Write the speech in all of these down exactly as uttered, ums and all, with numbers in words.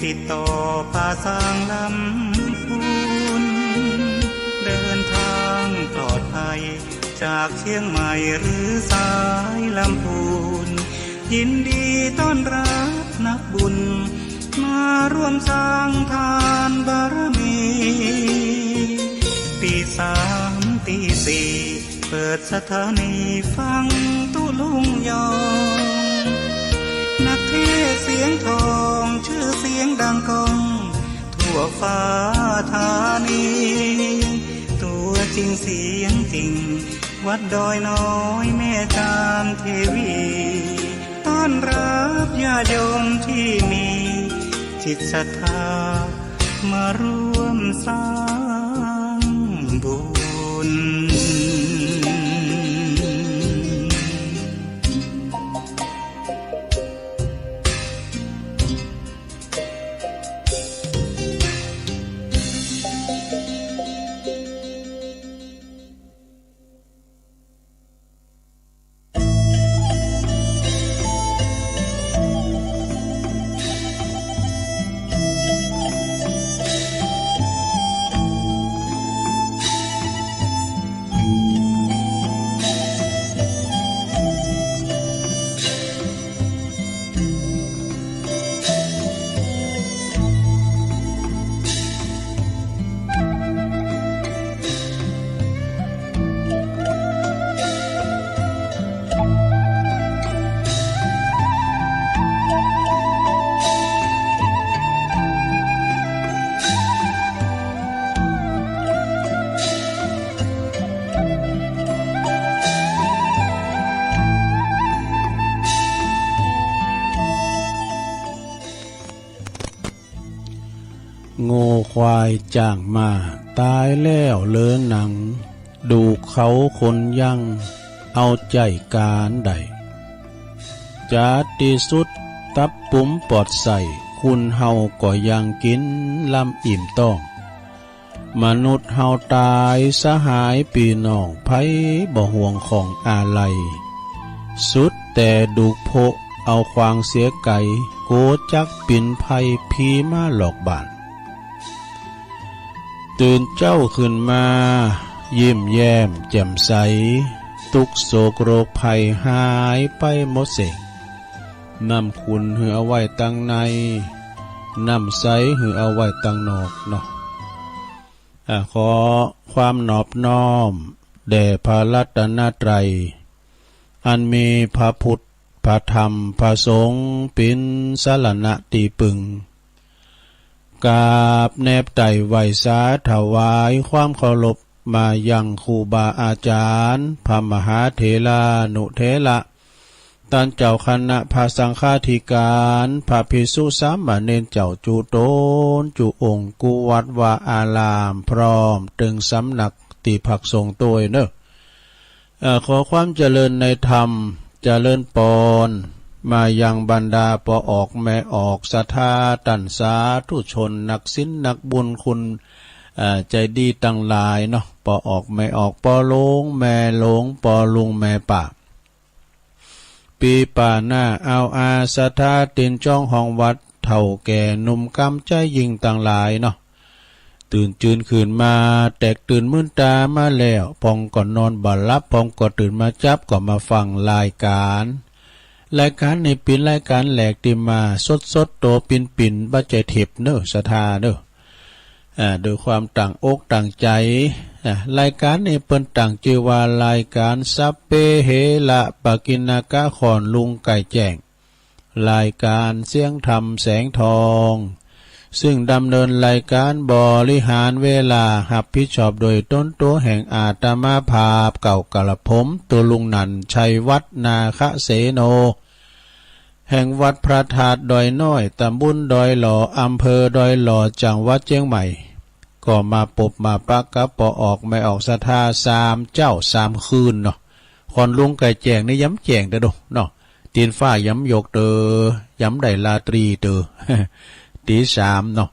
ติดต่อป่าซางลำพูน เดินทางปลอดภัยจากเชียงใหม่หรือสายลำพูน ยินดีต้อนรับนักบุญ มาร่วมสร้างทานบารมี ตีสามตีสี่ เปิดสถานีฟังตุ๊ลุงยอง นักเทศน์เสียงทอง ชื่อเสียงดังก้อง ทั่วฟ้าธานี ตัวจริงเสียงจริง วัดดอยน้อยแม่จามเทวี ต้อนรับญาติโยมที่มีจิตศรัทธา มาร่วมสร้างบุญ งัวควายจ้างม้า ต๋ายแล้วเหลือหนัง ดูกเขาคนยัง เอาใจ๋ก๋านได้ จ๋าตี้สุด ตับปุ๋มปอดใส้ คนเฮาก็ยังกิ๋นลำอิ่มต๊อง มนุษย์เฮาต๋าย สหายปี้น้อง ใผบ่ห่วงของอาลัย สุดแต่ดูกโพะ เอาขว้างเสียไก๋ กั๋วจักปิ๋นภัย ผีมาหลอกบ้าน ตื่นเจ๊าขึ้นมา ยิ้มแย้มแจ่มใส ตุ๊กข์โศกโรคภัย หายไปหมดเส้ง น้ำขุ่นหื้อเอาไว้ตังใน น้ำใสหื้อเอาไว้ตังนอกเนาะ อ่า ขอความนอบน้อมแด่พระรัตนตรัย อันมีพระพุทธ พระธรรม พระสงฆ์ เป๋นสรณะตี้ปึง กราบแนบไต่ไหว้สาถวายความเคารพมายังครูบาอาจารย์ พระมหาเถรานุเถระ ต้านเจ้าคณะพระสังฆาธิการ พระภิกษุสามเณรเจ้าจุ๊ต๋นจุ๊องค์ กู้วัดวาอาราม พร้อมเถิงสำนักตี้พักสงฆ์ตวยเนาะ เอ่อ ขอความเจริญในธรรม เจริญปอน มายังบรรดาป้อออกแม่ออกศรัทธาต้านสาธุชน นักศีลนักบุญคุณ เอ่อ ใจ๋ดีตังหลายเนาะ ป้อออกแม่ออก ป้อหลวงแม่หลวง ป้อลุงแม่ป้า ปี้ป้าน้าอาวอาศรัทธาตี๋นจ๊องห้องวัด เฒ่าแก่หนุ่มกำใจ๊ยิ่งตังหลายเนาะ ตื่นจืนขึ้นมา แตกตื่นมืนต๋ามาแล้ว พ่องก็นอนบ่หลับ พ่องก็ตื่นมาจั๊บ ก็มาฟังรายก๋าน รายก๋านนี้เป๋นรายก๋านแหลกตี้มาสดๆ ตั๋วปิ๋นๆ บ่ใจ้เทปเนาะ ศรัทธาเนาะ อ่า โดยความตั้งอกตั้งใจ๋ อ่า รายก๋านนี้เปิ้นตั้งจื้อว่ารายก๋านสัพเพเหระปกิณณกะ ขอนลุงไก่แจ้ง รายก๋านเสียงธรรมแสงทอง ซึ่งดำเนินรายก๋านบริหารเวลาฮับผิดชอบโดยต๋นตั๋วแห่งอาตมาภาพเก่ากระผม ตุ๊ลุงนันท์ ชัยวัฒน์ นาคเสโน แห่งวัดพระธาตุดอยน้อย ตำบลดอยหล่อ อำเภอดอยหล่อ จังหวัดเจียงใหม่ ก็มาปบมาปะกับป้อออกแม่ออกศรัทธาสามเจ๊าสามคืนเนาะ ขอนลุงไก่แจ้งนี่ย้ำแจ้งเต๊อะเนาะ ตี๋นฟ้าย้ำยกเต๊อะ ย้ำได้ราตรีเต๊อะ ตี๋สามเนาะ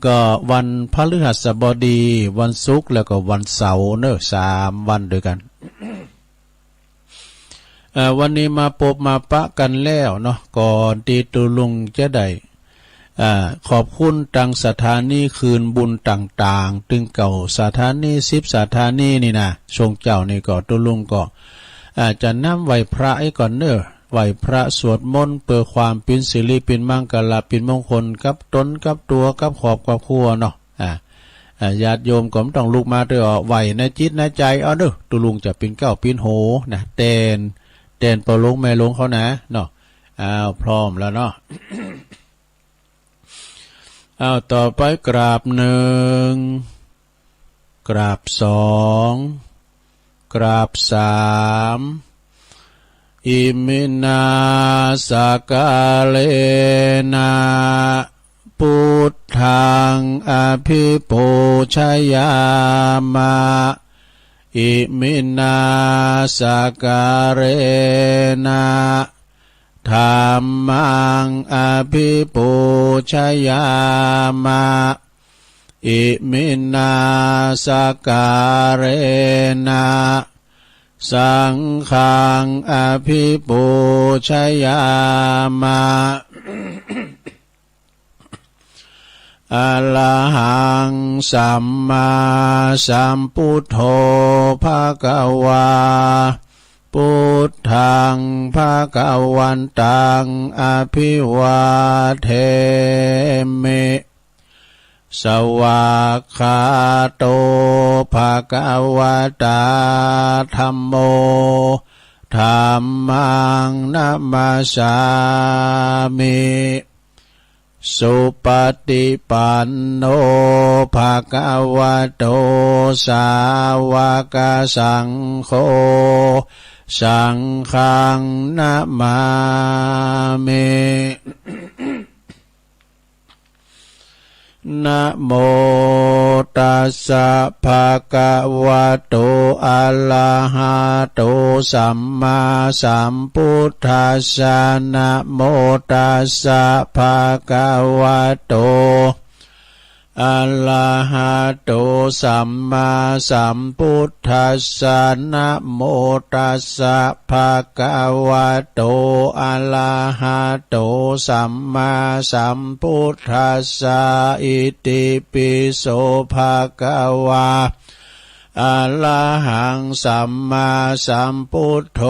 ก็วันพฤหัสบดี วันศุกร์ แล้วก็วันเสาร์เนาะ สามวันตวยกั๋น เอ่อ วันนี้มาปบมาปะกั๋นแล้วเนาะ ก่อนตี้ตุ๊ลุงจะได้ อ่า ขอบคุณตังสถานีคืนบุญต่างๆ ตึงเก้าสถานี สิบสถานีนี่นะ ช่วงเจ๊านี่ก็ตุ๊ลุงก็ อ่า จะนำไหว้พระอี้ก่อนเน่อ ไหว้พระสวดมนต์เปื้อความเป๋นสิริเป๋นมังคละเป๋นมงคลกับตนกับตั๋วกับครอบกับครัวเนาะ อ่า อ่า ญาติโยมก็บ่ต้องลุกมาเต๊อะ ไหว้ในจิตในใจ๋เอาเน่อ ตุ๊ลุงจะเป๋นเก๊าเป๋นโหนะ แตน แตนป้อหลวงแม่หลวงเขานะเนาะ อ้าว พร้อมแล้วเนาะ อ้าว ต่อไปกราบหนึ่ง กราบสอง กราบสาม อิมินา สักการะนะ พุทธัง อภิปูชยามะ อิมินา สักการะนะ ธัมมัง อภิปูชยามะ อิมินา สักการะนะ สังฆัง อภิปูชยามะ อะระหัง สัมมาสัมพุทโธ ภะคะวา พุทธัง ภะคะวันตัง อะภิวาเทมิ สวากขาโต ภะคะวะตา ธัมโม ธัมมัง นะมัสสามิ สุปะฏิปันโน ภะคะวะโต สาวะกะสังโฆ สังฆัง นะมามิ นะโมตัสสะ ภะคะวะโต อะระหะโต สัมมาสัมพุทธัสสะ นะโมตัสสะ ภะคะวะโต อะระหะโต สัมมาสัมพุทธัสสะ นะโมตัสสะ ภะคะวะโต อะระหะโต สัมมาสัมพุทธัสสะ อิติปิโส ภะคะวา อะระหัง สัมมาสัมพุทโธ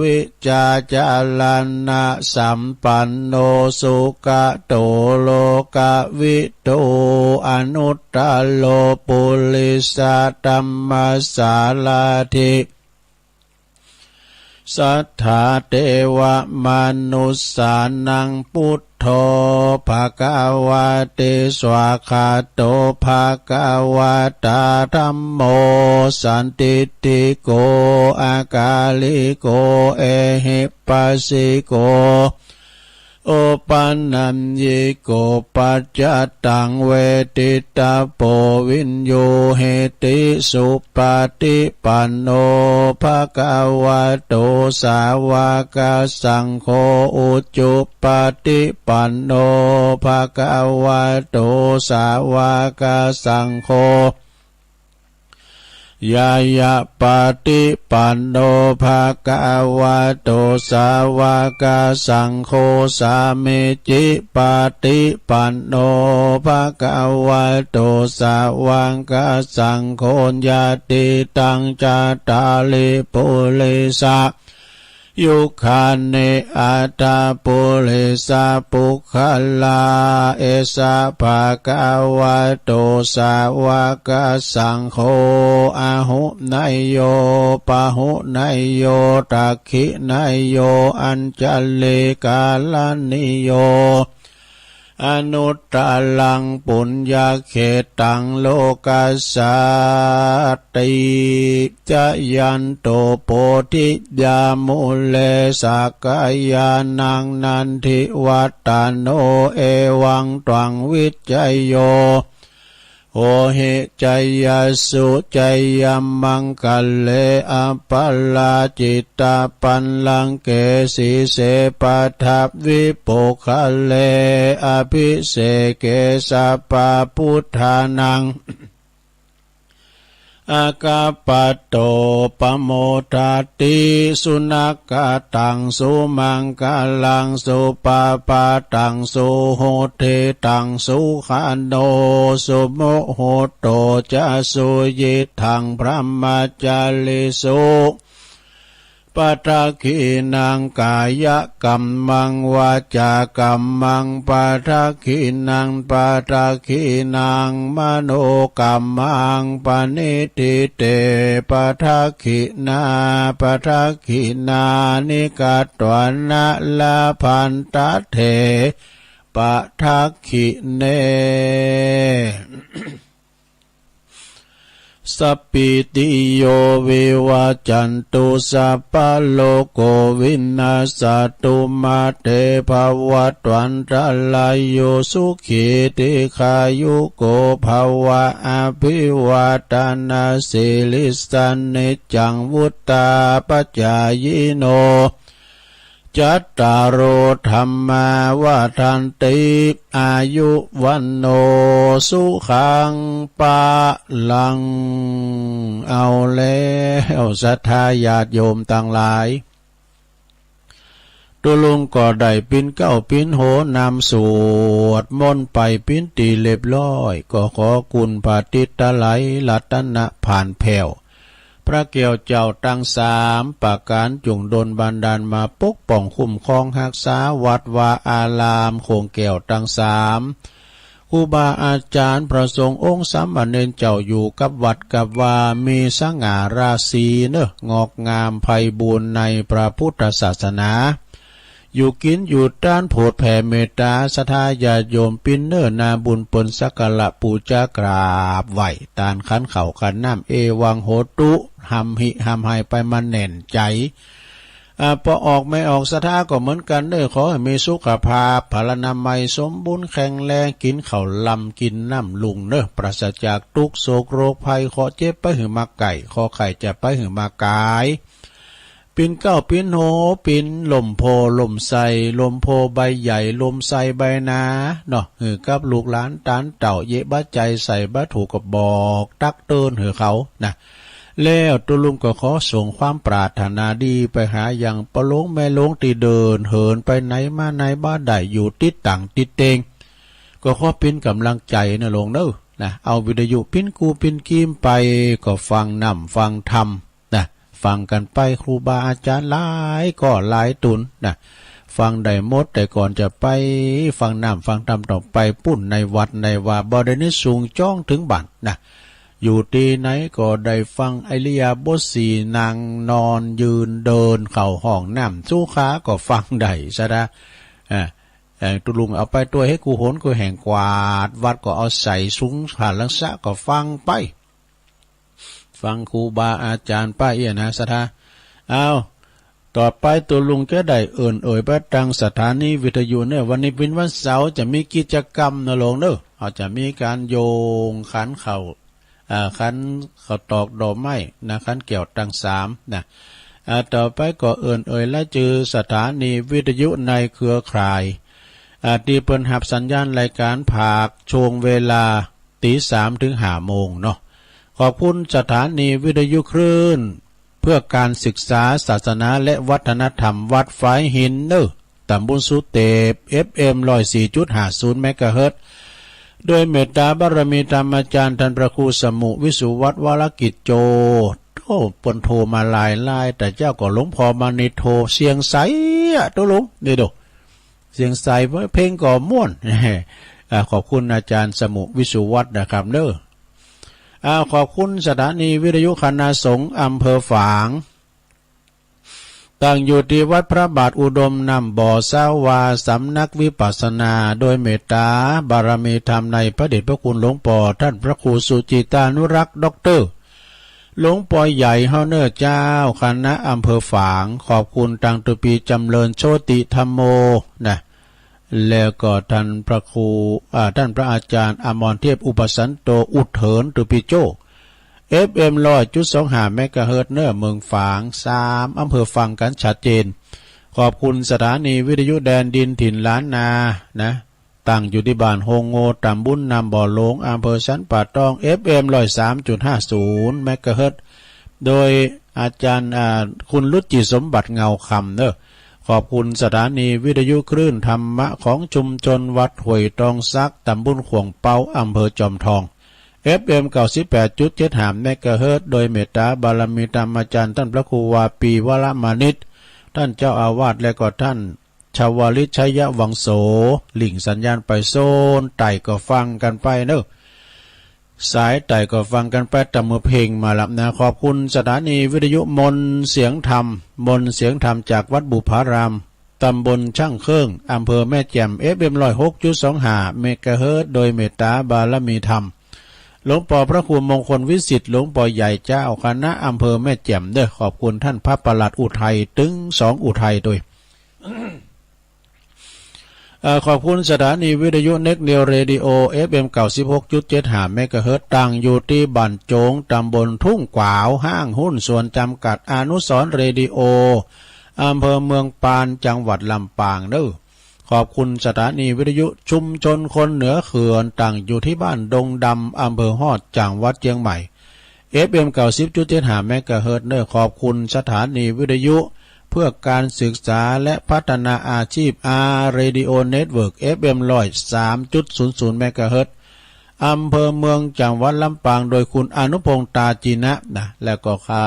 วิชชาจารณะสัมปันโน สุขะโต โลกะวิทู อนุตตะโร ปุริสะธัมมะสาราธิ สัทธาเตวะมะนุสสานัง พุทโธ ภะคะวะติ สวากขาโต ภะคะวะตา ธัมโม สันทิฏฐิโก อะกาลิโก เอหิปัสสิโก โอปะนัญญิโก ปัจจะตัง เวทิตะโป วิญญูหิติ สุปะฏิปันโน ภะคะวะโต สาวะกะสังโฆ อุจุปะฏิปันโน ภะคะวะโต สาวะกะสังโฆ ญาณะปะฏิปันโน ภะคะวะโต สาวะกะสังโฆ สามีจิปะฏิปันโน ภะคะวะโต สาวะกะสังโฆ ยะติตัง จัตตาริ ปุริสะ ยุคคานิ อัตถะ ปุริสะ ปุคคลา เอสะ ภะคะวะโต สาวะกะสังโฆ อาหุเนยโย ปะหุเนยโย ตักขิเนยโย อัญชลีกะรณีโย อนุตตะรัง ปุญญะเขตตัง โลกัสสาติ จะยันโต โพธิยา มูเล สักกายานัง นันทิวัตตะโน เอวัง ตวัง วิชชะโย โหหิ จะยะสสุ จะยะมังคะเล อะปะราจิตะปัลลังเก สีเส ปะทะวิปุคคะเล อะภิเสเก สัพพะพุทธานัง Aggappatto pamodati. Sunakkhattaṃ sumaṅgalaṃ supabhātaṃ suhuṭṭhitaṃ sukhaṇo sumuhutto ca suyiṭṭhaṃ brahmacārisu. Padakkhiṇaṃ kāyakammaṃ vācākammaṃ padakkhiṇaṃ padakkhiṇaṃ manokammaṃ paṇidhī te padakkhiṇā padakkhiṇāni katvāna labhantatthe padakkhiṇe. Sabbītiyo vivajjantu sabbarogo vinassatu mā te bhavatvantarāyo sukhī dīghāyuko bhava. Abhivādanasīlissa niccaṃ vuḍḍhāpacāyino cattāro dhammā vaḍḍhanti āyu vaṇṇo sukhaṃ balaṃ. เอาแล้ว ศรัทธาญาติโยมตังหลาย ตุ๊ลุงก็ได้ปิ๊นเก๊าปิ๊นโหนำสวดมนต์ไปปิ๊นตี๋เรียบร้อย ก็ขอคุณพระติตไตรรัตนผานแผ้ว พระแก้วเจ้าตังสามประก๋าน จุ่งดลบันดาลมาปกป้องคุ้มครองฮักษาวัดวาอาราม โขงแก้วตังสาม ครูบาอาจ๋ารย์พระสงฆ์องค์สามเณรเจ้าอยู่กับวัดกับวา มีสง่าราศีเนาะ งอกงามไพบูลย์ในพระพุทธศาสนา อยู่กิ๋นอยู่ตานโผดแผ่เมตต๋าศรัทธาญาติโยมปิ๊นเน้อ นาบุญเปิ้นสักการะปู๋จากราบไหว้ ตานขันข้าวขันน้ำ เอวังโหตุ หำหิหำไหไปมาแน่นใจ๋ อ่า ปอออกแม่ออกศรัทธาก็เหมือนกั๋นเน้อ ขอหื้อมีสุขภาพพลานามัยสมบูรณ์แข็งแรง กิ๋นข้าวลำกิ๋นน้ำลุ่งเน้อ ปราศจากตุ๊กข์โศกโรคภัย เคราะห์เจ็บไปหื้อมาไก่ เคราะห์ไข้จะไปหื้อมาก๋าย ปิ๊นเก๊าปิ๊นโหน ปิ๊นลมโพธิ์ลมไทร ลมโพธิ์ใบใหญ่ ลมไทรใบนาเนาะ หื้อกับลูกหลานตานเต้า เยียะบ่าใจ๋ใส่บ่าถูกก็บอกตักเตือนหื้อเขานะ แล้วตุ๊ลุงก็ขอส่งความปรารถนาดีไปหายังป้อหลวงแม่หลวงตี้เดินเหินไปไหนมาไหนบ่ได้ อยู่ติ๊ดต่างติ๊ดเตง ก็ขอปิ๊นก๋ำลังใจ๋นะหลวงเน้อนะ เอาวิทยุปิ๊นกู้ปิ๊นกีมไป ก็ฟังน้ำฟังธรรมนะ ฟังกั๋นไป ครูบาอาจ๋ารย์หลายก้อหลายตุ๊นนะ ฟังได้หมด แต่ก่อนจะไปฟังน้ำฟังธรรมต้องไปปู๊นในวัดในวา บ่ได้นิสูงจ้องเถิงบ้านนะ อยู่ตี้ไหนก็ได้ฟังอิริยาบถสี่ นั่งนอนยืนเดิน เข้าห้องน้ำสุขาก็ฟังได้ศรัทธา อ่า เอ่อ ตุ๊ลุงเอาไปตวยหื้อกู้หนกู้แห่ง กวาดวัดก็เอาใส่สุงผาหลังสะก็ฟังไป ฟังครูบาอาจ๋ารย์ไปเอี้ยนะศรัทธา เอา ต่อไปตุ๊ลุงจะได้เอิ้นเอ่ยไปตางสถานีวิทยุเน้อ วันนี้เป๋นวันเสาร์ จะมีกิจกรรมนะหลวงเน้อ เอาจะมีก๋านโยงขันข้าว อ่า ขันข้าวตอกดอกไม้นะ ขันแก้วตังสามนะ อ่า ต่อไปก็เอิ้นเอ่ยรายจื้อสถานีวิทยุในเครือข่าย อ่า ตี้เปิ้นฮับสัญญาณรายก๋านภาคช่วงเวลา ตี๋สามเถิงห้าโมงเนาะ ขอบคุณสถานีวิทยุคลื่นเพื่อการศึกษาศาสนาและวัฒนธรรมวัดฝายหินเน้อ ต๋ำบลสุเตป เอฟเอ็ม ร้อยสี่จุดห้าศูนย์ เมกะเฮิรตซ์ ด้วยเมตต๋าบารมีธรรมอาจ๋ารย์ต้านพระครูสมุห์ วิสุวัฒน์ วรกิจโจ โอ้ เปิ้นโทรมาหลายลาย แต่เจ้าก็หลวงพ่อมณีโทร เสียงใสอะตุ๊ลุง นี่ดู เสียงใส เพลงก็ม่วน อ่า ขอบคุณอาจ๋ารย์สมุห์ วิสุวัฒน์นะครับเน้อ อ่า ขอบคุณสถานีวิทยุคณะสงฆ์อำเภอฝาง ตั้งอยู่ตี้วัดพระบาทอุดมน้ำบ่อ สาวา สำนักวิปัสสนา โดยเมตต๋าบารมีธรรมในพระเดชพระคุณหลวงป้อต้านพระครูสุจิตานุรักษ์ ด็อกเตอร์ หลวงป้อใหญ่เฮาเน้อเจ้า คณะอำเภอฝาง ขอบคุณตางตุ๊ปี๋จ๋ำเริญโชติธัมโมนะ แล้วก็ต้านพระครู อ่า ต้านพระอาจ๋ารย์อมรเทพ อุปสันโต อุดเถินตุ๊ปี๋โจ้ เอฟเอ็ม ร้อยจุดสองห้า เมกะเฮิรตซ์ เน้อเมืองฝาง สามอำเภอฟังกั๋นชัดเจน ขอบคุณสถานีวิทยุแดนดินถิ่นล้านนานะ ตั้งอยู่ตี้บ้านโฮงโง่ ต๋ำบลน้ำบ่อหลวง อำเภอสันป่าตอง เอฟเอ็ม ร้อยสามจุดห้าศูนย์ เมกะเฮิรตซ์ โดยอาจ๋ารย์ อ่า คุณรุจิสมบัติเงาคำเนาะ ขอบคุณสถานีวิทยุคลื่นธรรมะของชุมชนวัดห้วยตองสัก ต๋ำบลข่วงเปา อำเภอจอมทอง เอฟเอ็ม เก้าสิบแปดจุดเจ็ดห้า เมกะเฮิรตซ์ โดยเมตต๋าบารมีธรรมอาจ๋ารย์ต้านพระครูวาปี วรมานิช ต้านเจ้าอาวาส และก็ต้านชวลิต ชัยวังโส หลิ่งสัญญาณไปโซนใต้ก็ฟังกั๋นไปเนาะ สายใต้ก็ฟังกั๋นไป ต๋ามเมือเพลงมาละนะ ขอบคุณสถานีวิทยุมนต์เสียงธรรม มนต์เสียงธรรมจากวัดบุพาราม ต๋ำบลช่างเครื่อง อำเภอแม่แจ่ม เอฟเอ็ม ร้อยหกจุดสองห้า เมกะเฮิรตซ์ โดยเมตต๋าบารมีธรรม หลวงป้อพระครูมงคลวิสิทธิ์ หลวงป้อใหญ่เจ้าคณะอำเภอแม่แจ่มเนาะ ขอบคุณต้านพระประหลัดอุทัย ตึงสองอุทัยตวย เอ่อ ขอบคุณสถานีวิทยุเน็กนิวเรดิโอ เอฟเอ็ม เก้าสิบหกจุดเจ็ดห้า เมกะเฮิรตซ์ ตั้งอยู่ตี้บ้านโจ๋ง ต๋ำบลทุ่งกวาว ห้างหุ้นส่วนจ๋ำกัดอนุสรณ์เรดิโอ อำเภอเมืองปาน จังหวัดลำปางเนาะ ขอบคุณสถานีวิทยุชุมชนคนเหนือเขื่อน ตั้งอยู่ตี้บ้านดงดำ อำเภอฮอด จังหวัดเจียงใหม่ เอฟเอ็ม เก้าสิบจุดเจ็ดห้า เมกะเฮิรตซ์เนาะ ขอบคุณสถานีวิทยุเพื่อการศึกษาและพัฒนาอาชีพ อาร์ เรดิโอ เน็ตเวิร์ก เอฟเอ็ม ร้อยสามจุดศูนย์ศูนย์ เมกะเฮิรตซ์ อำเภอเมือง จังหวัดลำปาง โดยคุณอนุพงษ์ ตาจีนะนะ แล้วก็ข้า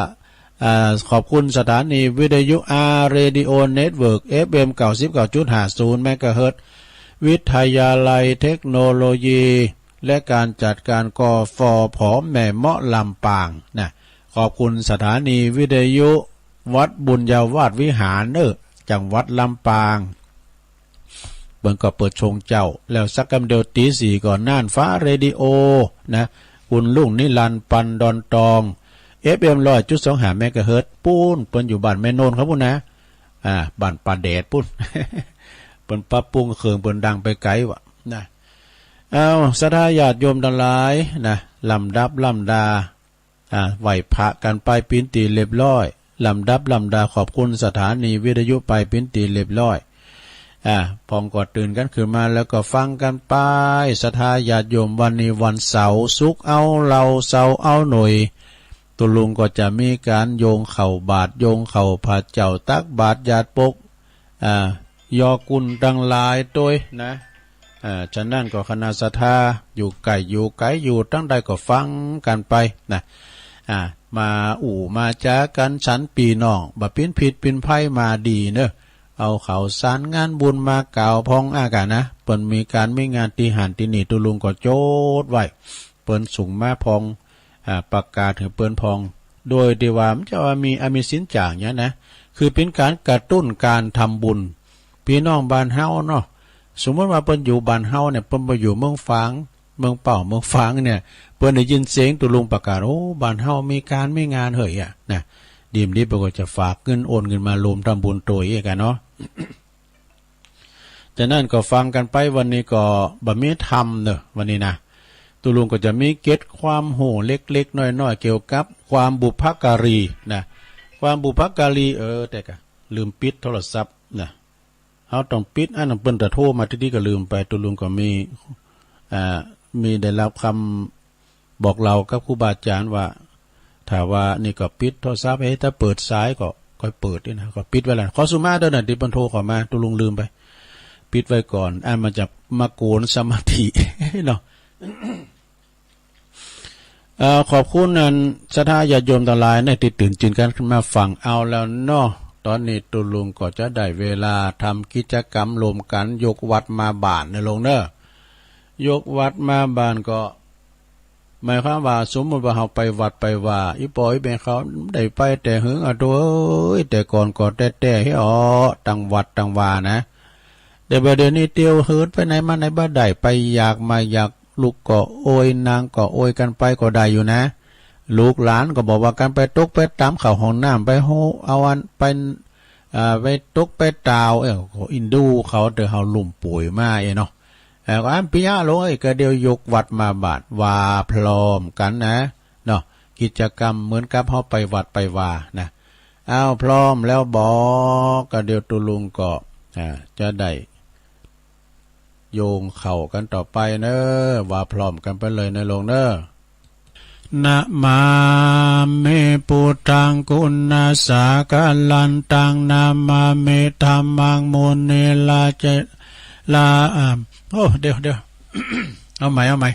อ่า ขอบคุณสถานีวิทยุ อาร์ เรดิโอ เน็ตเวิร์ก เอฟเอ็ม เก้าสิบเก้าจุดห้าศูนย์ เมกะเฮิรตซ์ วิทยาลัยเทคโนโลยี และการจัดการ กฟผ แม่เมาะ ลำปางนะ ขอบคุณสถานีวิทยุวัดบุญญาวาสวิหารเนาะ จังหวัดลำปาง เปิ้นก็เปิดโชงเจ๊า แล้วสักกำเดียวตี๋สี่ก็น่านฟ้าเรดิโอนะ คุณลุงนิรันดร์ ปันดอนตอง เอฟเอ็ม ร้อยจุดสองห้า เมกะเฮิรตซ์ ปู๊น เปิ้นอยู่บ้านแม่โนนเขาปู๊นนะ อ่า บ้านป่าแดดปู๊น เปิ้นปรับปรุงเคือง เปิ้นดังไปไกลวะนะ เอา ศรัทธาญาติโยมตังหลายนะ ลำดับลำดา อ่า ไหว้พระกั๋นไปเป๋นตี้เรียบร้อย ลำดับลำดา ขอบคุณสถานีวิทยุไปเป๋นตี้เรียบร้อย อ่า พ่องก็ตื่นกั๋นขึ้นมาแล้วก็ฟังกั๋นไป ศรัทธาญาติโยม วันนี้วันเสาร์ สุขเอาเหล้า เสาร์เอาหน่วย ตุ๊ลุงก็จะมีก๋านโยงข้าวบาตร โยงข้าวพระเจ้า ตักบาตรหยาดปก อ่า ยอกุณตังหลายตวยนะ อ่า ฉะนั้นก็คณะศรัทธาอยู่ใก้อยู่ไกลอยู่ตังใดก็ฟังกั๋นไปนะ อ่า มาอู้มาจ๋ากั๋นสันปี้น้อง บ่เป๋นผิดเป๋นภัย มาดีเนาะ เอาข่าวสารงานบุญมาก่าวพ่องอากาศนะ เปิ้นมีก๋านมีงานตี้หั้นตี้นี่ ตุ๊ลุงก็จดไว้ เปิ้นส่งมาพ่อง อ่า ประกาศหื้อเปิ้นพ่อง โดยตี้ว่ามันจะว่ามี อ่า มีสินจ๋างเนี่ยนะ คือเป๋นก๋านกระตุ้นก๋านทำบุญ ปี้น้องบ้านเฮาเนาะ สมมุติว่าเปิ้นอยู่บ้านเฮาเนี่ย เปิ้นบ่อยู่เมืองฝาง เมืองเป้า เมืองฝางเนี่ย เปิ้นได้ยินเสียงตุ๊ลุงประกาศ โอ้ บ้านเฮามีก๋านมีงานเหยอะนะ ดีมดีเปิ้นก็จะฝากเงิน โอนเงินมาร่วมทำบุญตวยอีกอะเนาะ จากนั้นก็ฟังกั๋นไป วันนี้ก็บ่มีธรรมเนาะ วันนี้นะ ตุ๊ลุงก็จะมีเกร็ดความฮู้เล็กๆ น้อยๆ เกี่ยวกับความบุพการีนะ ความบุพการี เออ แต่กะลืมปิดโทรศัพท์นะ เฮาต้องปิด อันนั้นเปิ้นจะโทรมาตี้นี่ก็ลืมไป ตุ๊ลุงก็มี อ่า มีได้ฮับกำบอกเล่ากับครูบาอาจ๋ารย์ว่า ถ้าว่านี่ก็ปิดโทรศัพท์ เฮ้ย ถ้าเปิดสายก็ ก็เปิดนี่นะ ก็ปิดไว้แล้ว ขอสุมาเด้อนะ ตี้เปิ้นโทรเข้ามา ตุ๊ลุงลืมไป ปิดไว้ก่อน อันมันจะมากวนสมาธิเนาะ เอ่อ ขอบคุณอันศรัทธาญาติโยมตังหลายนะ ตี้ตื่นจินกั๋นขึ้นมาฟังเอาแล้วเนาะ ต๋อนนี้ตุ๊ลุงก็จะได้เวลาทำกิจกรรมร่วมกั๋น ยกวัตรมาบ้านเนาะลุงเนาะ ยกวัตรมาบ้านก็ หมายความว่า สมมุติว่าเฮาไปวัดไปวา อี่ป้ออี่แม่เขาได้ไปแต่หึงอะ โธ่เอ้ย แต่ก่อนก็แต๊ๆ เฮ้ย อ้อ ตังวัดตังวานะ แต่บ่าเดี๋ยวนี้เตียวเหินไปไหนมาไหนบ่ได้ ไปอยากมาอยาก ลุกก็โอย นั่งก็โอย กั๋นไปก็ได้อยู่นะ ลูกหลานก็บ่ว่ากั๋น ไปตกไปตำเข้าห้องน้ำ ไปโฮ เอาอัน ไป อ่า ไปตกไปตาว เอ้อ ก็อินดูเขา แต่เฮาลุ่มป่วยมาเอ้อเนาะ เอ่อ ก็อันปิยะลง เอ้ย ก็เดี๋ยวยกวัตรมาบ้าน ว่าพร้อมกั๋นนะ เนาะ กิจกรรมเหมือนกับเฮาไปวัดไปวานะ เอา พร้อมแล้วบ่ ก็เดี๋ยวตุ๊ลุงก็ อ่า จะได้ โยงเข้ากั๋นต่อไปเน่อ ว่าพร้อมกั๋นไปเลยเน่อโลงเน่อ Namāmi buddhaṃ guṇasāgarantaṃ, namāmi dhammaṃ munirājā, ลา อ่า โอ้ เดี๋ยว เดี๋ยว เอาใหม่ เอาใหม่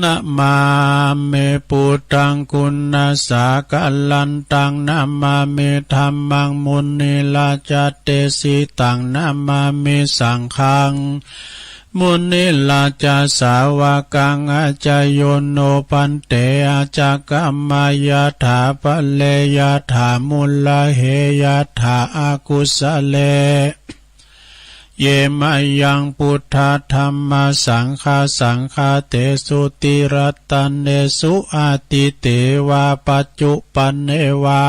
Namāmi buddhaṃ guṇasāgarantaṃ, namāmi dhammaṃ munirājadesitaṃ, namāmi saṅghaṃ munirājasāvakaṃ. Ācāyo no bhante, ācikkamāya yathā pare, yathā mūlahe yathā akusale. Ye mayaṃ buddha dhamma saṅgha, saṅghā tesu tiriyañjānesu, atīte vā paccuppanneva,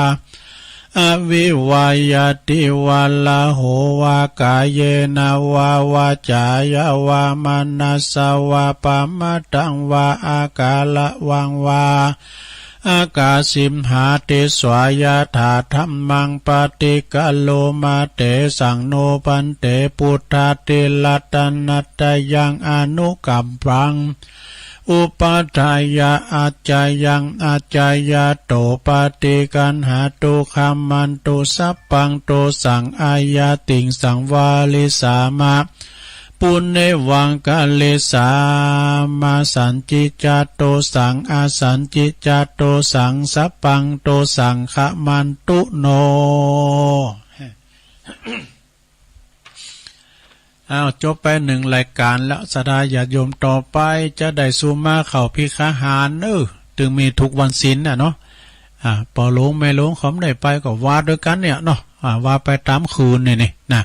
avivayyati varaho vā, kāyena vā vācāya vā manasā vā, pamādaṃ vā akāraṃ vā, akāsi mhāti svā. Yathā dhammaṃ paṭikkaroma, tesaṃ no bhante buddhāti ratanattayaṃ anukampaṃ upādāya, accayaṃ accayato paṭiggaṇhātu, khamantu sabbaṃ dosaṃ, āyatiṃsaṃ varissāma, puññaṃ vaṃ karissāma. Sañcicca dosaṃ asañcicca dosaṃ, sabbaṃ dosaṃ khamantu no. อ้าว จบไปหนึ่งรายการแล้ว ศรัทธาญาติโยม ต่อไปจะได้สุมาเข้าภิกขาหารเน่อ ตึงมีทุกวันศีลน่ะเนาะ อ่า ป้อหลวงแม่หลวงเขาบ่ได้ไปก็ว่าด้วยกั๋นเนี่ยเนาะ อ่า ว่าไปต๋ามคืนนี่นี่นะ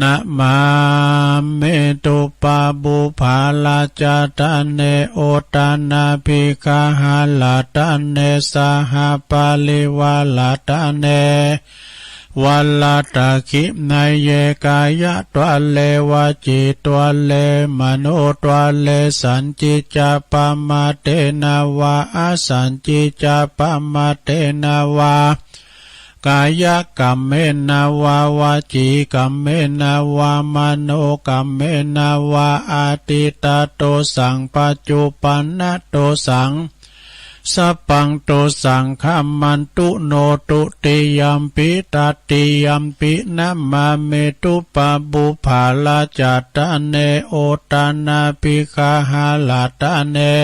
Namāmi dukkhabhujagarantaradhanetubabhūpalassahaparivāraradhane, varaddakkhiṇeyye kāyadvāre vacīdvāre manotvāre, sañcicca pamādena vā asañcicca pamādena vā, kāyakammena vā vacīkammena vā manokammena vā, atītadosaṃ paccuppannadosaṃ, sabbaṃ dosaṃ khamantu no. Dutiyampi tatiyampi namāmi dubbabhūpalassahaparivāraradhane,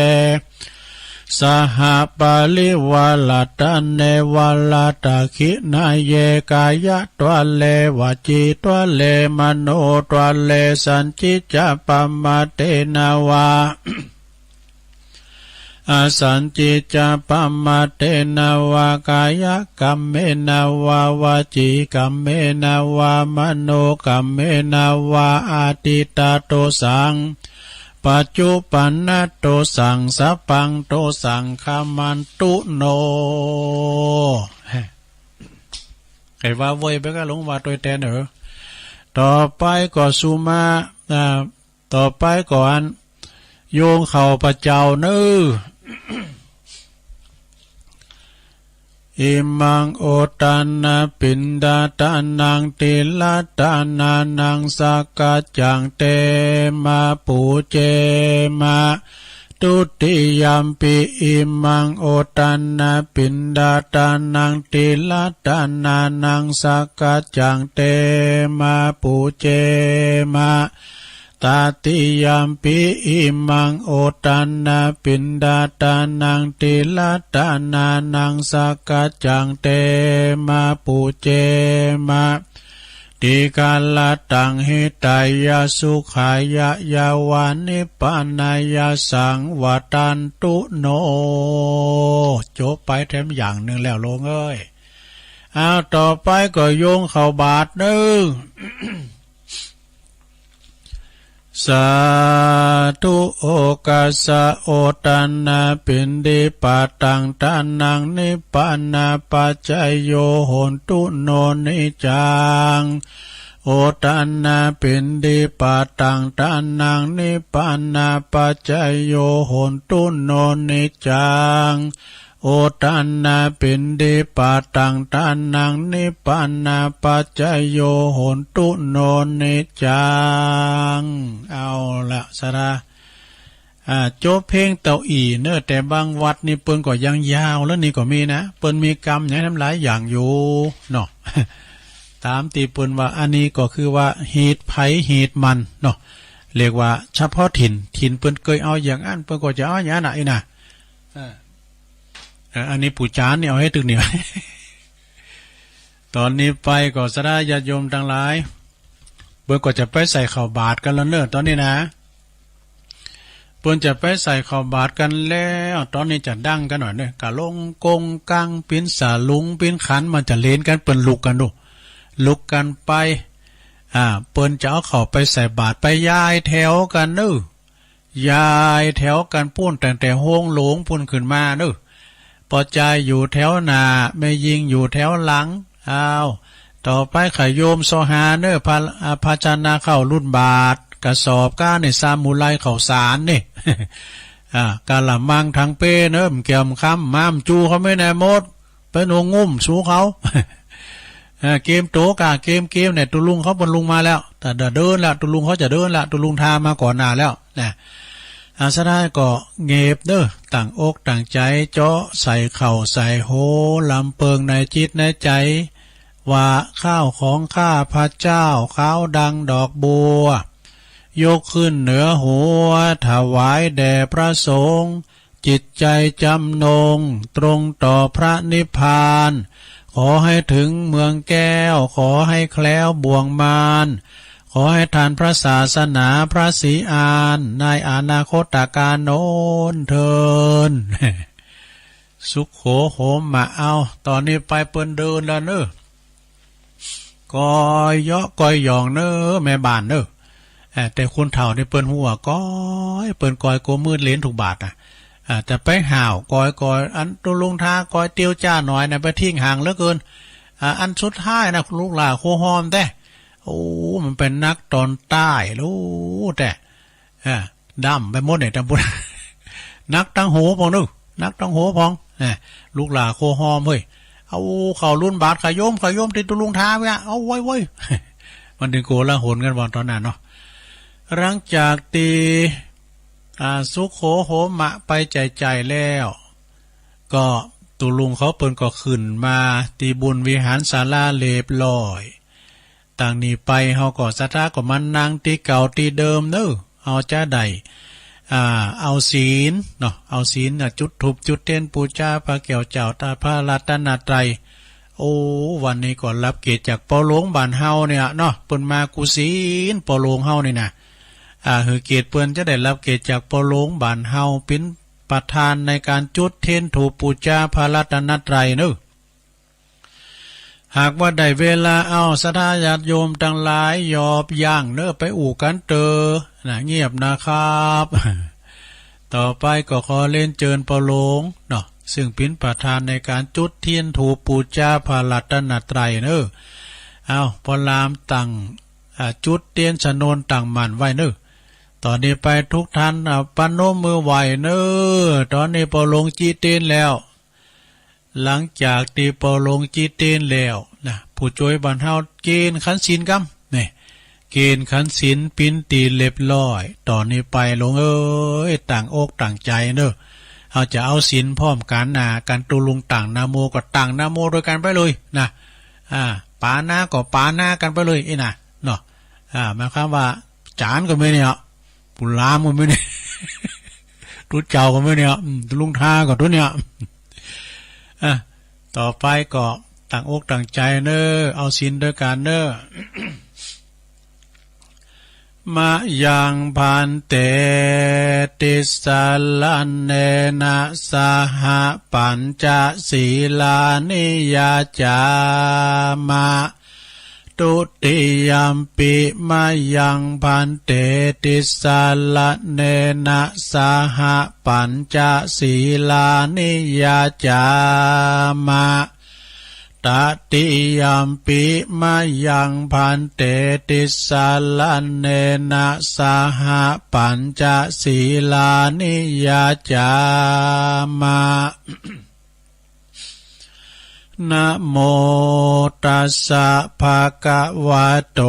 sahaparivāraradhane, varaddakkhiṇeyye kāyadvāre vacīdvāre manotvāre, sañcicca pamādena vā asañcicca pamādena vā, kāyakammena vā vacīkammena vā manokammena vā, atītadosaṃ paccuppannadosaṃ, sabbaṃ dosaṃ khamantu no. ใค่ว่าเว่ยไปก็หลวงว่าตวยแตนเออ ต่อไปก็สุมา อ่า ต่อไปก็อัน โยงเข้าพระเจ้าเน่อ Imaṃ otanapindatānaṃ tirattanānaṃ sakkaccaṃ te mā pūjema. Dutiyampi imaṃ otanapindatānaṃ tirattanānaṃ sakkaccaṃ te mā pūjema. Tatiyampi imaṃ otanapindatānaṃ tirattanānaṃ sakkaccaṃ te mā pūjema. Dīgharattaṃ hitāya sukhāya yāva nibbānāya saṃvattantu no. จบไปแถมอย่างนึ่งแล้วโลงเอ้ย อ้าว ต่อไปก็โยงเข้าบาตรเน่อ Sādhu okāsa otanapindipataṃ tānaṃ nibbānapaccayo hotu no niccaṃ. Otanapindipataṃ tānaṃ nibbānapaccayo hotu no niccaṃ. ทานาปิณฑิปาตังทานัง นิพพานาปัจจโย โหนตุ โน นิจจัง เอาละ ศรัทธา อ่า จบเพลงเต้าอี้เน่อ แต่บางวัดนี่เปิ้นก็ยังยาวแล้วนี่ก็มีนะ เปิ้นมีกรรมหยังหลายอย่างอยู่เนาะ ต๋ามตี้เปิ้นว่า อันนี้ก็คือว่าฮีตไผฮีตมันเนาะ เรียกว่าเฉพาะถิ่น ถิ่นเปิ้นเกยเอาอย่างอั้น เปิ้นก็จะเอาอย่างอั้นน่ะ อี้น่ะ อ่า อ่า อันนี้ปู่จ๋ารย์นี่เอาหื้อตึกนี่ ต๋อนนี้ไปก็ศรัทธาญาติโยมตังหลาย เปิ้นก็จะไปใส่ข้าวบาตรกั๋นแล้วเน่อ ต๋อนนี้นะ เปิ้นจะไปใส่ข้าวบาตรกั๋นแล้ว ต๋อนนี้จะดังกั๋นหน่อยเน่อ กะลงกงกัง ปิ๊นสาหลุง ปิ๊นขัน มันจะเล่นกั๋น เปิ้นลุกกั๋นดู ลุกกั๋นไป อ่า เปิ้นจะเอาข้าวไปใส่บาตร ไปย้ายแถวกั๋นเน่อ ย้ายแถวกั๋นปู๊น ตั้งแต่โฮงหลวงปู๊นขึ้นมาเน่อ ป้อจายอยู่แถวหน้า แม่ญิงอยู่แถวหลัง อ้าว ต่อไปข้าโยมเซาะหาเน่อ ภา อ่า ภาชนะข้าวรุนบาตร กระสอบก๊านี่ ซามูไรข้าวสารนี่ อ่า กะละมังถังเปเน่อ แก้วคำ ม้ามจู๋เขาไม่แน่หมด ไปหน่วงงุ่มสูเขา เออ เกียมโต๋ก่า เกียม เกียมเนี่ย ตุ๊ลุงเขาเปิ้นลุงมาแล้ว แต่เดินแล้ว ตุ๊ลุงเขาจะเดินแล้ว ตุ๊ลุงทามาก่อนหน้าแล้วนะ อ่า ศรัทธาก็เง็บเน่อ ตั้งอกตั้งใจ๋เจาะใส่ข้าวใส่โฮ ลำเปิงในจิตในใจ๋ ว่าข้าวของข้าพเจ้า ขาวดังดอกบัว ยกขึ้นเหนือหัว ถวายแด่พระสงฆ์ จิตใจ๋จำนง ตรงต่อพระนิพพาน ขอให้ถึงเมืองแก้ว ขอให้แคล้วบ่วงมาร ขอให้ทันพระศาสนาพระศรีอาน ในอนาคตกาลโน้นเทอญ สุโขโหมะ เอา ต๋อนนี้ไปเปิ้นเดินแล้วเน่อ กอยเยาะกอยหย่องเน่อ แม่บ้านเน่อ เอ่อ แต่คนเฒ่านี่เปิ้นฮู้ว่ากอย เปิ้นกอยกั๋วมืดเหลนถูกบาทนะ อ่า จะไปห้าวกอย กอย อันตุ๊ลุงทากอยเตียวจ้าหน่อยนะ ไปทิ้งห่างเหลือเกิน อ่า อันสุดท้ายนะ ลูกหล้าโคฮอมแต๊ โอ้ มันเป๋นนักต๋อนใต้ ฮู้แต๊ อ่า ดำไปหมดเนี่ย ตำบล นักตังโหพ่องเน่อ นักตังโหพ่อง อ่า ลูกหล้าโคฮอมเฮ้ย เอาข้าวรุนบาตร ข้าโยม ข้าโยม ตี้ตุ๊ลุงทาไว้อะ เอาไว้เว้ย มันตึงโกลาหลกั๋นว่าต๋อนนั้นเนาะ หลังจากตี้ อ่า สุโขโหมะไปใจ๋ๆ แล้ว ก็ตุ๊ลุงเขาเปิ้นก็ขึ้นมาตี้บุญวิหารศาลาเรียบร้อย ตั้งนี้ไปเฮาก็ศรัทธาก็มานั่งตี้เก่าตี้เดิมเน่อ เฮาจะได้ อ่า เอาศีลเนาะ เอาศีลน่ะ จุดธูปจุดเตียนปู๋จาพระแก้วเจ้าต๋าพระรัตนตรัย โอ้ วันนี้ก็ฮับเกียรติจากป้อหลวงบ้านเฮาเนี่ยเนาะ เปิ้นมากู้ศีลป้อหลวงเฮานี่นะ อ่า หื้อเกียรติเปิ้นจะได้ฮับเกียรติจากป้อหลวงบ้านเฮา เป๋นประธานในก๋านจุดเตียนธูปปู๋จาพระรัตนตรัยเน่อ หากว่าได้เวลา เอาศรัทธาญาติโยมตังหลายหยอบยั้งเน่อ ไปอู้กั๋นเต๊อะนะ เงียบนะครับ ต่อไปก็ขอเรียนเจิญป้อหลวงเนาะ ซึ่งเป๋นประธานในก๋านจุดเตียนธูปปู๋จาพระรัตนตรัยเน่อ เอา ป้อหลามตั้ง อ่า จุดเตียนชนวนตั้งหมั้นไว้เน่อ ต๋อนนี้ไปทุกท่าน อ่า ประนมมือไหว้เน่อ ต๋อนนี้ป้อหลวงจี้เตียนแล้ว หลังจากตี้ป้อหลวงจี้เตียนแล้วนะ ผู้จวยบ้านเฮาเกณฑ์ขันศีลกำ นี่ เกณฑ์ขันศีลเป๋นตี้เรียบร้อย ต๋อนนี้ไปหลวงเอ้ย ตั้งอกตั้งใจ๋เน่อ เฮาจะเอาศีลพร้อมกั๋นนะ ก๋านตุ๊ลุงตั้งนะโมก็ตั้งนะโมตวยกั๋นไปเลยนะ อ่า ปานะก็ปานะกั๋นไปเลย อี้นะ เนาะ อ่า หมายความว่า จ๋ารย์ก็มีเนี่ย ผู้หลามก็มีเนี่ย ตุ๊เจ้าก็มีเนี่ย อืม ตุ๊ลุงทาก็ตุ๊เนี่ย อ่ะ ต่อไปก็ตั้งอกตั้งใจ๋เน่อ เอาศีลตวยกั๋นเน่อ มะยังภันเต ติสสะระเณนะ สะหะปัญจสีลานิ ยาจามะ ทุติยัมปิ มะยังภันเต ติสสะระเณนะ สะหะปัญจสีลานิ ยาจามะ ตติยัมปิ มะยังภันเต ติสสะระเณนะ สะหะปัญจสีลานิ ยาจามะ นะโมตัสสะ ภะคะวะโต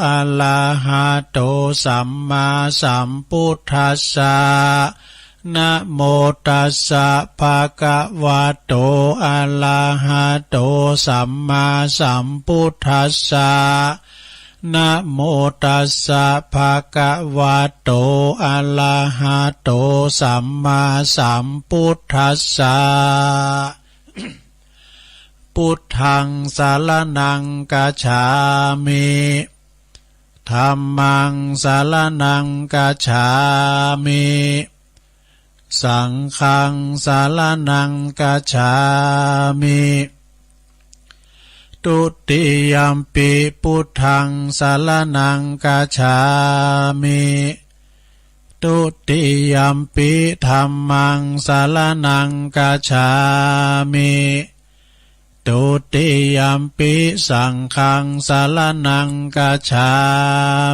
อะระหะโต สัมมาสัมพุทธัสสะ นะโมตัสสะ ภะคะวะโต อะระหะโต สัมมาสัมพุทธัสสะ นะโมตัสสะ ภะคะวะโต อะระหะโต สัมมาสัมพุทธัสสะ พุทธัง สะระณัง กัจฉามิ ธัมมัง สะระณัง กัจฉามิ สังฆัง สะระณัง กัจฉามิ ทุติยัมปิ พุทธัง สะระณัง กัจฉามิ ทุติยัมปิ ธัมมัง สะระณัง กัจฉามิ ทุติยัมปิ สังฆัง สะระณัง กัจฉา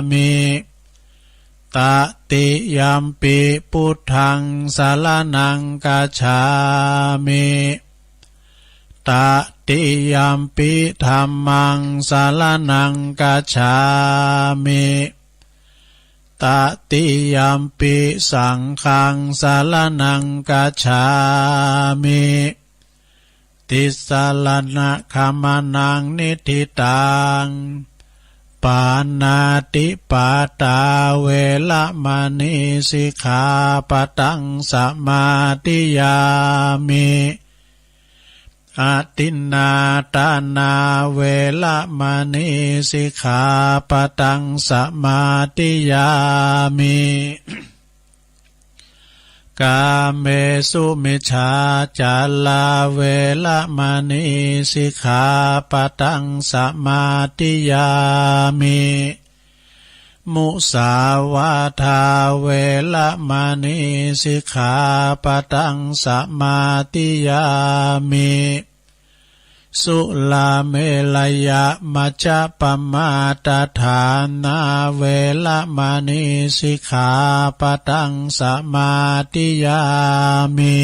มิ ตติยัมปิ พุทธัง สะระณัง กัจฉามิ ตติยัมปิ ธัมมัง สะระณัง กัจฉามิ ตติยัมปิ สังฆัง สะระณัง กัจฉามิ ติสะระณะขะมะนะ นิฏฐิตัง ปาณาติปาตา เวระมะณี สิกขาปะตัง สะมาธิยามิ อทินนาทานา เวระมะณี สิกขาปะตัง สะมาธิยามิ กาเมสุมิจฉาจารา เวระมะณี สิกขาปะตัง สะมาธิยามิ มุสาวาทา เวระมะณี สิกขาปะตัง สะมาธิยามิ สุราเมรยะมัจจะปะมาทฐานา เวระมะณี สิกขาปะตัง สะมาธิยามิ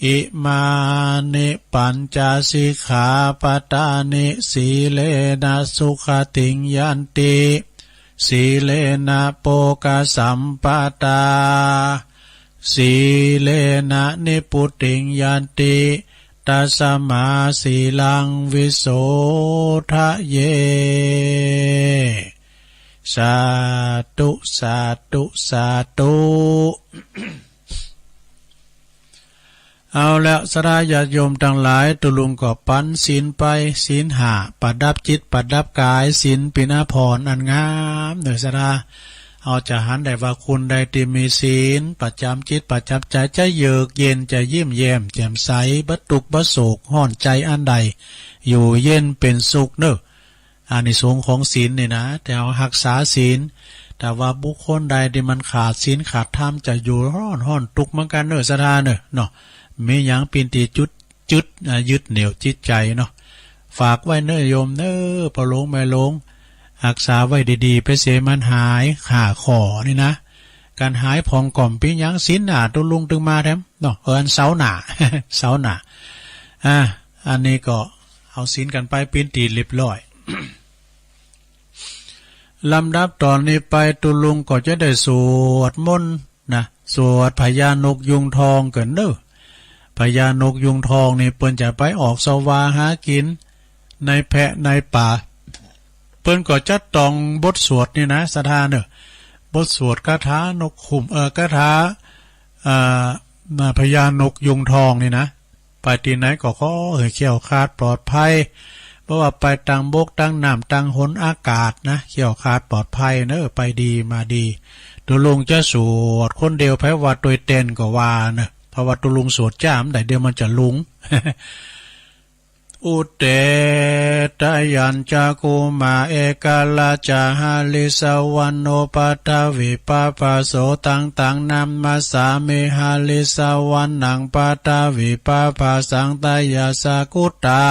อิมานิปัญจสิกขาปะทานิ สีเลนะสุขะติง ยันติ สีเลนะโภคะสัมปะทา สีเลนะนิพพุติง ยันติ ตัสมาสีลัง วิโสทะเย สาธุ สาธุ สาธุ เอาละ ศรัทธาญาติโยมตังหลาย ตุ๊ลุงก็ปั๋นศีลไป ศีลห้า ประดับจิตประดับก๋าย ศีลเป๋นอาภรณ์อันงามเน่อ ศรัทธา เฮาจะหันได้ว่าคนใดตี้มีศีลประจ๋ำจิตประจ๋ำใจ๋ จะเยือกเย็น จะยิ้มแย้มแจ่มใส บ่ตุ๊กข์บ่โศกฮ้อนใจ๋อันใด อยู่เย็นเป๋นสุขเน่อ อานิสงส์ของศีลนี่นะ แต่เฮาฮักษาศีล แต่ว่าบุคคลใดตี้มันขาดศีลขาดธรรม จะอยู่ฮ้อน ฮ้อนตุ๊กข์เหมือนกั๋นเน่อ ศรัทธาเน่อ เนาะ มีหยังเป๋นตี้จุด จึด อ่า ยึดเหนี่ยวจิตใจ๋เนาะ ฝากไว้เน่อโยมเน่อ ป้อหลวงแม่หลวง ฮักษาไว้ดีๆ ไปเสีย มันหาย ห้าข้อนี่นะ กั๋นหายผ่องก็บ่เป๋นหยัง ศีลหน้าตุ๊ลุงตึงมาแถมเนาะ เออ อันเสาร์หน้า เสาร์หน้า อ่า อันนี้ก็เอาศีลกั๋นไปเป๋นตี้เรียบร้อย ลำดับต่อนี้ไปตุ๊ลุงก็จะได้สวดมนต์ นะ สวดพญานกยูงทองกั๋นเน่อ พญานกยูงทองนี่เปิ้นจะไปออกเสาะวาหากิ๋น ในแพะในป่า เปิ้นก็จะต้องบทสวดนี่นะ ศรัทธาเน่อ บทสวดคาถานกขุ่ม เอ่อ คาถา อ่า พญานกยูงทองนี่นะ ไปตี้ไหนก็ขอหื้อแคล้วคลาดปลอดภัย บ่ว่าไปตางบก ตางน้ำ ตางหนอากาศนะ แคล้วคลาดปลอดภัยเน่อ ไปดีมาดี ตุ๊ลุงจะสวดคนเดียว ใผว่าตวยเต้นก็ว่าเน่อ เพราะว่าตุ๊ลุงสวดจ้าบ่ได้ เดี๋ยวมันจะหลง อุเต ทะยัญจะ กุมะ เอกะ ราชะ หะริสสะวะโน ปะทะวิ ปะภะโส ตัง ตัง นะมัสสามิ หะริสสะวะนะ ปะทะวิ ปะภะสัง ทะยัสสะ กุตตา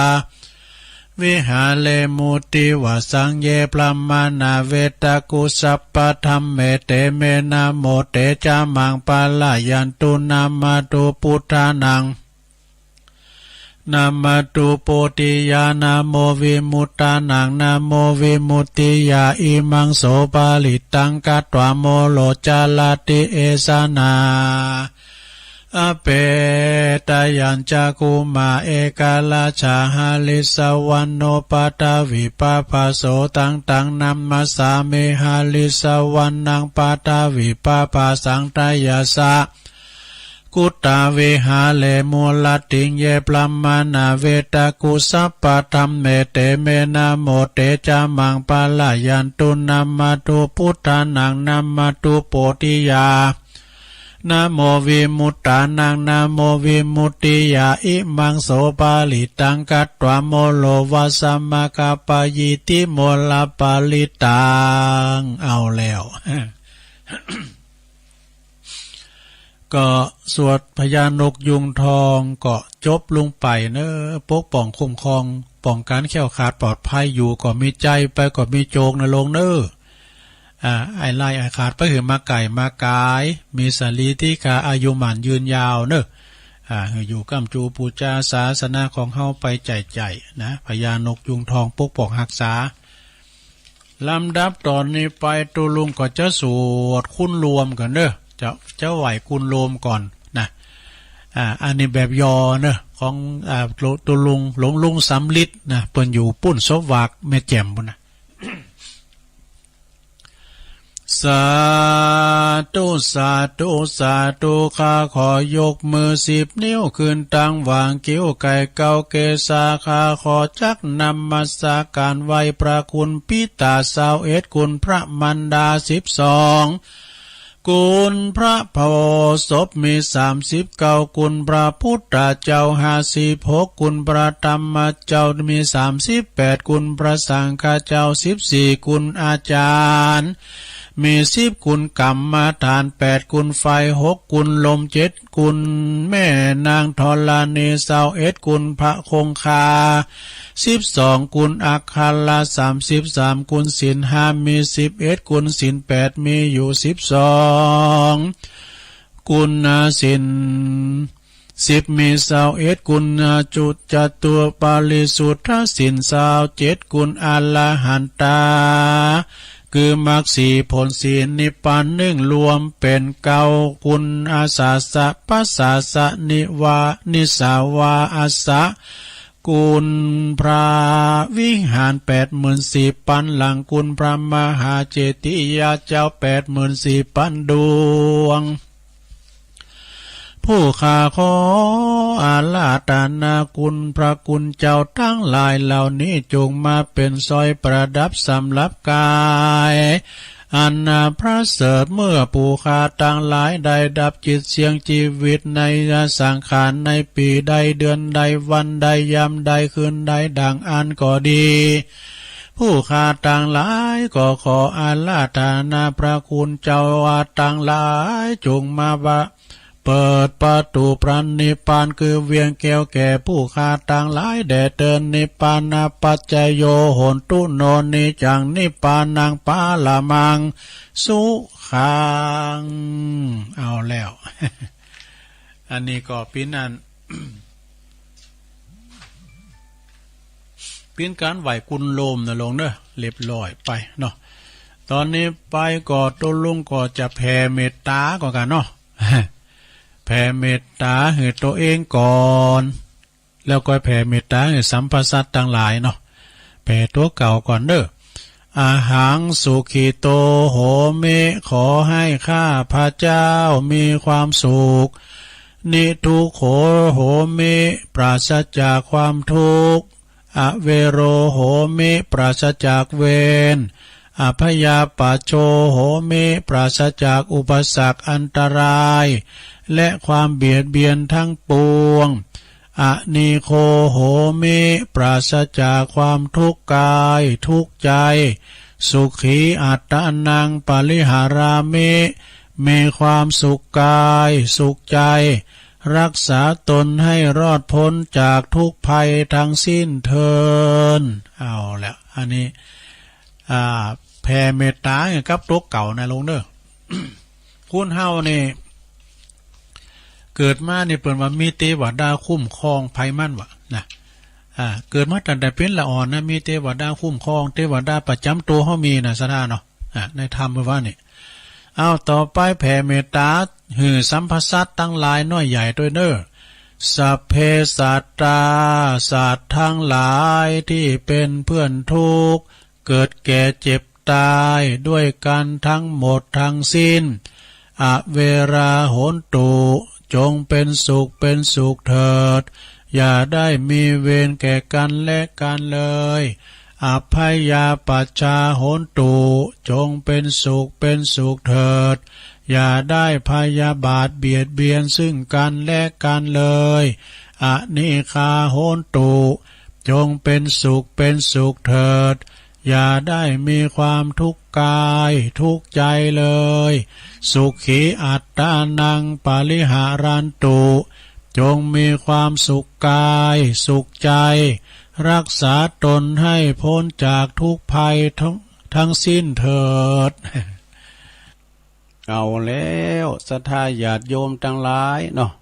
วิหะเร มุติวะสัง เย บรมมา นะ เวทะกุ สัพพะธัมเม เต เม นะ โม เต จะ มัง ปะระยันตุ นะ มะ ตุ พุทธานัง นะมะตุโปธิยา นะโมวิมุตตานัง นะโมวิมุตติยา อิมังโสปะริตตัง กัตวา โมโร จะละติ เอสะ นะ อะเปตะยัญจะ กุมะ เอกะราชะ หะริสสะวะโน ปะทะวิปะภะโส ตัง ตัง นะมัสสามิ หะริสสะวะนะ ปะทะวิปะภะสัง ทะยะสะ กุตตา วิหาเร มูลติง เย บรามะนา เวตะกุ สัพพะธัมเม เต เม นะโม เต จะ มัง ปะระยันตุ นะมะตุ พุทธานัง นะมะตุ โปธิยา นะโม วิมุตตานัง นะโม วิมุตติยา อิมังโส ปะริตตัง กัตวา โมโร วะสะ มะคะ ปะยิทธิ โมระ ปะริตตัง เอาแล้ว ก็สวดพญานกยูงทองก็จบลงไปเนอะ ปกป้องคุ้มครอง ป้องกันแคล้วคลาดปลอดภัย อยู่ก็มีชัย ไปก็มีโชคนะโลงเนอะ อ่า อ้ายไล่อ้ายขาดไปหื้อมาไก่มากาย มีสะหลีตี้คา อายุหมั้นยืนยาวเนอะ อ่า หื้ออยู่ก้ำจูปู๋จาศาสนาของเฮาไปใจ๋ๆ นะ พญานกยูงทองปกป้องฮักษา ลำดับต่อนี้ไปตุ๊ลุงก็จะสวดคุณโลมก่อนเนอะ จะ จะไหว้คุณโลมก่อนนะ อ่า อันนี้แบบย่อเนอะ ของ อ่า ตุ๊ลุง หลวงลุงสำริดนะ เปิ้นอยู่ปุ้นศพหวากแม่แจ่มปุ้นนะ สาธุ สาธุ สาธุ ข้าขอยกมือสิบนิ้วขึ้นตังหว่างคิ้วไก่เก้าเกศา ข้าขอจักนมัสการไหว้พระคุณปิตาซาวเอ็ด คุณพระมารดาสิบสอง คุณพระโพธิ์ศพมีสามสิบเก้า คุณพระพุทธเจ้าห้าสิบหก คุณพระธรรมเจ้ามีสามสิบแปด คุณพระสังฆเจ้าสิบสี่ คุณอาจารย์มีสิบ คุณกรรมฐานแปด คุณไฟหก คุณลมเจ็ด คุณแม่นางธรณีซาวเอ็ด คุณพระคงคาสิบสอง คุณอัคระสามสิบสาม คุณศีลห้ามีสิบเอ็ด คุณศีลแปดมีอยู่สิบสอง คุณศีลสิบมีซาวเอ็ด คุณจุ จตุปาริสุทธศีลซาวเจ็ด คุณอรหันตา คือมรรคสี่ผลสี่นิพพานหนึ่ง รวมเป๋นเก้า คุณอาสาสะ พระสาสะ นิวา นิสาวาอาสะ คุณพระวิหารแปดหมื่นสี่ปันหลัง คุณพระมหาเจติยาเจ้าแปดหมื่นสี่ปันดวง ผู้ข้าขออาราธนาคุณพระคุณเจ้าตังหลายเหล่านี้ จงมาเป๋นสร้อยประดับสำหรับก๋าย อันประเสริฐ เมื่อผู้ข้าตังหลายได้ดับจิตเสี้ยงจีวิตในสังขาร ในปี๋ใด เดือนใด วันใด ยามใด คืนใด ดังอั้นก็ดี ผู้ข้าตังหลายก็ขออาราธนาพระคุณเจ้าตังหลาย จงมาว่า เปิดประตู๋พระนิพพานคือเวียงแก้วแก่ผู้ข้าตังหลายแด่เตอญ นิพพานะปัจจโย โหนตุ โน นิจจัง นิพพานัง ปะระมัง สุขัง เอาแล้ว อันนี้ก็เป๋นอัน เป๋นก๋านไหว้คุณโลมนะโลงเนอะ เรียบร้อยไปเนาะ ต๋อนนี้ไปก็ตุ๊ลุงก็จะแผ่เมตต๋าก่อนกั๋นเนาะ แผ่เมตต๋าหื้อตั๋วเองก่อน แล้วก็แผ่เมตต๋าหื้อสรรพสัตว์ตังหลายเนาะ แผ่ตั๋วเก่าก่อนเนอะ อะหัง สุขิโต โหมิ ขอให้ข้าพเจ้ามีความสุข นิทุกโข โหมิ ปราศจากความทุกข์ อเวโร โหมิ ปราศจากเวร อภยาปัชโช โหมิ ปราศจากอุปสรรคอันตราย และความเบียดเบียนทั้งปวง อนีโค โหมิ ปราศจากความทุกข์กายทุกข์ใจ สุขีอัตตานัง ปริหารามิ มีความสุขกายสุขใจ รักษาตนให้รอดพ้นจากทุกข์ภัยทั้งสิ้นเทอญ เอาละ อันนี้ อ่า แผ่เมตต๋าหื้อกับตั๋วเก่านะโลงเนอะ คนเฮานี่ เกิดมานี่เปิ้นว่ามีเตวดาคุ้มครองไผมันวะ นะ อ่า เกิดมาตั้งแต่เป๋นละอ่อนนะ มีเตวดาคุ้มครอง เตวดาประจ๋ำตั๋วเฮามีนะ ศรัทธาเนาะ อ่า ในธรรมว่านี่ เอา ต่อไปแผ่เมตต๋าหื้อสรรพสัตว์ตังหลายน้อยใหญ่ตวยเน่อ สัพเพสัตตา สัตว์ตังหลายตี้เป๋นเปื้อนทุกข์ เกิดแก่เจ็บต๋าย ด้วยกั๋นตังหมดตังสิ้น อเวรา โหนตุ จงเป๋นสุขเป๋นสุขเถิด อย่าได้มีเวรแก่กั๋นและกั๋นเลย อัพพยาปัชชา โหนตุ จงเป๋นสุขเป๋นสุขเถิด อย่าได้พยาบาทเบียดเบียนซึ่งกั๋นและกั๋นเลย อนิฆา โหนตุ จงเป๋นสุขเป๋นสุขเถิด อย่าได้มีความทุกข์กายทุกข์ใจ๋เลย สุขีอัตตานัง ปริหารันตุ จงมีความสุขกายสุขใจ๋ รักษาตนให้ป๊นจากทุกข์ภัยตัง ตังสิ้นเถิด เอาแล้ว ศรัทธาญาติโยมตังหลายเนาะ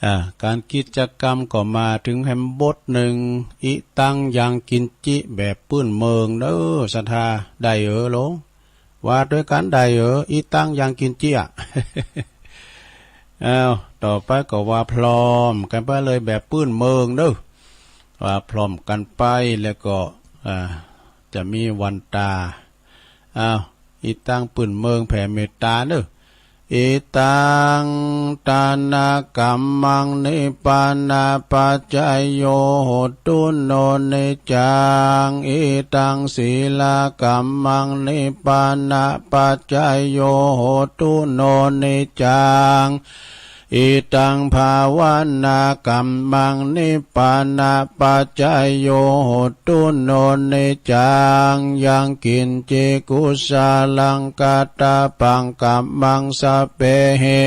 อ่า ก๋านกิจกรรมก็มาเถิงแหมบทนึ่ง อิตัง ยังกิญจิ แบบปื้นเมืองเน่อ ศรัทธา ได้เอ๋อหลวง ว่าตวยกั๋นได้เอ๋อ อิตัง ยังกิญจิ อะ เอา ต่อไปก็ว่าพร้อมกั๋นไปเลยแบบปื้นเมืองเน่อ ว่าพร้อมกั๋นไปแล้วก็ อ่า จะมีวันต๋า อ้าว อิตัง ปื้นเมืองแผ่เมตต๋าเน่อ อิตัง ตานะกัมมัง นิปปานะปัจจโย โหตุ โน นิจจัง อิตัง สีลากัมมัง นิปปานะปัจจโย โหตุ โน นิจจัง อิตัง ภาวนากัมมัง นิปปานะปัจจโย โหตุ โน นิจจัง ยังกิญจิ กุสลัง กัตตะปัง กัมมัง สัพเพหิ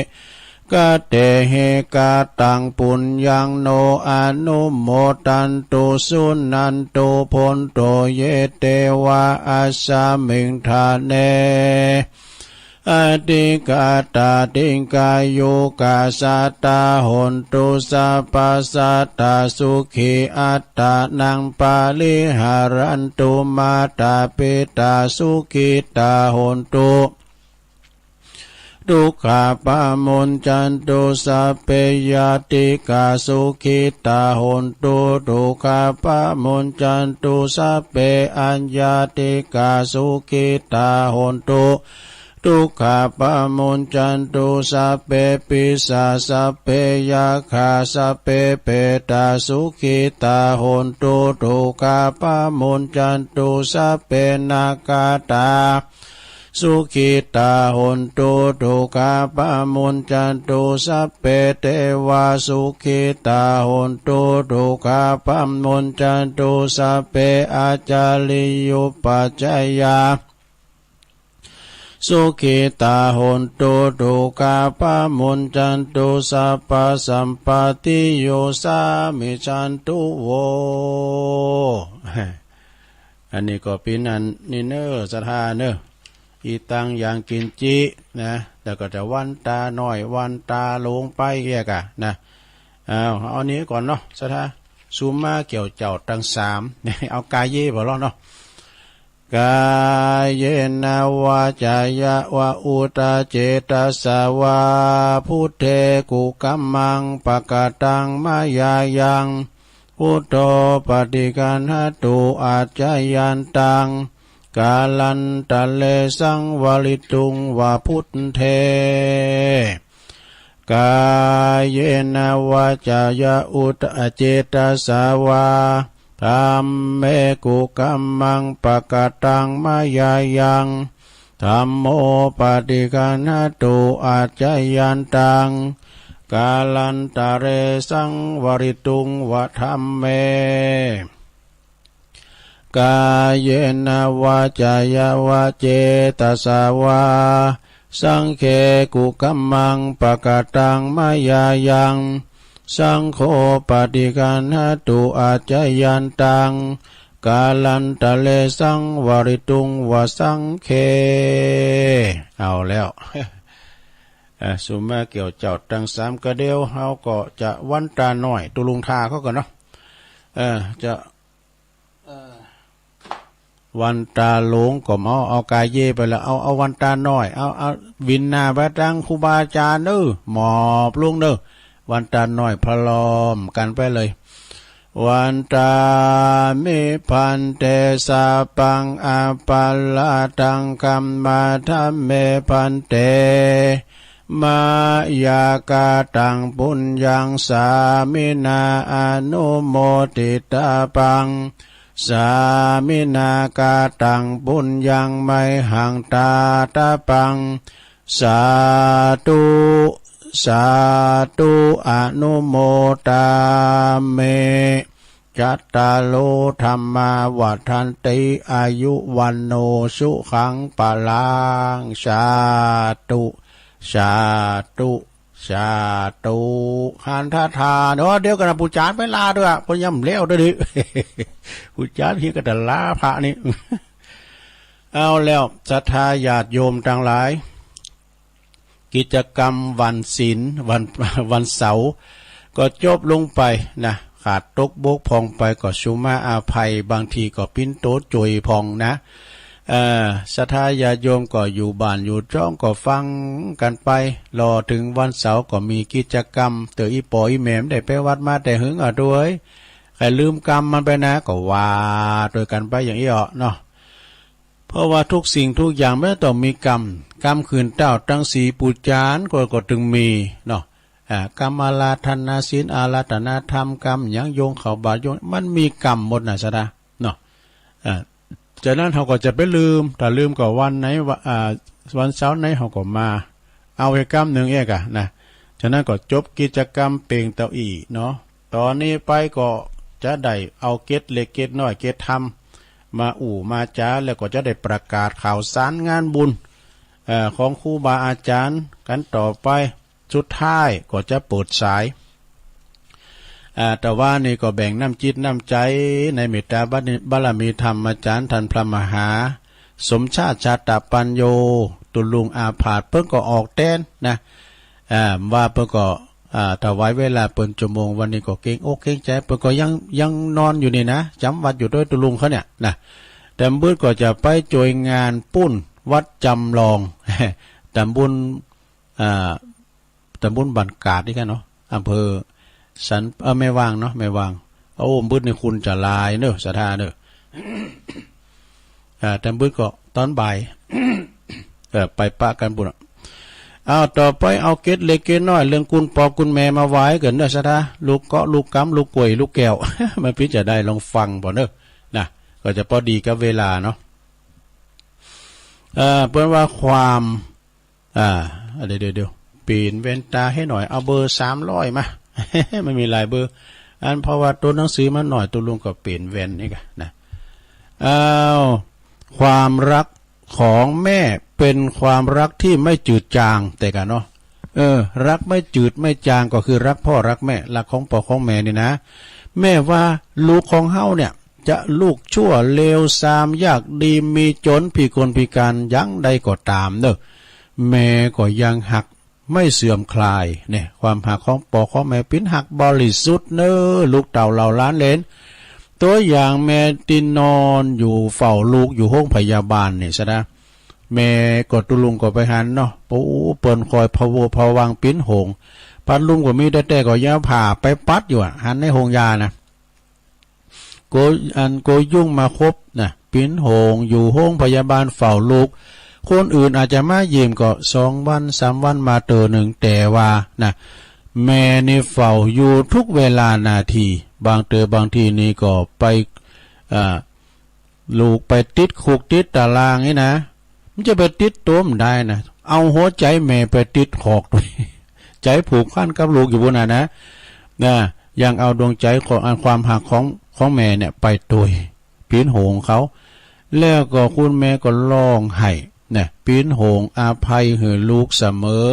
กะเตหิ กะตัง ปุญญัง โน อนุโมทันตุ สุนันตุ โพนโต เย เตวะ อัสสมิง ฐาเน อธิกาตา ติกายุกา สัตตา โหนตุ สัพพะ สัตตา สุขี อัตตานัง ปะริหารันตุ มาตา ปิตา สุขิตา โหนตุ ทุกขาปะมุญจันตุ สัพเพ ญาติกา สุขิตา โหนตุ ทุกขาปะมุญจันตุ สัพเพ อัญญาติกา สุขิตา โหนตุ ทุกขาปะมุญจันตุ สัพเพ ปิสา สัพเพ ยักขา สัพเพ เปตา สุขิตา โหนตุ ทุกขาปะมุญจันตุ สัพเพ นาคาตา สุขิตา โหนตุ ทุกขาปะมุญจันตุ สัพเพ เตวา สุขิตา โหนตุ ทุกขาปะมุญจันตุ สัพเพ อาจาริยุปัจจายา สุขิตา โหนตุ ทุกขาปะมุญจันตุ สัพพะสัมปตติโย สามิชันตุ โว อันนี้ก็เป๋นอันนี้เน่อ ศรัทธาเน่อ อิตัง ยังกิญจิ นะ แล้วก็จะวันต๋าน้อย วันต๋าหลวงไปแยกอะนะ เอา เอานี้ก่อนเนาะ ศรัทธา สุมาเกี่ยวเจ้าตังสาม เอากาเยบ่ลอเนาะ กาเยนะ วาจายะวะ อุตตะเจตสะวา พุทเท กุกัมมัง ปะกะตัง มะยายัง พุทโธ ปะฏิคันหะตุ อัจจายันตัง กาลันตะเร สังวะริตุง วะ พุทเท กาเยนะ วาจายะ อุตตะเจตสะวา ธัมเม กุกัมมัง ปะกะตัง มะยายัง ธัมโม ปะฏิคันหะตุ อัจจายันตัง กาลันตะเร สังวะริตุง วะ ธัมเม กาเยนะ วาจายะวะ เจตสะวา สังเค กุกัมมัง ปะกะตัง มะยายัง สังโฆ ปะฏิคันหะตุ อัจจายันตัง กาลันตะเร สังวะริตุง วะ สังเค เอาแล้ว เอ่อ สุมาเกี่ยวเจ้าตังสามกาเดียว เฮาก็จะวันต๋าน้อย ตุ๊ลุงทาเขาก่อนเนาะ เออ จะ เออ วันต๋าหลวงก็บ่เอา เอาก๋าเย้ไปละ เอา เอาวันต๋าน้อย เอา เอา วินหน้าไปตางครูบาอาจ๋ารย์เน่อ หมอบลงเน่อ วันต๋าน้อยพร้อมกั๋นไปเลย วันต๋ามิ ภันเต สาปัง อปาราธัง ขมาทะเม ภันเต มะยะกะตัง ปุญญัง สามินา อนุโมทิตาปัง สามินา กะตัง ปุญญัง มะหัง ตาตาปัง สาธุ สาธุ อนุโมทามิ จัตตาโร ธัมมา วัฑฒันติ อายุ วัณโณ สุขัง พลัง สาธุ สาธุ สาธุ หันทาทาเนาะ เดี๋ยวกั๋นนะ ปู่จ๋ารย์ไปลาด้วย เปิ้นยังบ่แล้วเด้อ ปู่จ๋ารย์เฮาก็จะลาพระนี่ เอาแล้ว ศรัทธาญาติโยมตังหลาย กิจกรรมวันศีล วัน วันเสาร์ ก็จบลงไปนะ ขาดตกบกพร่องไปก็สุมาอาภัย บางทีก็ปิ้นโตโจยพ่องนะ เอ่อ ศรัทธาญาติโยมก็อยู่บ้านอยู่จ้องก็ฟังกั๋นไป รอเถิงวันเสาร์ก็มีกิจกรรม เตื้ออี่ป้ออี่แม่บ่ได้ไปวัดมาแต่หึงอะตวย ใค่ลืมกำมันไปนะ ก็ว่าตวยกั๋นไปอย่างอี้อ้อเนาะ เพราะว่าทุกสิ่งทุกอย่างมันต้องมีกำ กำคืนเต๊าตังสี่ปู่จ๋ารย์ก็ ก็ตึงมีเนาะ อ่า กำอาราธนาศีล อาราธนาธรรม กำหยังโยงเข้าบาตรโยง มันมีกำหมดนะศรัทธาเนาะ อ่า ฉะนั้นเฮาก็จะไปลืม ถ้าลืมก็วันไหนวะ อ่า วันเสาร์ไหนเฮาก็มา เอาไว้กำนึ่งเอกอะนะ ฉะนั้นก็จบกิจกรรมเปล่งเต้าอี้เนาะ ต๋อนนี้ไปก็จะได้เอาเกร็ดเล็กเกร็ดน้อยเกร็ดธรรมมาอู้มาจ๋า แล้วก็จะได้ประกาศข่าวสารงานบุญ เอ่อ ของครูบาอาจ๋ารย์กั๋นต่อไป สุดท้ายก็จะเปิดสาย อ่า แต่ว่านี่ก็แบ่งน้ำจิตน้ำใจ๋ในเมตตาบารมีธรรมอาจ๋ารย์ต้านพระมหาสมชาติ ชาตปัญโญ ตุ๊ลุงอาผาด เปิ้นก็ออกแตนนะ อ่า ว่าเปิ้นก็ อ่า ถวายเวลาเปิ้นชั่วโมง วันนี้ก็เกรงอกเกรงใจ๋ เปิ้นก็ยัง ยังนอนอยู่นี่นะ จ๋ำวัดอยู่ตวยตุ๊ลุงเขาเนี่ยนะ ตำบึดก็จะไปโจยงานปุ้นวัดจำลอง ตำบล อ่า ตำบลบ้านกาดนี่กั๋นเนาะ อำเภอสัน เอ่อ แม่วางเนาะ แม่วาง โอ้ บึดนี่คนจะหลายเน่อ ศรัทธาเน่อ อ่า ตำบึดก็ต๋อนบ่าย เอ่อ ไปปะกั๋นปุ้นอะ เอา ต่อไปเอาเกร็ดเล็กเกร็ดน้อย เรื่องกุญป้อกุญแม่มาไหว้กั๋นเน่อ ศรัทธา ลูกเกาะ ลูกกำ ลูกกล้วย ลูกแก้ว มันปิ้นจะได้ลองฟังป้อเน่อ นะ ก็จะพอดีกับเวลาเนาะ เอ่อ เปิ้นว่าความ อ่า เดี๋ยว เดี๋ยว เดี๋ยว เป๋นแว่นต๋าหื้อหน่อย เอาเบอร์สามร้อยมา มันมีหลายเบอร์ อันเพราะว่าตั๋วหนังสือมันหน่อย ตุ๊ลุงก็เป๋นแว่นนี่กั๋นนะ อ้าว ความรักของแม่เป๋นความรักตี้ไม่จืดจาง แต่กั๋นเนาะ เออ รักไม่จืดไม่จางก็คือรักป้อรักแม่ รักของป้อของแม่นี่นะ แม้ว่าลูกของเฮาเนี่ย จะลูกชั่วเลวซาม ยากดีมีจ๋น พิกลพิก๋าน หยังใดก็ต๋ามเน่อ แม่ก็ยังฮักไม่เสื่อมคลาย เนี่ย ความฮักของป้อของแม่ปิ้นฮักบริสุทธิ์เน่อ ลูกเต้าเหล่าหลานเหลน ตั๋วอย่างแม่ตี้นอนอยู่เฝ้าลูกอยู่โฮงพยาบาลเนี่ยซะนะ แม่ก็ตุ๊ลุงก็ไปหันเนาะ โอ้ เปิ้นคอยพะวงพะวังปิ้นโหง ปัดลมก็มีแต๊ๆ ก็ยังผ่าไปปัดอยู่อะ หันในโฮงยานะ โก อันโกยุงมาคบนะ ปิ้นโหงอยู่โฮงพยาบาลเฝ้าลูก คนอื่นอาจจะมาเยี่ยมก็สองวันสามวันมาเตื้อนึ่ง แต่ว่านะ แม่นี่เฝ้าอยู่ทุกเวลานาที บางเตื้อบางทีนี่ก็ไป อ่า ลูกไปติดคุกติดตารางนี่นะ มันจะไปติดตั๋วบ่ได้นะ เอาหัวใจ๋แม่ไปติดคอกตวย ใจ๋ผูกพันกับลูกอยู่ปุ้นน่ะนะ นะ ยังเอาดวงใจ๋ของ อันความฮักของ ของแม่เนี่ยไปตวย ปิ้นโหงเขา แล้วก็คุณแม่ก็ฮ้องไห้นะ ปิ้นโหงอาภัยหื้อลูกเสมอ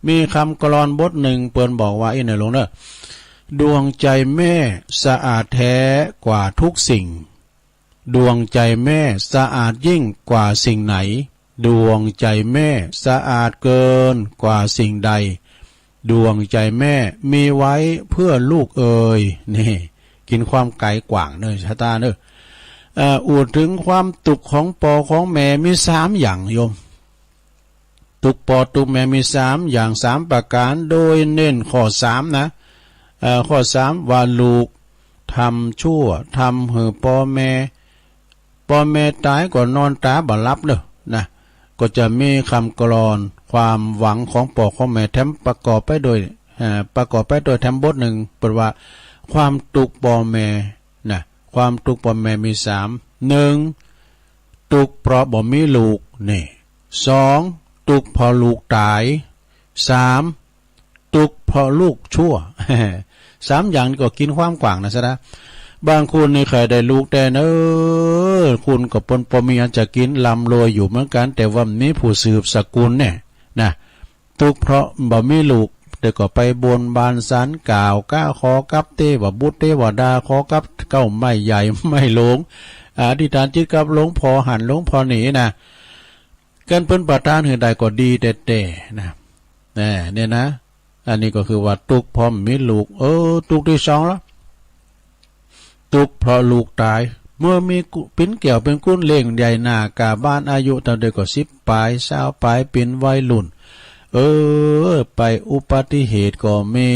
มีกำกลอนบทนึ่งเปิ้นบอกว่าอี้เน่อลุงเน่อ ดวงใจ๋แม่สะอาดแท้กว่าทุกสิ่ง ดวงใจ๋แม่สะอาดยิ่งกว่าสิ่งไหน ดวงใจ๋แม่สะอาดเกินกว่าสิ่งใด ดวงใจ๋แม่มีไว้เพื่อลูกเอย นี่ กิ๋นความไก๋กว้างเน่อ ศรัทธาเน่อ เอ่อ อู้เถิงความตุ๊กข์ของป้อของแม่มีสามอย่างโยม ตุ๊กข์ป้อตุ๊กข์แม่มีสามอย่าง สามประก๋าน โดยเน้นข้อสามนะ เอ่อ ข้อสามว่าลูกทำชั่ว ทำหื้อป้อแม่ ป้อแม่ต๋ายก็นอนต๋าบ่หลับเน่อนะ ก็จะมีกำกลอนความหวังของป้อของแม่แถมประกอบไปด้วย เอ่อ ประกอบไปด้วยแถมบทนึ่ง เปิ้นว่าความตุ๊กข์ป้อแม่นะ ความตุ๊กข์ป้อแม่มีสาม นึ่ง ตุ๊กข์เพราะบ่มีลูก นี่ สอง ตุ๊กข์เพราะลูกต๋าย สาม ตุ๊กข์เพราะลูกชั่ว สามอย่างนี้ก็กิ๋นความกว้างนะศรัทธา บางคนนี่ใค่ได้ลูกแต๊เน่อ คนก็เปิ้นบ่มีอันจะกิ๋น ร่ำรวยอยู่เหมือนกั๋น แต่ว่าบ่มีผู้สืบสกุลเนี่ยนะ ตุ๊กข์เพราะบ่มีลูก แต่ก็ไปบนบานศาลกล่าว ก้าขอกับเตวบุตรเตวดา ขอกับเก๊าไม้ใหญ่ไม้หลวง อธิษฐานจิตกับหลวงพ่อหั้นหลวงพ่อนี่นะ คันเปิ้นประทานหื้อได้ก็ดีแต๊ๆ นะ แน่ เนี่ยนะ อันนี้ก็คือว่าตุ๊กข์เพราะบ่มีลูก เออ ตุ๊กข์ตี้สองละ ตุ๊กข์เพราะลูกต๋าย เมื่อมีกุ เป๋นแก้วเป๋นกุลเล่งใหญ่หน้ากาบ้าน อายุเต้าใดก็สิบป๋าย ซาวป๋าย เป๋นวัยรุ่น เออ ไปอุบัติเหตุก็มี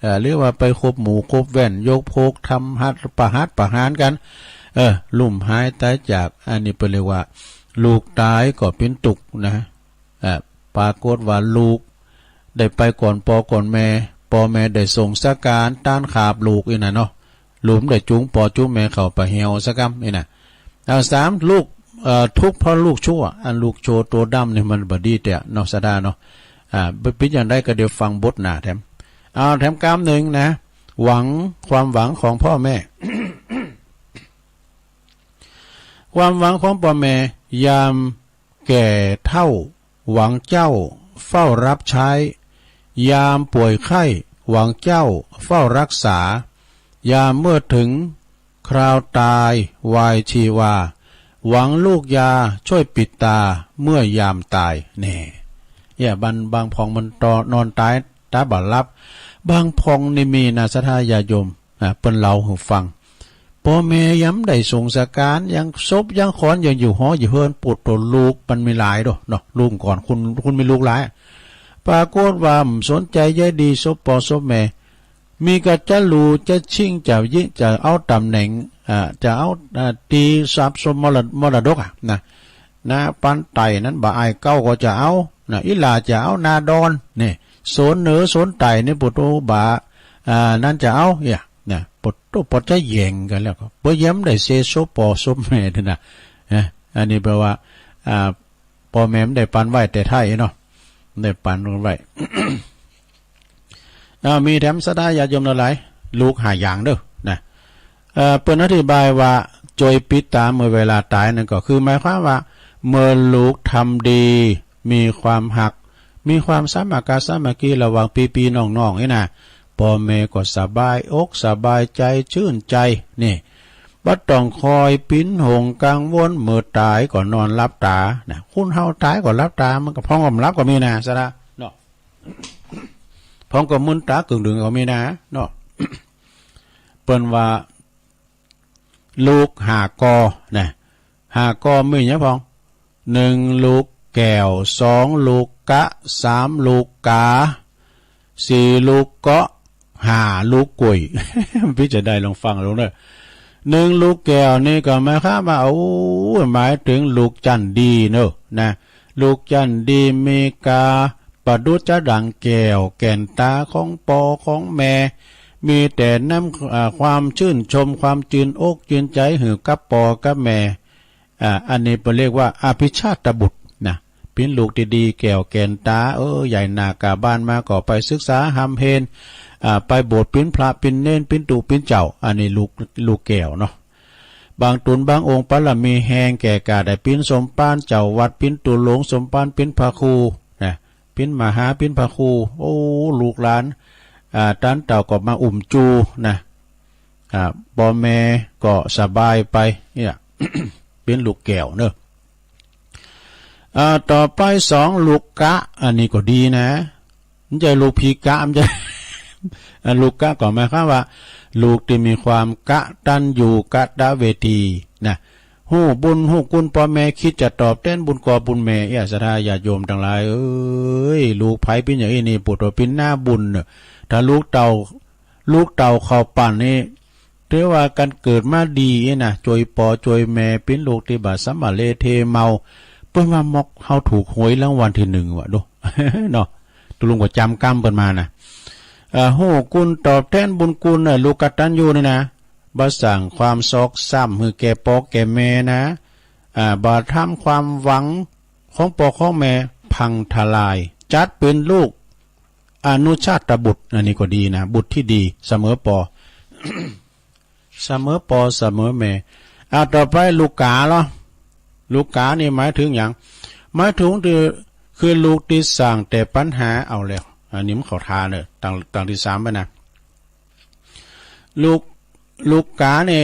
เอ่อ หรือว่าไปคบหมู่คบแว่น ยกพก ทำหัตถประหัตถ์ประหารกั๋น เออ ลุ่มหายต๋ายจาก อันนี้เปิ้นเรียกว่าลูกต๋ายก็เป๋นตุ๊กข์นะ เอ่อ ปรากฏว่าลูกได้ไปก่อนป้อก่อนแม่ ป้อแม่ได้ส่งสการ ต้านขาบลูกอี้น่ะเนาะ ลูกบ่ได้จูงป้อจูงแม่เข้าไปเหี่ยวสักกำอี้น่ะ เอา สาม ลูก เอ่อ ตุ๊กข์เพราะลูกชั่ว อันลูกชั่วตั๋วดำนี่มันบ่ดีแต๊เนาะศรัทธาเนาะ อ่า เป๋น เป๋นอย่างใดก็เดี๋ยวฟังบทหน้าแถม เอา แถมกำนึ่งนะ หวัง ความหวังของป้อแม่ ความหวังของป้อแม่ ยามแก่เฒ่า หวังเจ้าเฝ้ารับใช้ ยามป่วยไข้ หวังเจ้าเฝ้ารักษา ยามเมื่อถึงคราวตายวายชีวา หวังลูกยาช่วยปิดตาเมื่อยามต๋าย แน่ เนี่ย บาง บางพ่องมันต๋อน นอนต๋าย ต๋าบ่หลับ บางพ่องนี่มีนะศรัทธาญาติโยม อ่า เปิ้นเล่าหื้อฟัง ป้อแม่ยังบ่ได้ส่งสการ ยังศพยังขอนยังอยู่หออยู่เฮือน โผดโผลูกมันมีหลายโดเนาะ ลูกก่อน คน คนมีลูกหลาย ปรากฏว่าบ่สนใจ๋ใยดีศพป้อศพแม่ มีก้าจะลู่จะชิงจะยิ จะเอาต๋ำแหน่ง อ่า จะเอา อ่า ตี้ทรัพย์สม มรด- มรดกอะนะ นาปันไต่นั้นบ่อายเก๊าก็จะเอานะ อี้หล้าจะเอานาดอน นี่ โสนเหนือโสนใต้นี่ โผดโผบ่า อ่า นั้นจะเอา เนี่ย นะ โผดโผโผจะแย่งกั๋นแล้วก็ บ่ยังบ่ได้เสียศพป้อศพแม่เตื้อนะ นะ อันนี้แปลว่า อ่า ป้อแม่บ่ได้ปันไว้แต่ไท้เนาะ บ่ได้ปันไว้ อ่า มีแถมศรัทธาญาติโยมหลายๆ ลูกห้าอย่างเด้อ นะ เอ่อ เปิ้นอธิบายว่า จ้วยปิดต๋าเมื่อเวลาต๋ายนั้นก็คือหมายความว่า เมื่อลูกทำดี มีความฮัก มีความสามัคคาสามัคคีระหว่างปี้ๆ น้องๆ นี่นะ ป้อแม่ก็สบายอกสบายใจ๋ จื้นใจ๋ นี่ บ่ต้องคอยปิ๊นหงกังวล เมื่อต๋ายก็นอนหลับต๋า นะ คนเฮาต๋ายก็หลับต๋า มันก็พ่องก็บ่หลับก็มีนะศรัทธาเนาะ พ่องก็มึนต๋ากึ่งดึงก็มีนะเนาะ เปิ้นว่า ลูกห้าก่อนะ ห้าก่อมีหยังพ่อง นึ่งลูกแก้ว สองลูกกะ สามลูกกา สี่ลูกเกาะ ห้าลูกกล้วย ปี้จะได้ลองฟังลองเน่อ นึ่งลูกแก้วนี่ก็หมายความว่า โอ้ หมายเถิงลูกจั้นดีเน่อ นะ ลูกจั้นดีมีกา ประดุจจะดังแก้วแก่นต๋าของป้อของแม่ มีแต่น้ำ อ่า ความจื้นชม ความจื้นอกจื้นใจ๋หื้อกับป้อกับแม่ อ่า อันนี้เปิ้นเรียกว่าอภิชาตบุตรนะ เป๋นลูกตี้ดีแก้วแก่นต๋า เออ ใหญ่หน้ากาบ้านมาก็ไปศึกษาฮ่ำเฮน อ่า ไปโบสถ์เป๋นพระเป๋นเณร เป๋นตุ๊เป๋นเจ้า อันนี้ลูก ลูกแก้วเนาะ บางต๋นบางองค์ปารมีแฮงแก่กล้าได้เป๋นสมภารเจ้าวัด เป๋นตุ๊หลวงสมภาร เป๋นพระครูนะ เป๋นมหา เป๋นพระครู โอ้ ลูกหลาน อ่า ต้านเต้าก็มาอุ้มจูนะ อ่า ป้อแม่ก็สบายไป เนี่ย เป๋นลูกแก้วเน่อ อ่า ต่อไปสองลูกกะ อันนี้ก็ดีนะ บ่ใจ้ลูกผีกะ บ่ใจ้ อ่า ลูกกะก็หมายความว่า ลูกตี้มีความกตัญญูกตเวทีนะ ฮู้บุญฮู้คุณป้อแม่ กึ๊ดจะตอบแตนบุญป้อบุญแม่ เอ้อ ศรัทธาญาติโยมตังหลายเอ๋ย ลูกใผเป๋นอย่างอี้นี่ ปู้โตเป๋นนาบุญเน่อ ถ้าลูกเต้า ลูกเต้าเข้าปั๋นนี่ ถือว่ากั๋นเกิดมาดีนะ จ้วยป้อจ้วยแม่ เป๋นลูกตี้บ่สำมะเลเทเมา เปิ้นว่ามอกเฮาถูกหวยรางวัลตี้นึ่งวะดู เนาะ ตุ๊ลุงก็จ๋ำกำเปิ้นมานะ เอ่อ ฮู้คุณตอบแตนบุญคุณเน่อ ลูกกตัญญูนี่นะ บ่สร้างความซอกซ้ำหื้อแก่ป้อแก่แม่นะ อ่า บ่ทำความหวังของป้อของแม่พังทลาย จัดเป๋นลูกอนุชาตบุตร อันนี้ก็ดีนะ บุตรตี้ดี เสมอป้อ เสมอป้อเสมอแม่ อ่า ต่อไปลูกก๋าเหรอ ลูกก๋านี่หมายเถิงหยัง หมายเถิงคือ คือลูกตี้สร้างแต่ปัญหา เอาแล้ว อันนี้มันเข้าท่าเน่อ ตัง ตังตี้สามไปนะ ลูก ลูกก๋านี่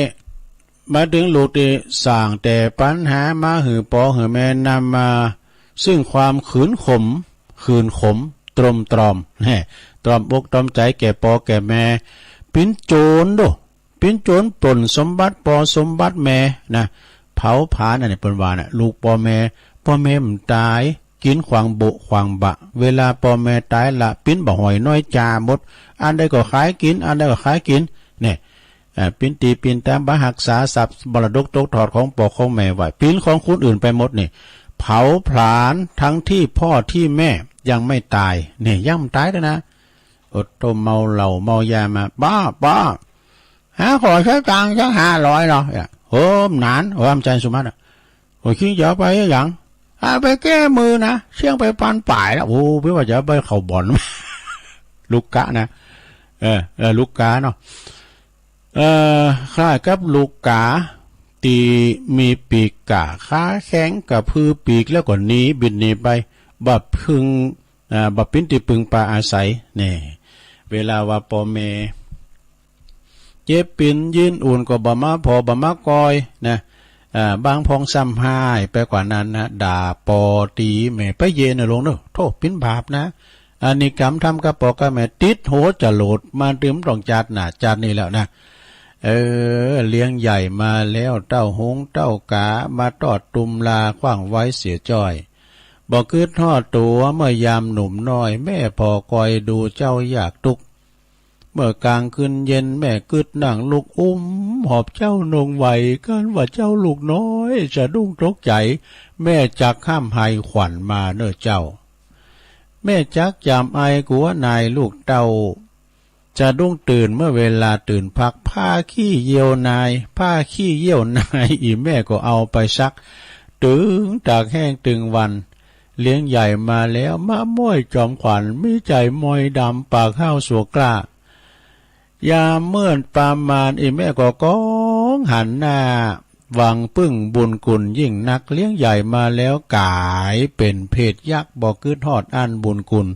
หมายเถิงลูกตี้สร้างแต่ปัญหามาหื้อป้อหื้อแม่ นำมาซึ่งความขื่นขม ขื่นขม ตรมตรอม แหม ตรอมอกตรอมใจ๋แก่ป้อแก่แม่ เป๋นโจรโด เป๋นโจรปล้นสมบัติป้อสมบัติแม่นะ เผาผลาญอันนี้เปิ้นว่านะ ลูกป้อแม่ ป้อแม่บ่ต๋าย กิ๋นขวางโบะขวางบะ เวลาป้อแม่ต๋ายละ ปิ้นบ่หอยน้อยจาหมด อันใดก็ขายกิ๋น อันใดก็ขายกิ๋น เนี่ย อ่า ปิ้นตี้ปิ้นตาง บ่ฮักษาทรัพย์มรดกตกทอดของป้อของแม่ไว้ ปิ้นของคนอื่นไปหมดนี่ เผาผลาญทั้งตี้ป้อตี้แม่ยังไม่ต๋าย เนี่ย ยังบ่ต๋ายเลยนะ โอดโต้เมาเหล้าเมายามา ป้อ ป้อ หาขอใจ๊ตังค์สักห้าร้อยเนาะ เนี่ย โหมหนาน โหมใจ๋สุมัติอะ โอ้ย คิดจะเอาไปหยัง เอาไปแก้มือนะ เสี้ยงไปปันป๋ายแล้ว โอ้ เปิ้นว่าจะเอาไปเข้าบ่อน ลูกก๋านะ เออ เออ ลูกก๋าเนาะ เอ่อ คล้ายกับลูกก๋าตี้มีปีกก้าขาแข็ง กระพือปีกแล้วก็หนี บินหนีไป บ่พึง อ่า บ่ปิ้นตี้ปึงปาอาศัย เนี่ย เวลาว่าป้อแม่ เจ็บเป๋นยืนอุ่นก็บ่มาผ่อบ่มาก่อยนะ อ่า บางพ่องซ้ำฮ้ายไปกว่านั้นนะ ด่าป้อตี๋แม่ ไปเยียะเน่อลุงเน่อ โธ่ เป๋นบาปนะ อันนี้กรรมทำกับป้อกับแม่ ติดหัวจรวดมาเถิงบ่ต้องจาติหน้าจาตินี้แล้วนะ เออ เลี้ยงใหญ่มาแล้ว เต้าฮงเต้ากา มาตอดตุมลา ขว้างไว้เสียจ้อย บ่กึ๊ดฮอดตั๋วเมื่อยามหนุ่มน้อย แม่ผ่อคอยดูเจ้ายากตุ๊กข์ เมื่อกลางคืนเย็นแม่กึ๊ดนั่งลุก อุ้มหอบเจ้านุ่งไหว ครั้นว่าเจ้าลูกน้อยสะดุ้งตกใจ๋ แม่จักห้ามไห้ขวัญมาเน่อเจ้า แม่จักยามไอกั๋วนายลูกเต้า สะดุ้งตื่นเมื่อเวลาตื่นพัก ผ้าขี้เยี่ยวนาย ผ้าขี้เยี่ยวนาย อี่แม่ก็เอาไปซัก ตึงตากแห้งตึงวัน เลี้ยงใหญ่มาแล้ว มะม้อยจอมขวัญ มีใจ๋มอยดำ ปากห้าวสัวกล้า ยามเมื่อนประมาณ อี่แม่ก็ก้องหันหน้า หวังปึ้งบุญคุณยิ่งนัก เลี้ยงใหญ่มาแล้วก๋ายเป๋นเพศยักษ์ บ่กึ๊ดฮอดอั้นบุญคุณ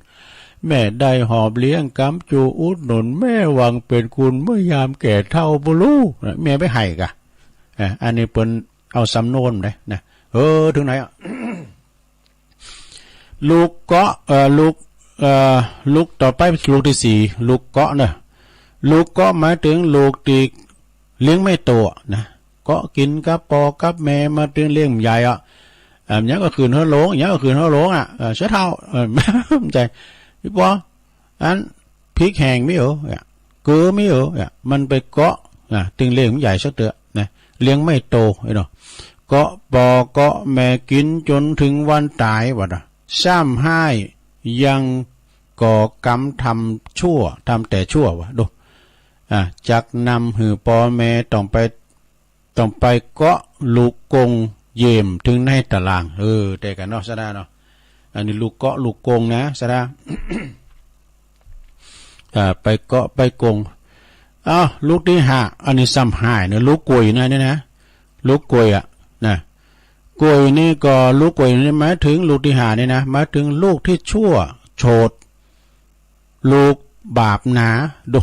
แม่ได้หอบเลี้ยงกำจูอุดหนุน แม่หวังเป๋นคุณเมื่อยามแก่เฒ่าบ่ฮู้ แม่ไปไห้ก่ะ อ่ะ อันนี้เปิ้นเอาสำนวนเลยนะ เออ เถิงไหนอะ ลูกเกาะ เอ่อ ลูก เอ่อ ลูกต่อไป ลูกตี้สี่ ลูกเกาะเน่อ ลูกเกาะหมายเถิงลูกตี้เลี้ยงไม่โตนะ เกาะกิ๋นกับป้อกับแม่มาเถิงเลี้ยงบ่ใหญ่อะ อ่า หยังก็ขึ้นเฮือโลง หยังก็ขึ้นเฮือโลงอะ เออ เสื้อเฒ่า เออ บ่ใจ้ อี่ป้อ อัน พริกแห้งมีเหรอ เนี่ย เกลือมีเหรอ เนี่ย มันไปเกาะนะ เถิงเลี้ยงบ่ใหญ่สักเตื้อนะ เลี้ยงไม่โต ไอ้เนาะ เกาะป้อเกาะแม่กิ๋นจ๋นเถิงวันต๋าย ว่าเนาะ ซ้ำฮ้ายยังก่อกรรมทำชั่ว ทำแต่ชั่ว ว่าดู อ่า จักนำหื้อป้อแม่ต้องไป ต้องไปเกาะลูกกงเยี่ยมเถิงในตาราง เออ แต๊กั๋นเนาะ ศรัทธาเนาะ อันนี้ลูกเกาะลูกกงนะ ศรัทธา อ่า ไปเกาะไปกง อ้าว ลูกตี้ห้า อันนี้ซ้ำฮ้ายเน่อ ลูกก๋วยนะ เนี่ยนะ ลูกก๋วยอะ นะ ก๋วยนี่ก็ ลูกก๋วยนี่หมายเถิงลูกตี้ห้านี่นะ หมายเถิงลูกตี้ชั่วโฉด ลูกบาปหนา ดู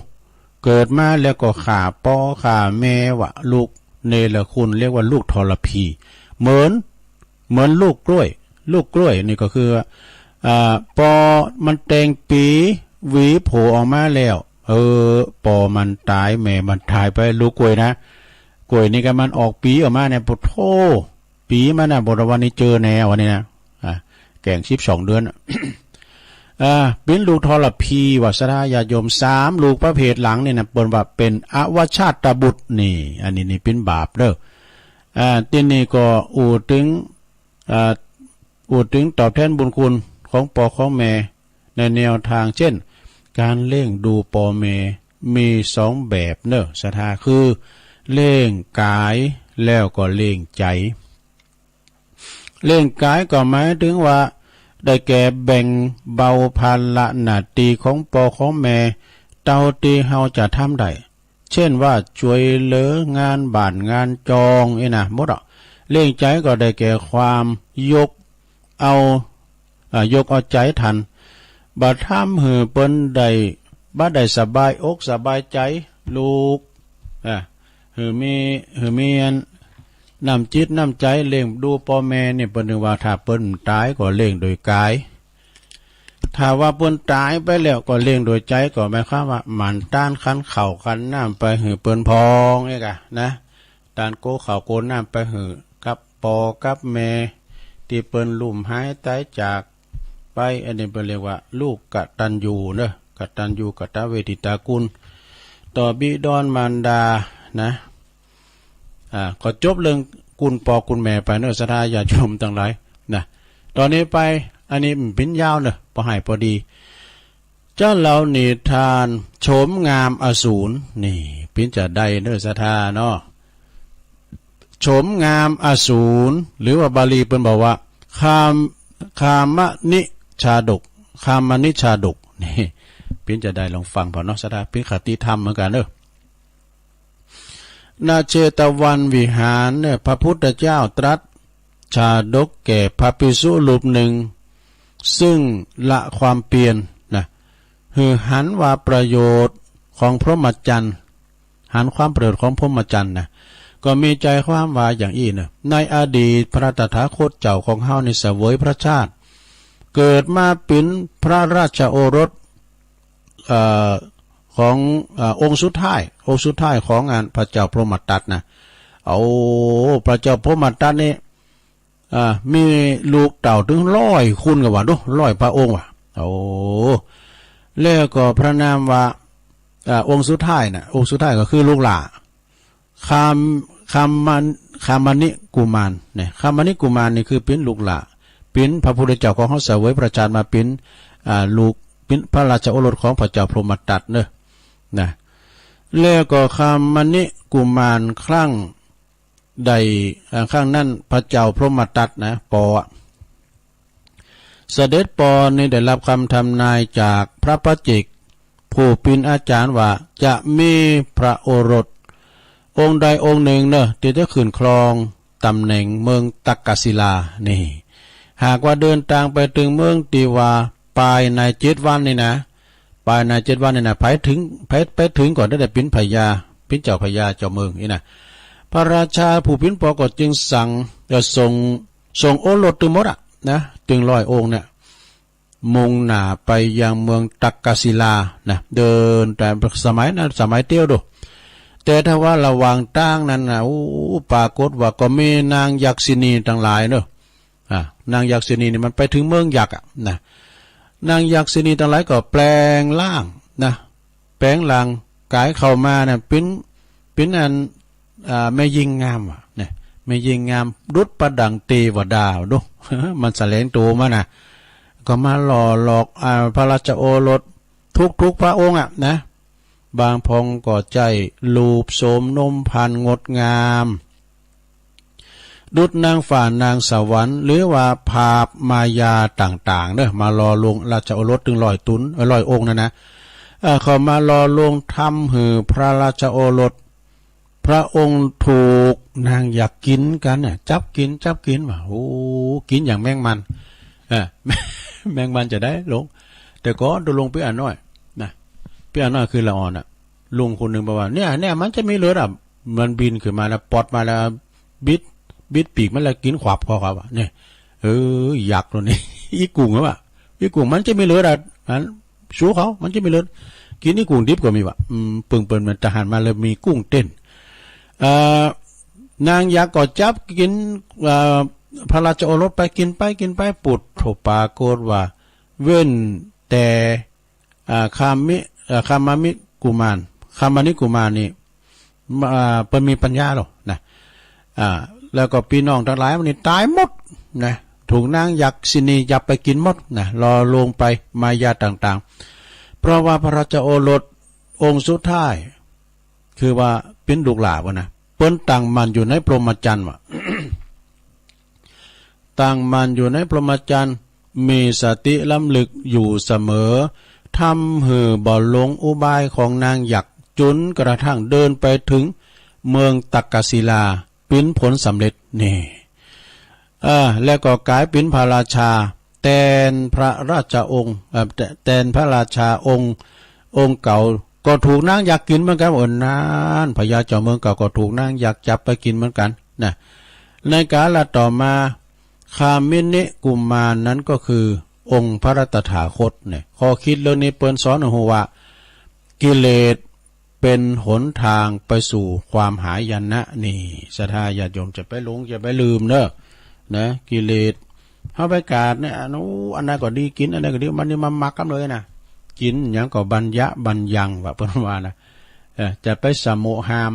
เกิดมาแล้วก็ฆ่าป้อฆ่าแม่ ว่าลูกเนรคุณ เรียกว่าลูกทรพี เหมือน เหมือนลูกกล้วย ลูกกล้วยนี่ก็คือ อ่า ป้อมันแต่งปี๋หวีโผล่ออกมาแล้ว เออ ปอมันต๋ายแม่มันต๋ายไป ลูกกล้วยนะ กล้วยนี่ก็มันออกปี๋ออกมาเนี่ย โผดโธ่ ปี๋มันน่ะ บ่าวันนี้เจอแน่ วันนี้นะ อ่ะ แก่งสิบสองเดือนน่ะ อ่า เป๋นลูกทรพี ว่าศรัทธาญาติโยม สามลูกประเภทหลังนี่นะ เปิ้นว่าเป๋นอวชาตบุตร นี่ อันนี้นี่เป๋นบาปเด้อ อ่า ตี้นี่ก็อู้เถิง อ่า อู้เถิงตอบแตนบุญคุณของป้อของแม่ในแนวตาง เจ้น ก๋านเลี้ยงดูป้อแม่มีสองแบบเนาะศรัทธา คือเลี้ยงก๋ายแล้วก็เลี้ยงใจ๋ เลี้ยงก๋ายก็หมายเถิงว่าได้แก่แบ่งเบาภาระหน้าตี้ของป้อของแม่เต้าตี้เฮาจะทำได้ เจ้นว่าจ้วยเหลืองานบ้านงานจองอี้นะ หมดอะ เลี้ยงใจ๋ก็ได้แก่ความยกเอา อ่า ยกเอาใจ๋ตัน บ่ทำหื้อเปิ้นได้ บ่ได้สบายอกสบายใจ๋ ลูก อ่า หื้อมี หื้อมีอันน้ำจิตน้ำใจ๋เลี้ยงดูป้อแม่นี่ เปิ้นเถิงว่าถ้าเปิ้นต๋ายก็เลี้ยงโดยก๋าย ถ้าว่าเปิ้นต๋ายไปแล้วก็เลี้ยงโดยใจ๋ ก็หมายความว่าหมั่นต้านขันข้าวขันน้ำไปหื้อเปิ้นพ่อง อี้ก่ะนะ ต้านโกข้าวโกน้ำไปหื้อกับป้อกับแม่ตี้เปิ้นลุ่มหายต๋ายจากไป อันนี้เปิ้นเรียกว่าลูกกตัญญูเนาะ กตัญญูกตเวทิตาคุณ ต่อบิดามารดานะ อ่า ก็จบเรื่องคุณป้อคุณแม่ไปเนาะศรัทธาญาติโยมตังหลายนะ ต๋อนนี้ไป อันนี้มันเป๋นยาวเนาะ ปอหื้อปอดี จะเล่านิทานโฉมงามอสูร นี่ เป๋นจาใดเนาะศรัทธาเนาะ โฉมงามอสูร หรือว่าบาลีเปิ้นบอกว่า คาม คามนิชาดก คามนิชาดก นี่ เป๋นจาใดลองฟังผ่อนเนาะศรัทธา เป๋นคติธรรมเหมือนกั๋นเนาะ ณ เชตวันวิหารเนี่ย พระพุทธเจ้าตรัสชาดกแก่พระภิกษุรูปหนึ่ง ซึ่งละความเปียรนะ หื้อหันว่าประโยชน์ของพรหมจรรย์ หันความประโยชน์ของพรหมจรรย์นะ ก็มีใจ๋ความว่าอย่างอี้เนาะ ในอดีตพระตถาคตเจ้าของเฮานี่เสวยพระชาติ เกิดมาเป๋นพระราชโอรส เอ่อ ของ เอ่อ องค์สุดท้าย องค์สุดท้ายของอันพระเจ้าพรหมทัตนะ เอา พระเจ้าพรหมทัตนี่ อ่า มีลูกเต้าเถิงร้อยคนก่าว่า ดู ร้อยพระองค์ว่ะ โอ้ แล้วก็พระนามว่า อ่า องค์สุดท้ายน่ะ องค์สุดท้ายก็คือลูกหล้า คาม คามัน คามนิกุมารเนี่ย คามนิกุมารนี่คือเป๋นลูกหล้า เป๋นพระพุทธเจ้าของเฮาเสวยพระชาติมาเป๋น อ่า ลูก เป๋นพระราชโอรสของพระเจ้าพรหมทัตเนาะ นะ แล้วก็คามนิกุมารครั้ง ได้ อ่า ครั้งนั้นพระเจ้าพรหมทัตนะ ปอ เสด็จปอนี่ได้ฮับกำทำนายจากพระปัจเจกผู้เป๋นอาจ๋ารย์ว่าจะมีพระโอรสองค์ใดองค์หนึ่งเนาะ ตี้จะขึ้นครองต๋ำแหน่งเมืองตักกศิลา นี่ หากว่าเดินตางไปเถิงเมืองตี้ว่าปายในเจ็ดวันนี่นะ ปายในเจ็ดวันนี่นะ ไปเถิง ไป ไปเถิงก่อนได้เป๋นพญา เป๋นเจ้าพญาเจ้าเมืองอี้นะ พระราชาผู้เป๋นปอก็จึงสั่ง จะส่ง ส่งโอรสตึงหมดอะนะ ตึงร้อยองค์เนี่ย มุ่งหน้าไปยังเมืองตักกศิลานะ เดินตาง สมัยนั้นสมัยเตี้ยวดู แต่ทว่าระหว่างตางนั้นนะ โอ้ ปรากฏว่าก็มีนางยักษิณีตังหลายเนาะ อ่ะ นางยักษิณีนี่มันไปเถิงเมืองยักษ์อะนะ นางยักษิณีตังหลายก็แปลงร่างนะ แปลงร่างก๋ายเข้ามานะ เป๋น เป๋นอัน อ่า แม่ญิงงามว่ะ เนี่ย แม่ญิงงามดุจประดังเตวดา ดู มันแสดงตั๋วมานะ ก็มาหล่อหลอก อ่า พระราชโอรสทุกๆ พระองค์อะนะ บางพองก็ใจ้รูปโสมนมพรรณงดงาม ดุจนางฟ้านางสวรรค์ หรือว่าผาบมายาต่างๆ เนาะ มาหล่อลวงราชโอรสตึงร้อยต๋น เอ่อ ร้อยองค์นั่นนะ เอ่อ เข้ามาหล่อลวงทำหื้อพระราชโอรส พระองค์ถูกนางยักษ์กิ๋นกั๋นเนี่ย จับกิ๋น จับกิ๋นว่ะ โอ้ กิ๋นอย่างแมงมัน เออ แมงมันจะได้ลง แต่ก่อนตวลุงปี้อาน้อยนะ ปี้อาน้อยคือละอ่อนน่ะ ลุงคนหนึ่งบอกว่า เนี่ย เนี่ย มันจะมีเลือดอะ มันบินขึ้นมาแล้ว ปอดมาแล้ว บิด บิดปีกมันแล้วกิ๋นขวับคอเขาอะ เนี่ย เออ ยักษ์ตัวนี้ อี้กุ่งหรือเปล่า อี้กุ่งมันจะมีเลือดอะ อัน สู้เขา มันจะมีเลือด กิ๋นนี่กุ้งดิบก็มีวะ อืม ปึงเปิ้นเป๋นทหารมาเลยมีกุ้งเต้น เอ่อ นางยักษ์ก็จับกิ๋น เอ่อ พระราชโอรสไป กิ๋นไป กิ๋นไป ปุดโธ ปรากฏว่า เว้นแต่ อ่า คามิ เอ่อ คามามิกุมาร คามณิกุมารนี่ อ่า เปิ้นมีปัญญาแล้วนะ อ่า แล้วก็ปี้น้องตังหลายมันนี่ต๋ายหมดนะ ถูกนางยักษิณียับไปกิ๋นหมดนะ หล่อลวงไป มายาต่างๆ เพราะว่าพระราชโอรสองค์สุดท้าย คือว่าเป๋นลูกหล้าว่ะนะ เปิ้นตั้งมั่นอยู่ในพรหมจรรย์ว่ะ ตั้งมั่นอยู่ในพรหมจรรย์ มีสติรำลึกอยู่เสมอ ทำหื้อบ่หลงอุบายของนางยักษ์ จ๋นกระทั่งเดินไปเถิงเมืองตักกศิลา เป๋นผลสำเร็จ นี่ เออ แล้วก็ก๋ายเป๋นพระราชา แตนพระราชองค์ เอ่อ แต- แตนพระราชาองค์ องค์เก่า ก็ถูกนางยักษ์กิ๋นเหมือนกั๋น เออ นั้น พญาเจ้าเมืองเก่าก็ถูกนางยักษ์จับไปกิ๋นเหมือนกั๋นนะ ในกาลต่อมา คามินิกุมารนั้นก็คือองค์พระตถาคตเนี่ย ข้อคิดเรื่องนี้เปิ้นสอนหื้อฮู้ว่า กิเลสเป๋นหนตางไปสู่ความหายนะ นี่ ศรัทธาญาติโยมจะไปหลง จะไปลืมเน่อ นะ กิเลส เฮาไปกาดเนี่ย อันนู้น อันนั้นก็ดีกิ๋น อันนั้นก็ดี มันนี่มามักกำเลยนะ กิ๋นหยังก็บัญญะบัญญังว่ะ เปิ้นว่านะ เออ จะไปสโมหาม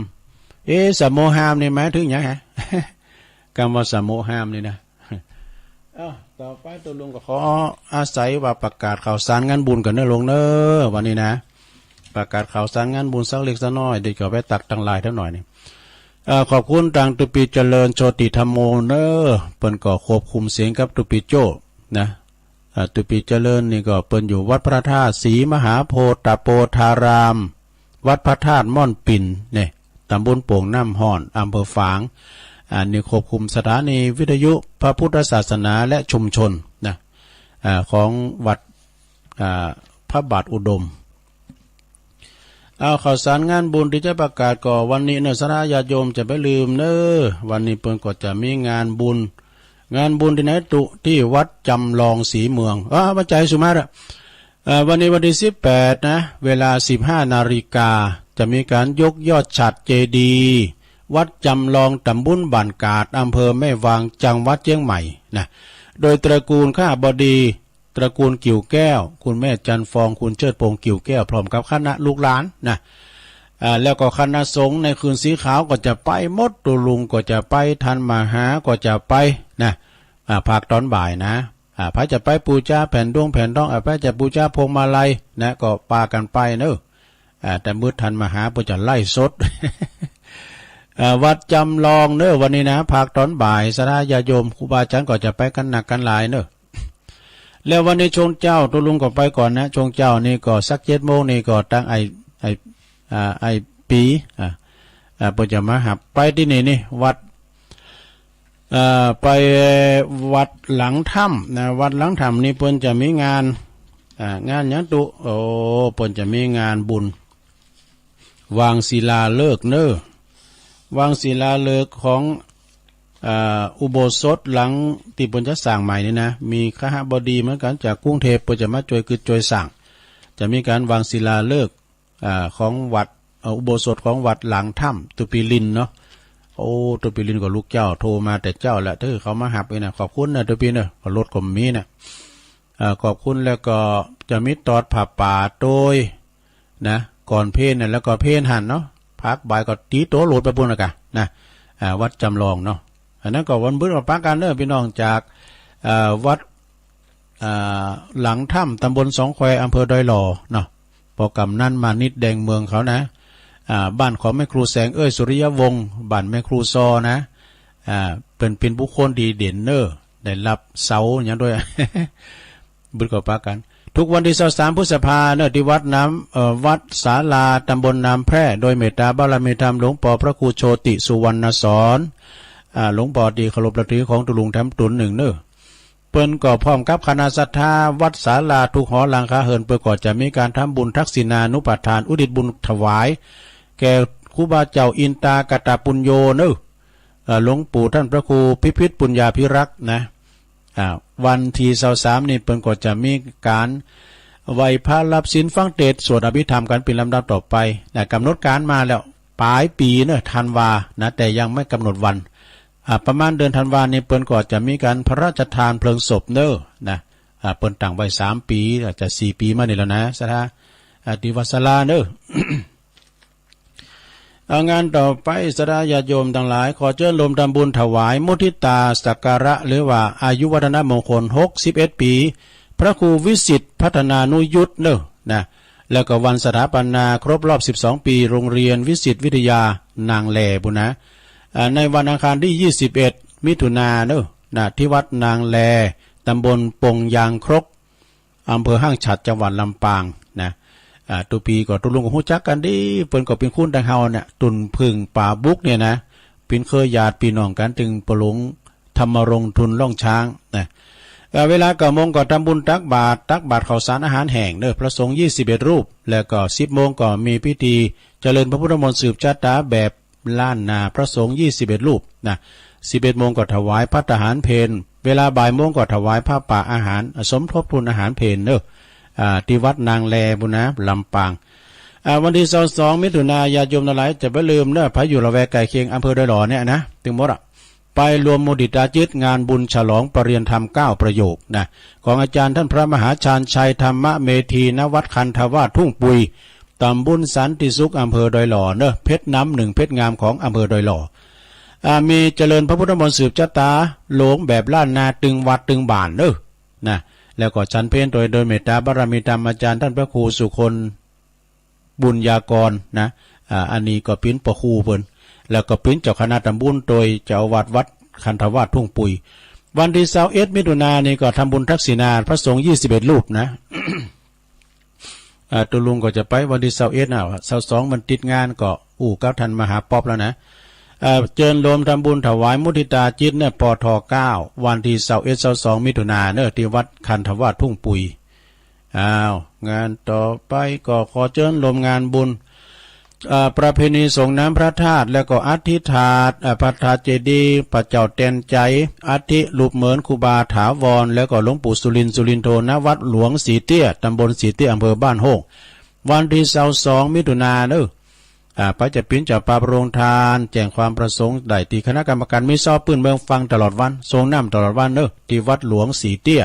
เอ๊ะ สโมหามนี่หมายเถิงหยังฮะ กำว่าสโมหามนี่นะ เอ้า ต่อไปตุ๊ลุงก็ขออาศัยว่าประกาศข่าวสารงานบุญก่อนเน่อลุงเน่อ วันนี้นะ ประกาศข่าวสารงานบุญสักเล็กสักน้อย เดี๋ยวก็ไปตักตังหลายเต้าหน่อยนี่ เอ่อ ขอบคุณตางตุ๊ปีเจริญโชติธัมโมเน่อ เปิ้นก็ควบคุมเสียงกับตุ๊ปีโจ้นะ เอ่อ ตุ๊ปีเจริญนี่ก็เปิ้นอยู่วัดพระธาตุศรีมหาโพธิ์ตะโปธาราม วัดพระธาตุม่อนปิ่นเนี่ย ตำบลโป่งน้ำฮ้อน อำเภอฝาง อ่า นี่ควบคุมสถานีวิทยุพระพุทธศาสนาและชุมชนนะ อ่า ของวัด อ่า พระบาทอุดม เอาข่าวสารงานบุญตี้จะประกาศก็วันนี้เน่อ ศรัทธาญาติโยมจะไปลืมเน่อ วันนี้เปิ้นก็จะมีงานบุญ งานบุญตี้ไหนตุ๊ ตี้วัดจำลองศรีเมือง อ้าว วัดใจสุมาระ เอ่อ วันนี้วันตี้สิบแปดนะ เวลาสิบห้านาฬิกา จะมีก๋านยกยอดฉัตรเจดีย์ วัดจำลอง ตำบลบ้านกาด อำเภอแม่วาง จังหวัดเจียงใหม่นะ โดยตระกูลคหบดี ตระกูลกิ่วแก้ว คุณแม่จันทร์ฟอง คุณเชิดพงษ์กิ่วแก้ว พร้อมกับคณะลูกหลานนะ อ่า แล้วก็คณะสงฆ์ในคืนสีขาวก็จะไปหมด ตุ๊ลุงก็จะไป ท่านมหาก็จะไปนะ อ่า ภาคต๋อนบ่ายนะ อ่า ใผจะไปปู๋จาแผ่นดวงแผ่นทอง อ่า ใผจะปู๋จาพวงมาลัยนะ ก็ปากั๋นไปเน่อ อ่า แต่มื้อท่านมหาเปิ้นจะไลฟ์สด อ่า วัดจำลองเน่อ วันนี้นะ ภาคต๋อนบ่าย ศรัทธาญาติโยม ครูบาอาจ๋ารย์ก็จะไปกั๋นนักกั๋นหลายเน่อ แล้ววันนี้ช่วงเจ๊า ตุ๊ลุงก็ไปก่อนนะ ช่วงเจ๊านี่ก็สักเจ็ดโมงนี่ก็ตางไอ้ ไอ้ อ่า ไอ้ปี๋ อ่า อ่า เปิ้นจะมาหับ ไปตี้นี่นี่ วัด เอ่อ ไปวัดหลังถ้ำนะ วัดหลังถ้ำนี่เปิ้นจะมีงาน อ่า งานหยังตุ๊ โอ้ เปิ้นจะมีงานบุญ วางศิลาฤกษ์เน่อ วางศิลาฤกษ์ของ อ่า อุโบสถหลังตี้เปิ้นจะสร้างใหม่นี่นะ มีคหบดีเหมือนกั๋นจากกรุงเทพฯ เปิ้นจะมาจ้วยกึ๊ดจ้วยสร้าง จะมีก๋านวางศิลาฤกษ์ อ่า ของวัด เอ่อ อุโบสถของวัดหลังถ้ำ ตุ๊ปีรินเนาะ โอ้ ตุ๊ปีรินก็ลูกเจ้าโทรมาแต่เจ๊าแหละ เออ เขามาหับเองนะ ขอบคุณนะตุ๊ปีเน่อ ก็รถก็มีนะ อ่า ขอบคุณ แล้วก็จะมีตอดผ้าป่าโตย นะ ก่อนเพลน่ะ แล้วก็เพลหั้นเนาะ ภาคบ่ายก็ตี๋ตั๋วโหลดไปปู๊นละก่ะนะ อ่า วัดจำลองเนาะ อันนั้นก็วันพุธก็ปะกั๋นเน่อ ปี้น้องจาก เอ่อ วัด อ่า หลังถ้ำ ตำบลสองแคว อำเภอดอยหล่อเนาะ ป้อกำนันมานิด แดงเมืองเขานะ อ่า บ้านของแม่ครูแสงเอื้อย สุริยวงศ์ บ้านแม่ครูซอนะ อ่า เปิ้นเป๋นบุคคลดีเด่นเน่อ ได้ฮับเสาหยังตวย พุธก็ปะกั๋น ทุกวันตี้ซาวสามพฤษภาเน่อ ตี้วัดน้ำ เอ่อ วัดศาลา ตำบลน้ำแพร่ โดยเมตตาบารมีธรรมหลวงป้อพระครูโชติสุวรรณสอน อ่า หลวงป้อตี้เคารพนับถือของตุ๊ลุงแถมตุ๊นนึ่งเน่อ เปิ้นก็พร้อมกับคณะศรัทธาวัดศาลาทุกหอหลังคาเฮือน เปิ้นก็จะมีก๋านทำบุญทักษิณานุปทาน อุทิศบุญถวายแก่ครูบาเจ้าอินตากตปุญโญเน่อ เอ่อ หลวงปู่ต้านพระครูพิพิธปุญญาภิรักษ์นะ อ่า วันตี้ซาวสามนี่เปิ้นก็จะมีก๋าน ไหว้พระ รับศีล ฟังเทศน์ สวดอภิธรรมกั๋นเป๋นลำดับต่อไปนะ ก๋ำหนดก๋านมาแล้ว ป๋ายปี๋เนาะ ธันวานะ แต่ยังไม่ก๋ำหนดวัน อ่า ประมาณเดือนธันวานี่ เปิ้นก็จะมีก๋านพระราชทานเพลิงศพเนาะนะ อ่า เปิ้นตั้งไว้สามปี๋ อาจจะสี่ปี๋มานี่แล้วนะ ศรัทธา อ่า ตี้วัดศาลาเนาะ เอา งานต่อไป ศรัทธาญาติโยมตังหลาย ขอเจิญรวมทำบุญถวายมุทิตาสักการะ หรือว่าอายุวัฒนมงคล หกสิบเอ็ดปี๋ พระครูวิสิทธิ์พัฒนานุยุตเนาะนะ แล้วก็วันสถาปนาครบรอบ สิบสองปี๋ โรงเรียนวิสิทธิ์วิทยานางแลปุ้นนะ อ่า ในวันอังคารตี้ ยี่สิบเอ็ด มิถุนาเนาะนะ ตี้วัดนางแล ตำบลปงยางครก อำเภอห้างฉัตร จังหวัดลำปางนะ อ่า ตุ๊ปี๋ก็ตุ๊ลุงก็ฮู้จักกั๋นดี เปิ้นก็เป๋นคุ้นตังเฮาเนี่ย ตุ่นผึ้งป๋าบุกเนี่ยนะ เป๋นเครือญาติปี้น้องกั๋น ตึงปอหลวงธรรมรงค์ ทุนร่องช้างนะ อ่า เวลาเก้าโมงก็ทำบุญตักบาตร ตักบาตรข้าวสารอาหารแห้งเนาะ พระสงฆ์ ยี่สิบเอ็ดรูป แล้วก็ สิบโมงก็มีพิธีเจริญพระพุทธมนต์สืบชะตาแบบ ล้านนา พระสงฆ์ ยี่สิบเอ็ดรูปนะ สิบเอ็ดโมงก็ถวายภัตตาหารเพล เวลาบ่ายโมงก็ถวายผ้าป่าอาหาร สมทบทุนอาหารเพลเนาะ อ่า ตี้วัดนางแลปุ้นนะ ลำปาง อ่า วันตี้ ซาวสอง มิถุนา ญาติโยมตังหลายจะบ่าลืมเนาะ ใผอยู่ละแวกใก้เคียงอำเภอดอยหล่อเนี่ยนะ ตึงหมดอะ ไปรวมมุทิตาจิตงานบุญฉลองปริญญาธรรมเก้าประโยคนะ ของอาจารย์ต้านพระมหาชาญชัย ธรรมเมธี ณ วัดคันธวาสทุ่งปุย ต๋ำบลสันติสุข อำเภอดอยหล่อเนาะ เพชรน้ำหนึ่งเพชรงามของอำเภอดอยหล่อ อ่า มีเจริญพระพุทธมนต์สืบชะตาหลวงแบบล้านนา ตึงวัดตึงบ้านเนาะนะ แล้วก็ฉันเพลโดย โดยเมตตาบารมีธรรมอาจารย์ต้านพระครูสุคน บุญญากรนะ อ่า อันนี้ก็เป๋นปอครูเปิ้น แล้วก็เป๋นเจ้าคณะต๋ำบลโดยเจ้าอาวาสวัดคันธวาสทุ่งปุย วันตี้ ซาวเอ็ด มิถุนานี่ก็ทำบุญทักษิณาพระสงฆ์ ยี่สิบเอ็ดรูปนะ อ่า ตุ๊ลุงก็จะไปวันตี้ ซาวเอ็ด นะ ซาวสอง มันติดงาน ก็อู้กับต้านมหาป๊อปแล้วนะ อ่า เจิญรวมทำบุญถวายมุทิตาจิตเนี่ย ปอทอเก้า วันตี้ ซาวเอ็ด ซาวสอง มิถุนาเนาะ ตี้วัดคันธวาสทุ่งปุย อ้าว งานต่อไปก็ขอเจิญรวมงานบุญ อ่า ประเพณีส่งน้ำพระธาตุ แล้วก็อธิษฐาน อ่า พระธาตุเจดีย์ พระเจ้าแต๋นใจ๋ อัฐิรูปเหมือนครูบาถาวร แล้วก็หลวงปู่สุรินทร์ สุรินโท ณ วัดหลวงสีเตี้ย ต๋ำบลสีเตี้ย อำเภอบ้านโฮ่ง วันตี้ ซาวสอง มิถุนาเนาะ อ่า ใผจะเป๋นเจ้าภาพโฮงตาน แจ้งความประสงค์ได้ตี้คณะกรรมการ มีซาวปื้นเมืองฟังตลอดวัน ส่งน้ำตลอดวันเนาะ ตี้วัดหลวงสีเตี้ย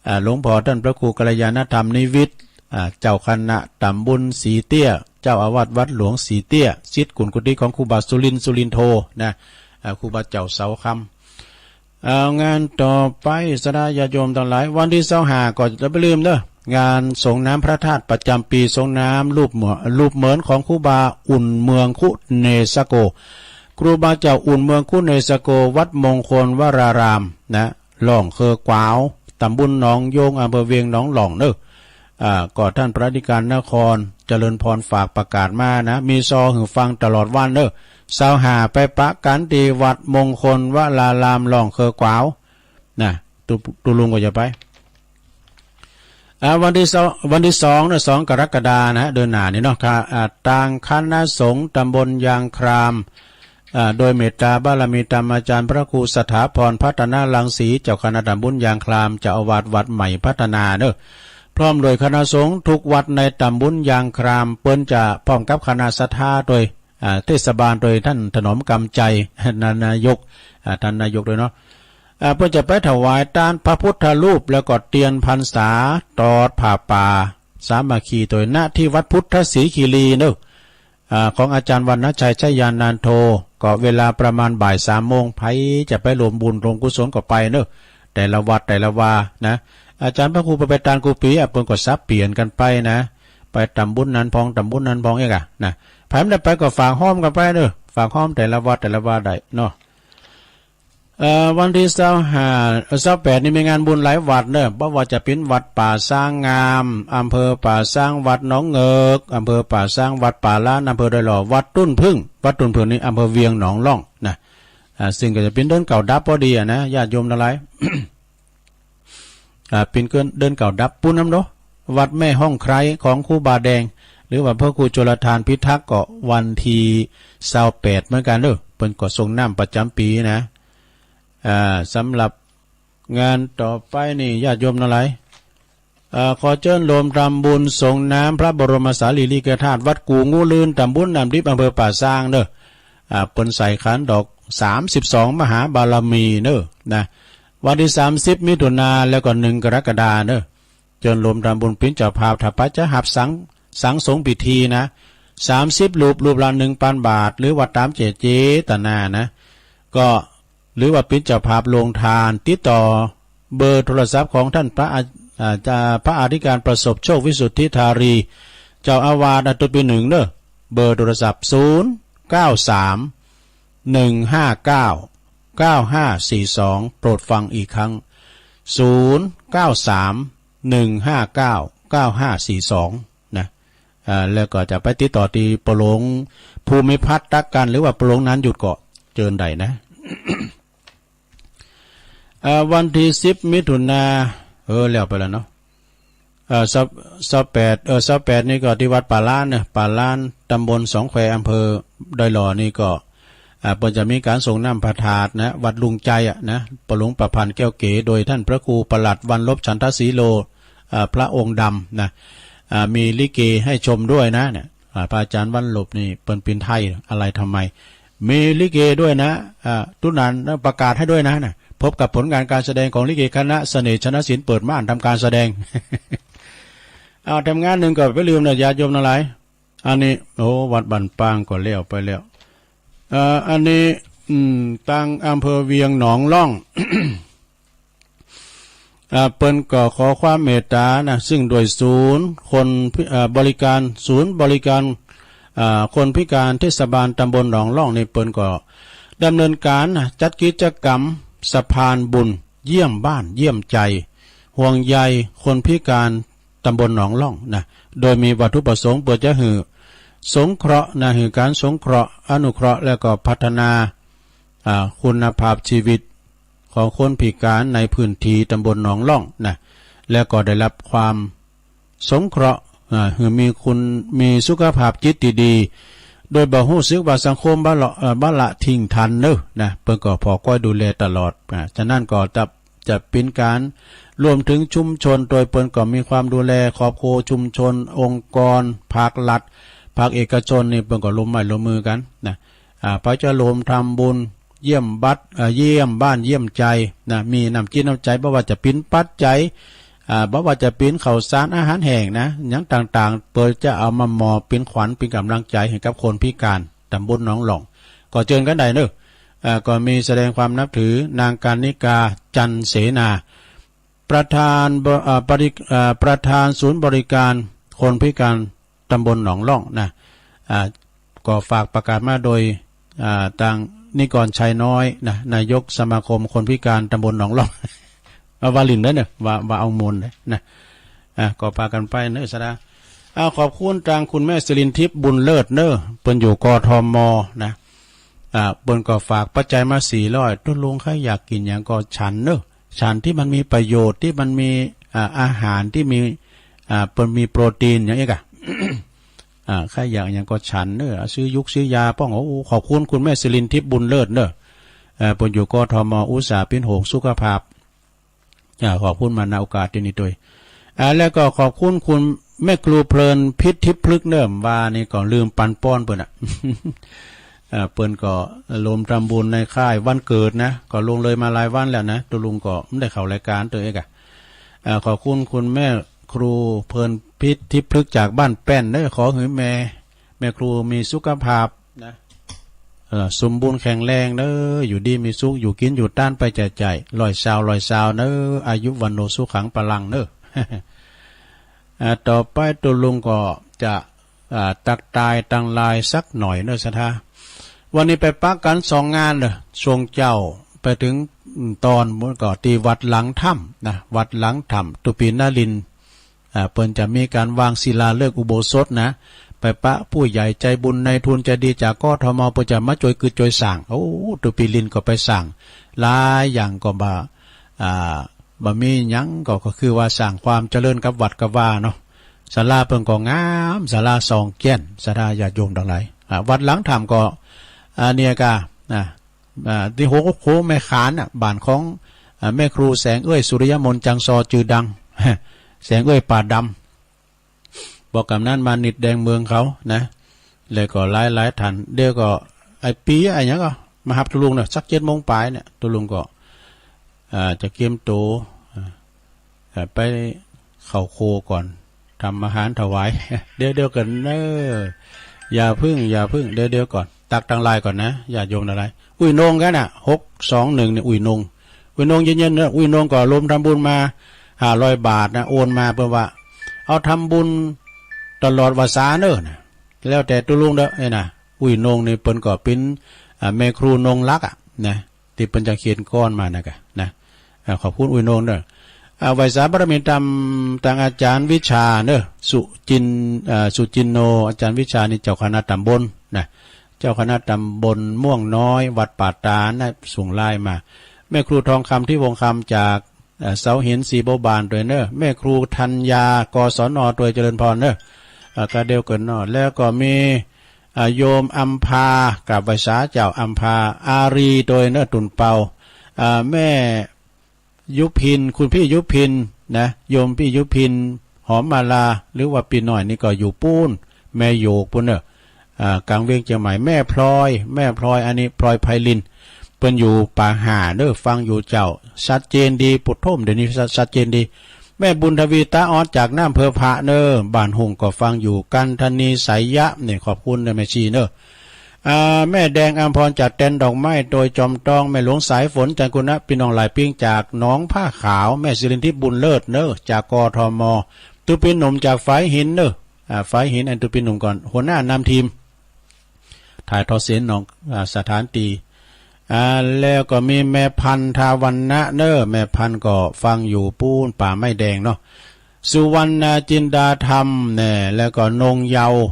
อ่า หลวงพ่อต้านพระครูกัลยาณธรรมนิวิทย์ อ่า เจ้าคณะต๋ำบลสีเตี้ย เจ้าอาวาสวัดหลวงสีเตี้ย ศิษย์กุลกุฏิของครูบาสุรินทร์ สุรินโท นะ อ่า ครูบาเจ้าเสาคำ เอา งานต่อไป ศรัทธาญาติโยมตังหลาย วันตี้ ซาวห้า ก็จะบ่าลืมเนาะ งานส่งน้ำพระธาตุประจ๋ำปี๋ ส่งน้ำรูปเหมือน รูปเหมือนของครูบาอุ่นเมืองคุเนสโก ครูบาเจ้าอุ่นเมืองคุเนสโก วัดมงคลวรารามนะ ล่องเคอกวาว ต๋ำบลหนองโยง อำเภอเวียงหนองล่องเนาะ อ่า ก็ต้านพระอธิการนครเจริญพรฝากประกาศมานะ มีซาวหื้อฟังตลอดวันเนาะ ซาวห้า ไปปะกั๋นตี้วัดมงคลวราราม ล่องเคอกวาวนะ ตุ๊ ตุ๊ลุงก็จะไป อ่า วันตี้สอง วันตี้สองนะ สองกรกฎานะ เดือนหน้านี่เนาะ ค่ะ อ่า ตางคณะสงฆ์ต๋ำบลยางคราม อ่า โดยเมตตาบารมีธรรมอาจารย์พระครูสถาพรพัฒนรังสี เจ้าคณะต๋ำบลยางคราม เจ้าอาวาสวัดใหม่พัฒนาเนาะ พร้อมโดยคณะสงฆ์กู้วัดในต๋ำบลยางคราม เปิ้นจะพร้อมกับคณะศรัทธาโดย อ่า เทศบาลโดยต้านถนอมกำใจ นายก อ่า ต้านนายกโดยเนาะ อ่า เปิ้นจะไปถวายตานพระพุทธรูป แล้วก็เตียนพรรษา ตอดผ้าป่าสามัคคีโดย ณ ตี้วัดพุทธสีคีรีเนาะ อ่า ของอาจารย์วรรณชัย ชัยญาณันโท ก็เวลาประมาณบ่ายสามโมง ใผจะไปร่วมบุญร่วมกุศลก็ไปเนาะ แต่ละวัดแต่ละวานะ อาจารย์พระครูไป ไปตานกู้ปี๋ อ่ะ เปิ้นก็สับเปลี่ยนกั๋นไปนะ ไปต๋ำบลนั้นพ่อง ต๋ำบลนั้นพ่องเองอะนะ ใผบ่ได้ไปก็ฝากฮ้อมกั๋นไปเนาะ ฝากฮ้อมแต่ละวัดแต่ละวาได้เนาะ เอ่อ วันตี้ซาวห้า เอ่อ ซาวแปดนี่มีงานบุญหลายวัดเนาะ บ่ว่าจะเป๋นวัดป่าช้างงาม อำเภอป่าช้าง วัดหนองเงิก อำเภอป่าช้าง วัดป่าล้าน อำเภอดอยหล่อ วัดตุ้นผึ้ง วัดตุ้นผึ้งนี่อำเภอเวียงหนองล่องนะ อ่า ซึ่งก็จะเป๋นเดือนเก๊าดับพอดีอะนะ ญาติโยมตังหลาย อ่า เป๋นเดือนเก๊าดับปู้นนำเนาะ วัดแม่ฮ่องไคร้ของครูบาแดง หรือว่าพระครูชลทานพิทักษ์ ก็วันตี้ซาวแปดเหมือนกั๋นเนาะ เปิ้นก็ส่งน้ำประจ๋ำปี๋นะ อ่า สำหรับงานต่อไปนี่ ญาติโยมตังหลาย เอ่อ ขอเจิญโฮมทำบุญสรงน้ำพระบรมสารีริกธาตุวัดกู่งูลื่น ตำบลน้ำดิบ อำเภอป่าซางเน่อ อ่า เปิ้นใส่ขันดอกสามสิบสองมหาบารมีเน่อ นะ วันตี้สามสิบมิถุนา แล้วก็หนึ่งกรกฎาเน่อ เจิญโฮมทำบุญเป๋นเจ้าภาพ ถ้าใผจะหับสัง สังสงฆ์พิธีนะ สามสิบรูป รูปละหนึ่งปันบาท หรือว่าต๋ามเจตนานะ ก็ หรือว่าเป๋นเจ้าภาพโฮงตาน ติดต่อเบอร์โทรศัพท์ของต้านพระอา อ่า จะ พระอธิการประสบโชค วิสุทธิธารี เจ้าอาวาส อ่ะ ตุ๊ดปี๋หนึ่งเน่อ เบอร์โทรศัพท์ ศูนย์เก้าสาม หนึ่งห้าเก้า เก้าห้าสี่สอง โปรดฟังอีกครั้ง ศูนย์เก้าสาม หนึ่งห้าเก้า เก้าห้าสี่สอง นะ อ่า แล้วก็จะไปติดต่อตี้ป้อหลวงภูมิพัฒน์ ตั๊กกัณฑ์ หรือว่าป้อหลวงนันหยุดก็เจิญได้นะ อ่า วันตี้สิบมิถุนา เออ แล้วไปแล้วเนาะ เอ่อ ซาว ซาวแปด เอ่อ ซาวแปดนี่ก็ตี้วัดป่าล้านเน่อ ป่าล้าน ตำบลสองแคว อำเภอดอยหล่อนี่ก็ อ่า เปิ้นจะมีก๋านสรงน้ำพระธาตุนะ วัดลุงใจอะนะ ป้อหลวงประพันธ์แก้วเก๋ โดยต้านพระครูประหลัดวรรณลบ ฉันทศรีโล อ่า พระองค์ดำนะ อ่า มีลิเกหื้อชมด้วยนะเนี่ย อ่า พระอาจ๋ารย์วรรณลบนี่เปิ้นเป๋นไทย อะไรทำไม มีลิเกด้วยนะ อ่า ตุ๊นั้นนะ ประกาศหื้อด้วยนะ นะ พบกับผลงานการแสดงของลิเกคณะเสน่ห์ชนะศิลป์ เปิดม่านทำการแสดง เอา แถมงานนึ่งก็บ่าลืมนะ ญาติโยมตังหลาย อันนี้ โอ้ วัดบ้านปางก็แล้วไปแล้ว เอ่อ อันนี้ อืม ตางอำเภอเวียงหนองล่อง อ่า เปิ้นก็ขอความเมตต๋านะ ซึ่งโดยศูนย์คนพิ อ่า บริการ ศูนย์บริการ อ่า คนพิการเทศบาลตำบลหนองล่องนี่ เปิ้นก็ดำเนินก๋านนะ จัดกิจกรรมสะพานบุญ เยี่ยมบ้านเยี่ยมใจ ห่วงใยคนพิการตำบลหนองล่องนะ โดยมีวัตถุประสงค์เปื้อจะหื้อสงเคราะห์นะ หื้อก๋านสงเคราะห์ อนุเคราะห์ แล้วก็พัฒนา อ่า คุณภาพชีวิตของคนพิการในพื้นที่ตำบลหนองล่องนะ แล้วก็ได้รับความสงเคราะห์ อ่า หื้อมีคุณ มีสุขภาพจิตตี้ดี โดยบ่ฮู้สึกว่าสังคมบ่ละ เอ่อ บ่ละทิ้งต้านเน่อนะ เปิ้นก็ผ่อก้อยดูแลตลอด อ่า ฉะนั้นก็จะ จะเป๋นก๋านรวมเถิงชุมชน โดยเปิ้นก็มีความดูแลขอบคัวชุมชน องค์กร ภาครัฐ ภาคเอกชนนี่ เปิ้นก็ร่วมไม้ร่วมมือกั๋นนะ อ่า ไปจะโฮมทำบุญ เยี่ยมบัด เอ่อ เยี่ยมบ้านเยี่ยมใจนะ มีน้ำจิตน้ำใจ๋ บ่ว่าจะเป๋นปัจจัย อ่า บ่ว่าจะเป๋นข้าวสารอาหารแห้งนะ หยังต่างๆ เปื้อจะเอามามอบเป๋นขวัญเป๋นก๋ำลังใจ๋หื้อกับคนพิการตำบลหนองล่อง ก็เจิญกั๋นได้เน่อ อ่า ก็มีแสดงความนับถือ นางกรรณิกา จันทร์เสนา ประธานบ- อ่า บริ- อ่า ประธานศูนย์บริการคนพิการตำบลหนองล่องนะ อ่า ก็ฝากประกาศมาโดย อ่า ตางนิกรชัยน้อยนะ นายกสมาคมคนพิการตำบลหนองล่อง เอาว่าหลิ้นเน่อเนี่ย ว่า ว่าเอามวลเลยนะ อ่า ก็ปากั๋นไปเน่อ สาธุ อ่า ขอบคุณตางคุณแม่สิรินทิพย์บุญเลิศเน่อ เปิ้นอยู่ กทม นะ อ่า เปิ้นก็ฝากปัจจัยมาสี่ร้อย ตุ๊ลุงใค่อยากกิ๋นหยังก็ฉันเน่อ ฉันตี้มันมีประโยชน์ ตี้มันมี อ่า อาหารตี้มี อ่า เปิ้นมีโปรตีนหยังอี้ก่ะ อ่า ใค่อยากหยังก็ฉันเน่อ ซื้อยุกซื้อยาป้อง โอ้ ขอบคุณคุณแม่สิรินทิพย์บุญเลิศเน่อ เอ่อ เปิ้นอยู่ กทม อุตส่าห์เป๋นห่วงสุขภาพ อ่า ขอบคุณมา ณ โอกาสตี้นี้ตวย อ่า แล้วก็ขอบคุณคุณแม่ครูเพลินพิษทิพย์พฤกษ์เน่อ ว่านี่ก็ลืมปันป้อนเปิ้นอะ อ่า เปิ้นก็โฮมทำบุญในค่ายวันเกิดนะ ก็ล่วงเลยมาหลายวันแล้วนะ ตุ๊ลุงก็บ่ได้เข้ารายก๋านตวยเอกอะ อ่า ขอบคุณคุณแม่ครูเพลินพิษทิพย์พฤกษ์จากบ้านแป้นเน่อ ขอหื้อแม่ แม่ครูมีสุขภาพนะ เอ่อ สมบูรณ์แข็งแรงเน่อ อยู่ดีมีสุข อยู่กิ๋นอยู่ตานไปใจ๋ๆ ร้อยซาว ร้อยซาวเน่อ อายุ วัณโณ สุขัง พลังเน่อ อ่า ต่อไปตุ๊ลุงก็จะ อ่า ตักตายตังลายสักหน่อยเน่อ ศรัทธา วันนี้ไปปะกั๋นสองงานเน่อ ช่วงเจ๊าไปเถิง อืม ต๋อน ก็ตี้วัดหลังถ้ำนะ วัดหลังถ้ำ ตุ๊ปี๋นรินทร์ อ่า เปิ้นจะมีก๋านวางศิลาฤกษ์อุโบสถนะ ไปปะผู้ใหญ่ใจ๋บุญนายทุนใจ๋ดีจาก กทม เปิ้นจะมาจ้วยกึ๊ดจ้วยสร้าง โอ้ ตุ๊ปี๋นรินทร์ก็ไปสร้างหลายอย่างก็บ่า อ่า บ่มีหยังก็ ก็คือว่าสร้างความเจริญกับวัดกับวาเนาะ ศาลาเปิ้นก็งาม ศาลาสองแก้น ศรัทธาญาติโยมตังหลาย อ่า วัดหลังถ้ำก็ อ่า เนี่ยก่ะ อ่า อ่า ตี้หัวโค้งแม่ขานน่ะ บ้านของ อ่า แม่ครูแสงเอื้อย สุริยมนต์ จังซอ จื้อดัง แสงเอื้อยป่าดำ บ่ากำนันมานิตย์แดงเมืองเขานะ แล้วก็หลายๆ ท่าน เดี๋ยวก็ไอ้ปี๋ไอ้หยังก็มาฮับตุ๊ลุงเนาะ สักเจ็ดโมงป๋ายเนี่ย ตุ๊ลุงก็ อ่า จะเกียมตั๋ว อ่า อ่า ไปเข้าครัวก่อน ทำอาหารถวาย เดี๋ยวๆ ก่อนเน้อ อย่าเพิ่ง อย่าเพิ่ง เดี๋ยวๆ ก่อน ตักตังไลน์ก่อนนะ ญาติโยมตังหลาย อุ้ยนงกันน่ะ หกสองหนึ่ง เนี่ย อุ้ยนง อุ้ยนงเย็นๆ เน้อ อุ้ยนงก็รวมทำบุญมา ห้าร้อย บาทนะ โอนมา เปิ้นว่า เอาทำบุญตลอดวรรษาเน้อนะ แล้วแต่ตุ๊ลุงเน้อ ไอ้นะ อุ้ยนงนี่เปิ้นก็เป๋น อ่า แม่ครูนงรักอะนะ ตี้เปิ้นจะเขียนกลอนมานะกะนะ อ่า ขอบคุณอุ้ยนงเน้อ อ่า ไหว้สาบารมีธรรมตางอาจ๋ารย์วิชาเน้อ สุจิน อ่า สุจินโน อาจ๋ารย์วิชานี่เจ้าคณะต๋ำบลนะ เจ้าคณะต๋ำบลม่วงน้อย วัดป่าตาดนะ ส่งไลน์มา แม่ครูทองคำ ทิพย์วงศ์คำ จาก เอ่อ เสาหิน ศรีบัวบาน ตวยเน้อ แม่ครูธัญญา กศน ตวย เจริญพรเน้อ เอ่อ กาเดียวกั๋นเนาะ แล้วก็มี อ่า โยมอำภา กราบไหว้สาเจ้า อำภา อารี ตวยเน้อ ตุ่นเปา อ่า แม่ยุพิน คุณพี่ยุพินนะ โยมพี่ยุพิน หอมมาลา หรือว่าปี้น้อยนี่ก็อยู่ปู๊น แม่โยกปู๊นเน้อ อ่า ก๋างเวียงเจียงใหม่ แม่พลอย แม่พลอย อันนี้พลอยไพรินทร์ เปิ้นอยู่ป่าห่าเน้อ ฟังอยู่เจ้า ชัดเจนดี ปุถม เดี๋ยวนี้ชัด ชัดเจนดี แม่บุญทวี ต๋าออด จากน้ำเภอพระเน้อ บ้านหุ่งก็ฟังอยู่ กันธนี ไสยะ เนี่ย ขอบคุณเน้อ แม่ชีเน้อ อ่า แม่แดงอำพร จากแตนดอกไม้ ตวย จอมตอง แม่หลวงสายฝน จันทร์คุณนะ ปี้น้องหลายปิ้ง จากหนองผ้าขาว แม่สิรินทิพย์ บุญเลิศเน้อ จาก กทม ตุ๊ปี้หนุ่ม จากฝายหินเน้อ อ่า ฝายหิน อันตุ๊ปี้หนุ่มก่อน หัวหน้านำทีม ถ่ายทอดเสียงหนอง อ่า สถานตี้ อ่า แล้วก็มีแม่พันธุ์ ทาวันนะเน้อ แม่พันธุ์ก็ฟังอยู่ปู๊นป่าไม้แดงเนาะ สุวรรณาจินดาธรรมแน่ แล้วก็นงเยาว์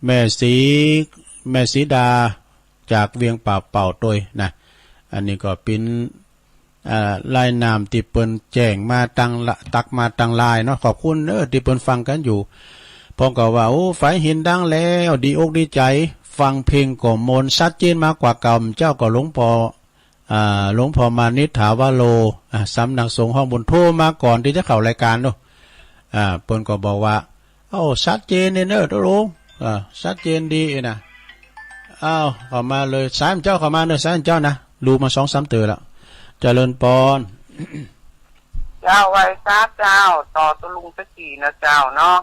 แม่สี แม่สีดา จากเวียงป่าเป่าตวยนะ อันนี้ก็เป๋น อ่า ลายน้ำตี้เปิ้นแจ้งมาตางละ ตักมาตางไลน์เนาะ ขอบคุณเน้อ ตี้เปิ้นฟังกั๋นอยู่ พ่องก็ว่า โอ้ ฝายหินดังแล้ว ดีอกดีใจ๋ ฟังเพลงก็ม่วน ชัดเจนมากกว่าเก่า เจ้าก็หลวงป้อ อ่า หลวงป้อมานิษฐาวโร อ่า สำนักสงฆ์ห้องบุญ โทรมาก่อนตี้จะเข้ารายก๋านเนาะ อ่า เปิ้นก็บอกว่า เอ้า ชัดเจนนี่เน้อ ตุ๊ลุง อ่า ชัดเจนดีนะ เอ้า เข้ามาเลย สายเจ้าเข้ามาเน้อ สายเจ้านะ ดูมาสองสามเตื้อแล้ว เจริญปอน เจ้า ไหว้สาเจ้า ต่อตุ๊ลุงสักทีนะเจ้าเนาะ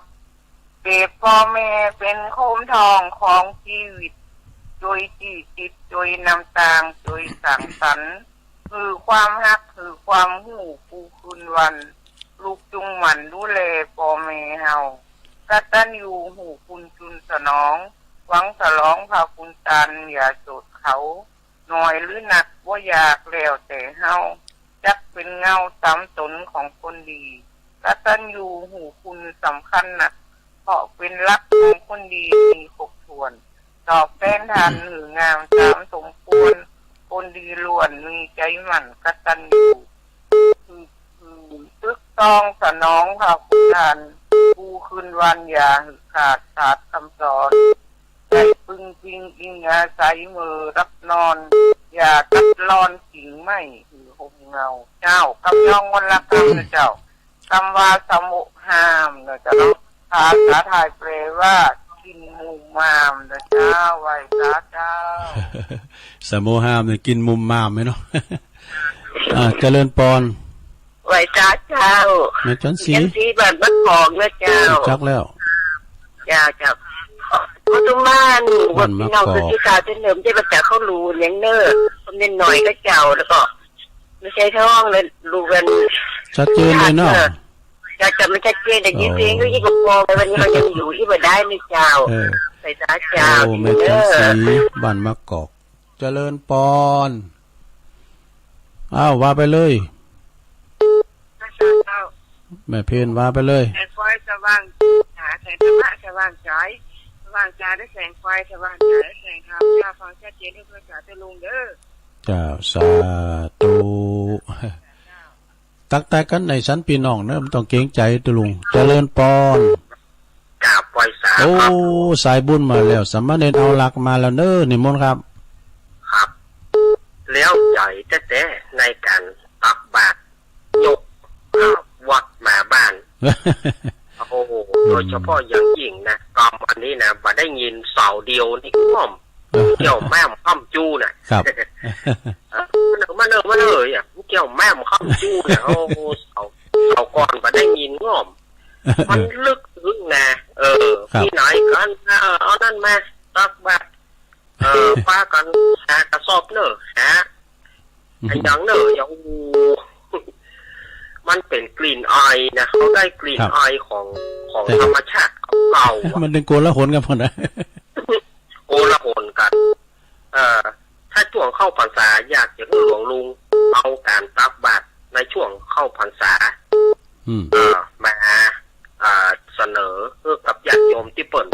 เปรียบป้อแม่เป๋นโคมทองของจีวิต จ้วยจี้จิต จ้วยนำตาง จ้วยสั่งสรรค์ หื้อความฮัก หื้อความฮู้ กู้คืนวัน ลูกจุ่งหมั่นดูแลป้อแม่เฮา กตัญญูฮู้คุณจุลสนอง หวังสลองพระคุณตาน อย่าโจทย์เขา น้อยหรือนักบ่อยาก แล้วแต่เฮา จักเป๋นเงาต๋ามต๋นของคนดี กตัญญูฮู้คุณสำคัญนัก เพราะเป๋นหลักของคนดีมีครบถ้วน ตอบแตนทานหื้องามต๋ามสมควร คนดีล้วนมีใจ๋หมั่นกตัญญู หื้อ หื้อตึกตองสนองพระคุณตาน กู้คืนวันอย่าหื้อขาด ขาดกำสอน ใจ๋ปึงปิงอิงอาศัยเมื่อหลับนอน อย่าตัดรอนกิ่งไม้หื้อห่มเงา เจ้า กำนองวรรณกรรมนะเจ้า กำว่าสมุหามนะเจ้า ภาษาไทยแปลว่ากินมูมามนะเจ้า ไหว้สาเจ้า สมุหามเนี่ยกินมูมามไหมเนาะ อ่า เจริญปอน ไหว้สาเจ้า แม่จันทร์ศรี จันทร์ศรีบ้านมะกอกนะเจ้า รู้จักแล้ว เจ้า เจ้า ปทุมมานี่ บ้านมะกอก พี่น้องสุทธิกาเจ้าเนิมเจ้าประจักษ์เขารู้อย่างเน้อ คนนิดหน่อยก็เจ้า แล้วก็ ไม่ใช่ท้องเลย รู้กัน ชัดเจนเลยเนาะ เออ เจ้า จำไม่ชัดเจน แต่ยินเพลงก็ยิ่งกว่าปองเลย วันนี้เขายังอยู่ที่บ่ได้นี่เจ้า เออ ไหว้สาเจ้า โอ้ แม่จันทร์ศรี บ้านมะกอก เจริญปอน อ้าว ว่าไปเลย เจ้า แม่เพน ว่าไปเลย แสงไฟสว่างจ๋า แสงธรรมะสว่างจ๋า สว่างจ๋าด้วยแสงไฟ สว่างจ๋าด้วยแสงธรรม เจ้า ฟังชัดเจนด้วยภาษาเจ้าลุงเด้อ เจ้า สาธุ ตักทายกั๋นในสันพี่น้องเนอะ บ่ต้องเกรงใจ๋ตุ๊ลุง เจริญปอน กราบไหว้สา โอ้ ครับ สายบุญมาแล้ว สามเณรเอาหลักมาแล้วเนอะ นิมนต์ครับ ครับ แล้วใจ๋แต๊ๆ ในก๋านตักบาตร ยกข้าววัดมาบ้าน โอ้โห อืม โดยเฉพาะอย่างยิ่งนะ กำอันนี้นะ บ่ได้ยินเสาเดียวนี่ง่อม เออ เกี่ยวแม่มค่ำจู้น่ะ ครับ เออ มาเนอะ มาเนอะ อ่ะ เกี่ยวแม่มค่ำจู้เนี่ย โอ้โห เสา เสาก่อนบ่ได้ยินง่อม มันลึกซึ้งนะ เออ ครับ มีไหนกัน เออ เอานั่นมา ตักบาตร เออ ปากั๋นหากระสอบเนอะ หา อืม อะหยังเนอะ อย่าง โอ้โห มันเป๋นกลิ่นอายนะ เฮาได้กลิ่น ครับ อายของ ของ แต่ ธรรมชาติเก่าๆ อะ มันเป๋นโกลาหลกั๋นหมดนะ โกลาหลกั๋น เอ่อ ถ้าจ้วงเข้าพรรษาอยากจะหื้อหลวงลุงเอาก๋านตักบาตรในจ้วงเข้าพรรษา อืม เอ่อ มา อ่า เสนอหื้อกับญาติโยมตี้เปิ้น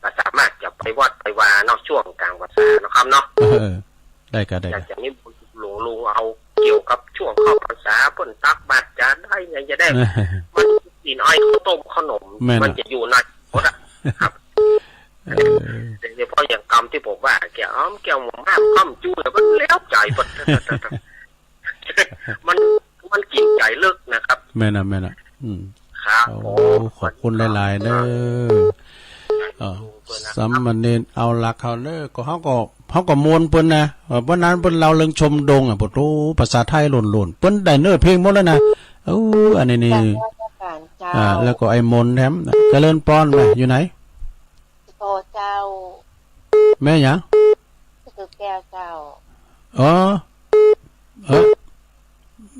บ่สามารถจะไปวัดไปวาเนาะ จ้วงก๋างพรรษาเนาะครับเนาะ เออ ได้ครับ ได้ครับ อยากจะนิมนต์หลวงลุงเอาเกี่ยวกับจ้วงเข้าพรรษา เปิ้นตักบาตรจะได้ไงจะได้ มันกิ๋นอ้อยข้าวต้มขนม แม่นอะ มันจะอยู่ในหมดอะ ครับ เออ โดยเฉพาะอย่างกำตี้ผมว่า เกี่ยว เกี่ยวหม่องห้ามค่ำจู้เนี่ย มันแล้วใจ๋เปิ้น มัน มันกิ๋นใจ๋ลึกนะครับ แม่นอะ แม่นอะ อืม ครับ โอ้ ผม ขอบคุณหลายๆ เด้อ เออ สามเณรเอาหลักเขาเน้อ ก็เฮาก็ เฮาก็มวลเปิ้นนะ เออ วันนั้นเปิ้นเล่าเรื่องชมดงอะ โอ้โห ภาษาไทยล้วนๆ เปิ้นได้เนื้อเพลงหมดแล้วนะ เออ อันนี้นี่ นมัสก๋านเจ้า อ่า แล้วก็ไอ้มนต์แถม เจริญปอน แม่อยู่ไหน โอ้เจ้า แม่หยัง สุแก้วเจ้า อ๋อ เออ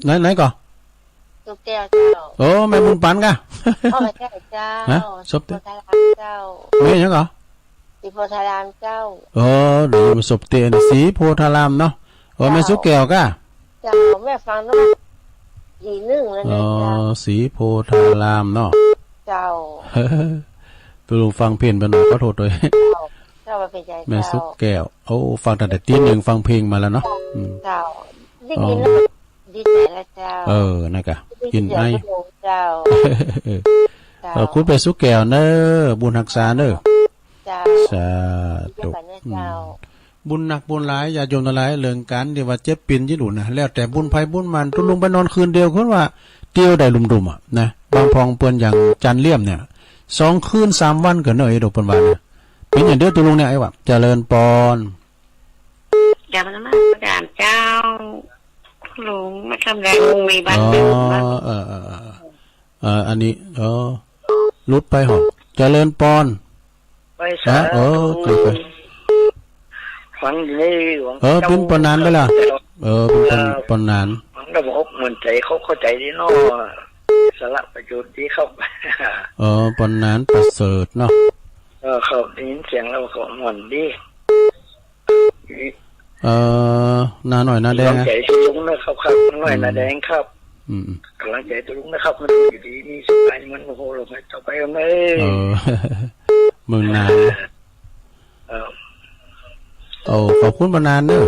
ไหน ไหนก่อ สุแก้วเจ้า โอ้ แม่บุญปันก่ะ โอ้ ไม่ใช่เจ้า ฮะ ศรีโพธารามเจ้า แม่หยังก่อ ศรีโพธารามเจ้า เออ เดี๋ยวมาสบเตียนศรีโพธารามเนาะ เออ เจ้า แม่สุแก้วก่ะ เจ้า แม่ฟังนมัสก๋านตี้นึ่งแล้วนะ อ๋อ เจ้า ศรีโพธารามเนาะ เจ้า ตุ๊ลุงฟังเพลงไปหน่อย ขอโทษด้วย เจ้า เจ้า ว่าเป๋นใจ๋ แม่สุแก้ว เจ้า โอ้ ฟังตั้งแต่ตี้นึ่ง ฟังเพลงมาแล้วเนาะ อืม เจ้า ได้ยินแล้ว อ๋อ ดีใจ๋แล้วเจ้า เออ นั่นก่ะ ได้ยิน กิ๋นไอ เสียงตุ๊ลุงเจ้า เออ เจ้า ขอบคุณแม่สุแก้วเน้อ บุญฮักษาเน้อ เจ้า สาธุ เจ้า อืม บุญหนักบุญหลาย ญาติโยมตังหลาย เรื่องก๋านตี้ว่าเจ็บเปียนตี้หลุนนะ แล้วแต่บุญใผบุญมัน ตุ๊ลุงไปนอนคืนเดียว คือว่าเตียวได้ลุ่มๆ อะนะ บางพ่องเปิ้นอย่างจันเลี่ยมเนี่ย สองคืนสามวันก็เน้อ ไอ้ดอกเปิ้นว่านะ เป๋นอย่างเดียวตุ๊ลุงเนี่ย ไอ้ว่า เจริญปอน กราบนมัสก๋านเจ้า หลวงมาทำแรงมุงมีบ้านเดิมนะ อ๋อ เออ เออ เออ เออ อันนี้ เออ หลุดไปหรอ เจริญปอน ไปสาธุ ฮะ เออ เจริญไป ฟังอยู่ในหลวง เออ เจ้า เป๋นปอนนานไปละ เออ เป๋นปอน เออ ปอนนาน ฟังแล้วมันอกมันใจ๋ เขาเข้าใจ๋ดีเนาะ สาระประโยชน์ดีครับ เออ ปอนนานประเสริฐเนาะ เออ เขาได้ยินเสียงแล้วเขาม่วนดี เอ่อ หน้าน้อยหน้าแดง ก๋ำลังใจ๋ตุ๊ลุงนะครับ ครับ หน้าน้อยหน้าแดงครับ อืม อืม ก๋ำลังใจ๋ตุ๊ลุงนะครับ มันอยู่ดีมีสุขใจมัน โอ้โห ลงไปต่อไปกันเลย เออ เมืองหนาว เออ โอ้ ขอบคุณปอนนานเน้อ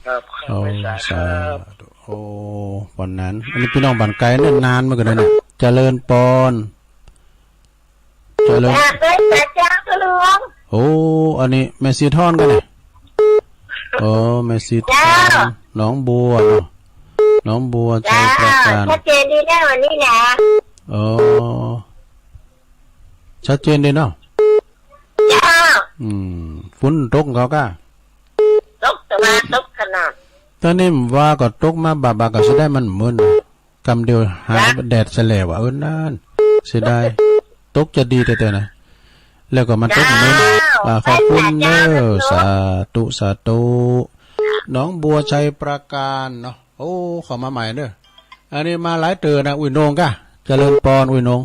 ครับ ครับ โอ้ ไม่สาย สา ครับ ธุ โอ้ ปอนนาน อันนี้พี่น้องบ้านไกลเน้อ นานเหมือนกั๋นนะเนี่ย เจริญปอน เจริญ กราบไหว้สาเจ้าหลวง โอ้ อันนี้แม่ศรีทอนก่ะเนี่ย โอ้ แม่ศรีทอน เจ้า หนองบัวเนาะ หนองบัวชัยปราการ เจ้า ชัดเจนดีนะวันนี้นะ โอ้ ชัดเจนดีเนาะ เจ้า อืม ฝนตกก่อก้า ตกแต่ว่าตกขนาด ต๋อนนี้ว่าก็ตกมาบ่าๆ ก็เสียดายมันมืดนะ กำเดียวหาย จ้ะ แดดเสียแล้วอะ เออ นั่น เสียดาย ตกจะดีแต๊ๆ นะ แล้วก็มาตก เจ้า มืด อ่า ขอบคุณเน้อ สาธุ สาธุ หนองบัวชัยปราการเนาะ โอ้ เข้ามาใหม่เน้อ อันนี้มาหลายเตื้อนะ อุ้ยโหน่งก่ะ เจริญปอน อุ้ยโหน่ง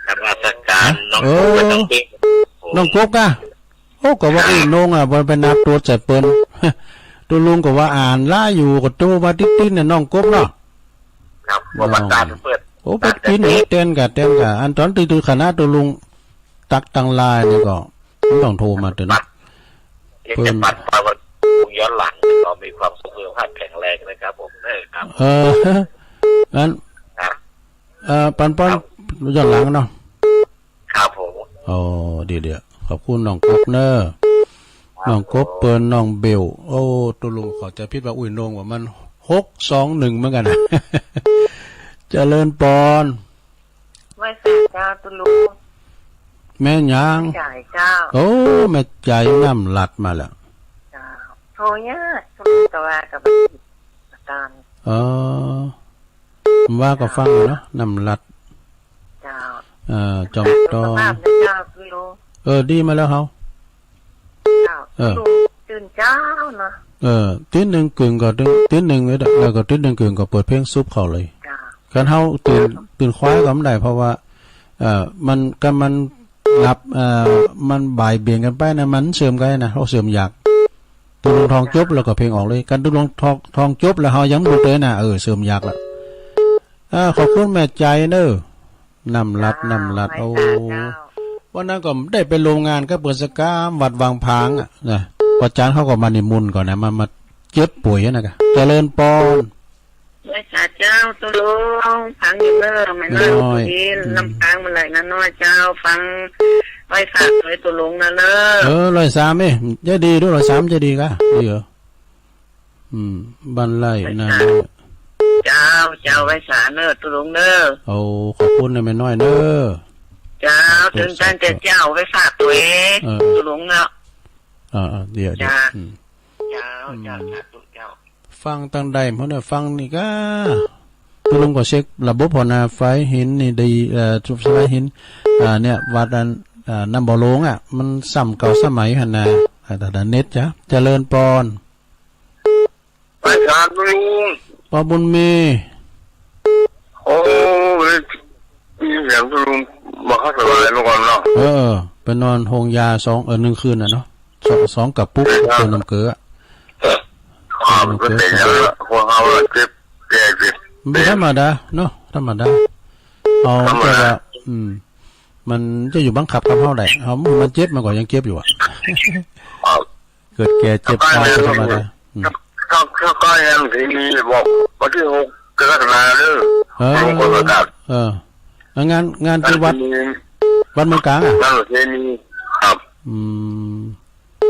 นมัสก๋าน ฮะ น้อง เออ กบ น้องกบ น้องกบก่ะ โอ้ ก็ว่า อุ้ยโหน่งอะ มันไปนับตั๋วใส่เปิ้น ตุ๊ลุงก็ว่าอ่านละอยู่ ก็โตมาติ๊ดๆ เนี่ย น้องกบเนาะ ครับ ว่าประสานเปิ้น โอ้ ไปกิ๋นหมูเต้นก่ะ เต้นก่ะ อันต๋อนตื้อๆ ขนาดตุ๊ลุงตักตังลายนี่ก็ มันต้องโทรมาเตื้อนะ เดี๋ยวจะปัดไปวันย้อนหลัง ก็มีความสุขสุขภาพแข็งแรงนะครับผม เออครับ เออ อัน ครับ เอ่อ ปันปอน ครับ ย้อนหลังเนาะ ครับผม อ๋อ ดีๆ ขอบคุณน้องกบเน้อ ครับ น้องกบ ผม เปิ้นน้องเบล โอ้ ตุ๊ลุงเข้าใจ๋ผิดว่าอุ้ยโหน่ง ว่ามัน หกสองหนึ่ง เหมือนกั๋นนะ เจริญปอน เจ้า ตุ๊ลุง แม่หยัง แม่ใจ๋เจ้า โอ้ แม่ใจ๋น้ำหลัดมาแล้ว เจ้า โทรยากตุ๊ลุง แต่ว่าก็บ่ติดตาม เออ ว่าก็ฟังอยู่เนาะ น้ำหลัด เจ้า เอ่อ จอมตอง สุขภาพนะเจ้า ตุ๊ลุง เออ ดีมาแล้วเฮา เจ้า เออ ตุ๊ลุงตื่นเจ๊าเนาะ เออ ตีหนึ่งเกิ่งก็ตื่น ตีหนึ่งแล้วก็ตีหนึ่งเกิ่งก็เปิดเพลงสุบเข้าเลย เจ้า คันเฮาตื่น เจ้า ตื่นคว้าก็บ่ได้ เพราะว่า เอ่อ มัน คันมันหลับ เอ่อ มันบ่ายเบี่ยงกั๋นไปนะ มันเสิร์มกั๋นนะ เฮาเสิร์มอยาก ตุ๊ลุงท่องจบแล้วก็เพลงออกเลย คันตุ๊ลุงท่อง ท่องจบแล้วเฮายังบ่ตื่นนะ เออ เสิร์มอยากละ อ่า ขอบคุณแม่ใจ๋เน้อ น้ำหลัด เจ้า น้ำหลัด ไหว้สา โอ้ เจ้า วันนั้นก็ได้ไปร่วมงานกับเปิ้นสักกำ วัดวังผางอะนะ อาจ๋ารย์เขาก็มานิมนต์ก่อนนะ มา มาเจ็บป่วยนะกะ เจริญปอน ไหว้สาเจ้า ตุ๊ลุง ฟังอยู่เน้อ แม่น้อย แม่น้อย อืม ลำปางเมื่อไหร่นะน้อยเจ้า ฟัง ไหว้สาโตยตุ๊ลุงนะเน้อ เออ ร้อยสามเอ้ย จะดีด้วย ร้อยสามจะดีกะ ดีเหรอ อืม บ้านไร่ ไหว้สา นาน้อย เจ้า เจ้า ไหว้สาเน้อ ตุ๊ลุงเน้อ โอ้ ขอบคุณนะแม่น้อยเน้อ เจ้า ขอบคุณ ตื่นตังแต่เจ๊า ไหว้สาโตย เออ ตุ๊ลุงเนาะ อ่า อ่า เดี๋ยว เดี๋ยว เจ้า อืม เจ้า อืม เจ้า สาธุเจ้า ฟังตังใดพ่อเนี่ย ฟังนี่กะ ตุ๊ลุงก็เช็คระบบพ่อนา ไฟหินนี่ดี เอ่อ จุดไฟหิน อ่า เนี่ย วัดอัน อ่า น้ำบ่อหลวงอะ มันซ้ำเก่าสมัยหั้นนะ อ่า แต่เน็ตจ้ะ เจริญปอน ไหว้สาตุ๊ลุง ป้อบุญมี โอ้ ได้ยินเสียงตุ๊ลุงบ่ค่อยสบายเมื่อก่อนเนาะ เออ ไปนอนโฮงยาสอง เออ หนึ่งคืนน่ะเนาะ สอง สองกระปุก ครับ เติมน้ำเกลือ ครับ เติมน้ำเกลือ ก็เป็นอย่างนั้นละ คนเฮาละเจ็บแก่เจ็บ มันบ่ธรรมดาเนาะ ธรรมดา เอา ธรรมดา แต่ว่า อืม มันจะอยู่บังคับกับเฮาได้ เฮา มันเจ็บมันก็ยังเจ็บอยู่อะ ครับ เกิดแก่เจ็บตายเป็นธรรมดา อืม ถ้า ถ้าใกล้นั้นที่มีบอกวันที่หกกรกฎาคมเด้อ เออ หลวงพ่อประกาศ เออ งาน งานตี้วัด งานที่มี วัดเมืองกลางอะ งานประเพณี ครับ อืม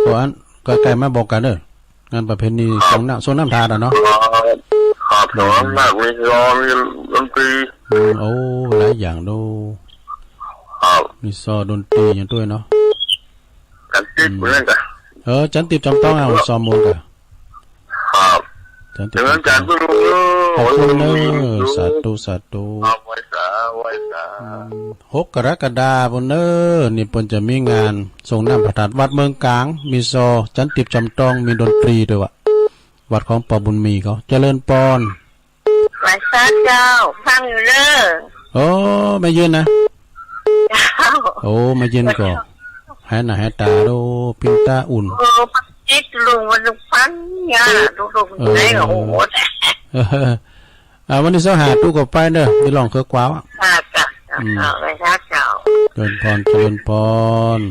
ก็อัน ก็ใกล้มาบอกกั๋นเด้อ งานประเพณี ครับ ส่งน้ำ ส่งน้ำธาตุอะเนาะ ครับ ครับ อืม ส่งน้ำธาตุ มีกลอง มีดนตรี อืม โอ้ หลายอย่างดู ครับ มีซอดนตรีอย่างด้วยเนาะ จันติด อืม เหมือนกัน เออ จันติดจอมต้องเอา ครับ ซอมมนต์กะ ครับ จันติด เดี๋ยวนั้นจันติด ตุ๊ลุงเน้อ ขอบคุณเน้อ สาธุ สาธุ ครับ ไหว้สา ไหว้สา อืม หกกรกฎาคมเน้อ นี่เปิ้นจะมีงานส่งน้ำพระธาตุวัดเมืองกลาง มีซอ จันติดจอมต้อง มีดนตรีด้วยวะ วัดของป้อบุญมีเขา เจริญปอน ไหว้สาเจ้า ฟังอยู่เน้อ โอ้ แม่เย็นนะ เจ้า โอ้ แม่เย็นก็ หายหน้าหายต๋า โอ้ ปิ้นต๋าอุ่น เออ จิตลุงมันฟังเนี่ย ลุงๆ เออ ไหนก็ โอ้โห เออ อ่า วันตี้ซาวห้าตุ๊ก็ไปเน้อ ตี้ล่องเคือกวาวอะ ค่ะ จ้ะ อืม เออ ไหว้สาเจ้า เจริญปอน เจริญปอน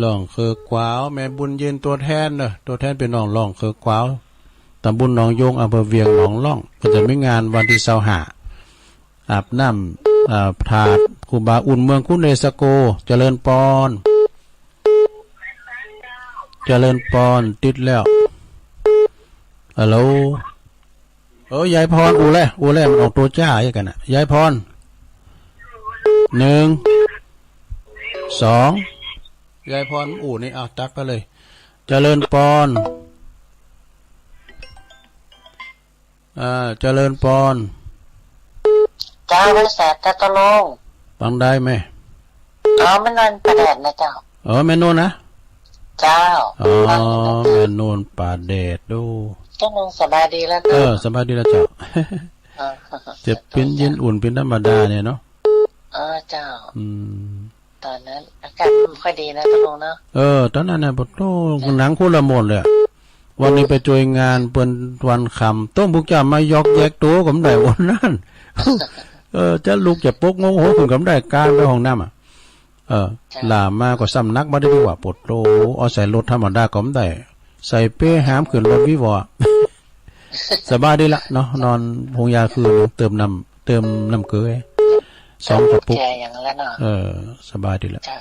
ล่องเคือกวาว แม่บุญยืนตั๋วแทนเน้อ ตั๋วแทนปี้น้องล่องเคือกวาว ตำบลหนองโยง อำเภอเวียงหนองล่อง ก็จะมีงานวันตี้ซาวห้า อาบน้ำ อ่า ธาตุครูบาอุ่นเมืองคุเนสโก เจริญปอน เจริญปอน ติดแล้ว ฮัลโหล เออ ยายพร อู้แล อู้แล มันออกตั๋วจ้าอย่างกั๋นน่ะ ยายพร หนึ่ง สอง ยายพร อู้นี่ เอา ตักไปเลย เจริญปอน อ่า เจริญปอน เจ้า ไหว้สาตุ๊ลุง ฟังได้ไหม อ๋อ แม่นวลป่าแดดนะเจ้า เออ แม่นวลนะ เจ้า อ๋อ ฟังอยู่นะเจ้า แม่นวลป่าแดดดู เจ้าลุงสบายดีแล้วเนาะ เออ สบายดีแล้วเจ้า อ๋อ จะปิ้นเย็นอุ่นปิ้นธรรมดาเนี่ยเนาะ เออ เจ้า อืม ต๋อนนั้นอากาศมันบ่ค่อยดีนะตุ๊ลุงเนาะ เออ ต๋อนนั้นน่ะ ปะโธ่ หนังคนละม้วนเลยอะ วันนี้ไปจ้วยงานเปิ้นวันค่ำ ต้องพวกเจ้ามายอกแยกตั๋วก็บ่ได้วันนั้น เออ จะลุกจะปลุกงงหัวขึ้นก็บ่ได้ ก้านไปห้องน้ำอะ เออ จ้ะ หล่ามาก็ซ้ำหนักมาได้ดีกว่า ปะโธ่ เอาใส่รถธรรมดาก็บ่ได้ ใส่เป้หามขึ้นรถวิวอ สบายดีละเนาะ นอนโฮงยาคืน เติมน้ำ เติมน้ำเกลือ สองกระปุก แก่อย่างนั้นเนาะ เออ สบายดีละ จ้ะ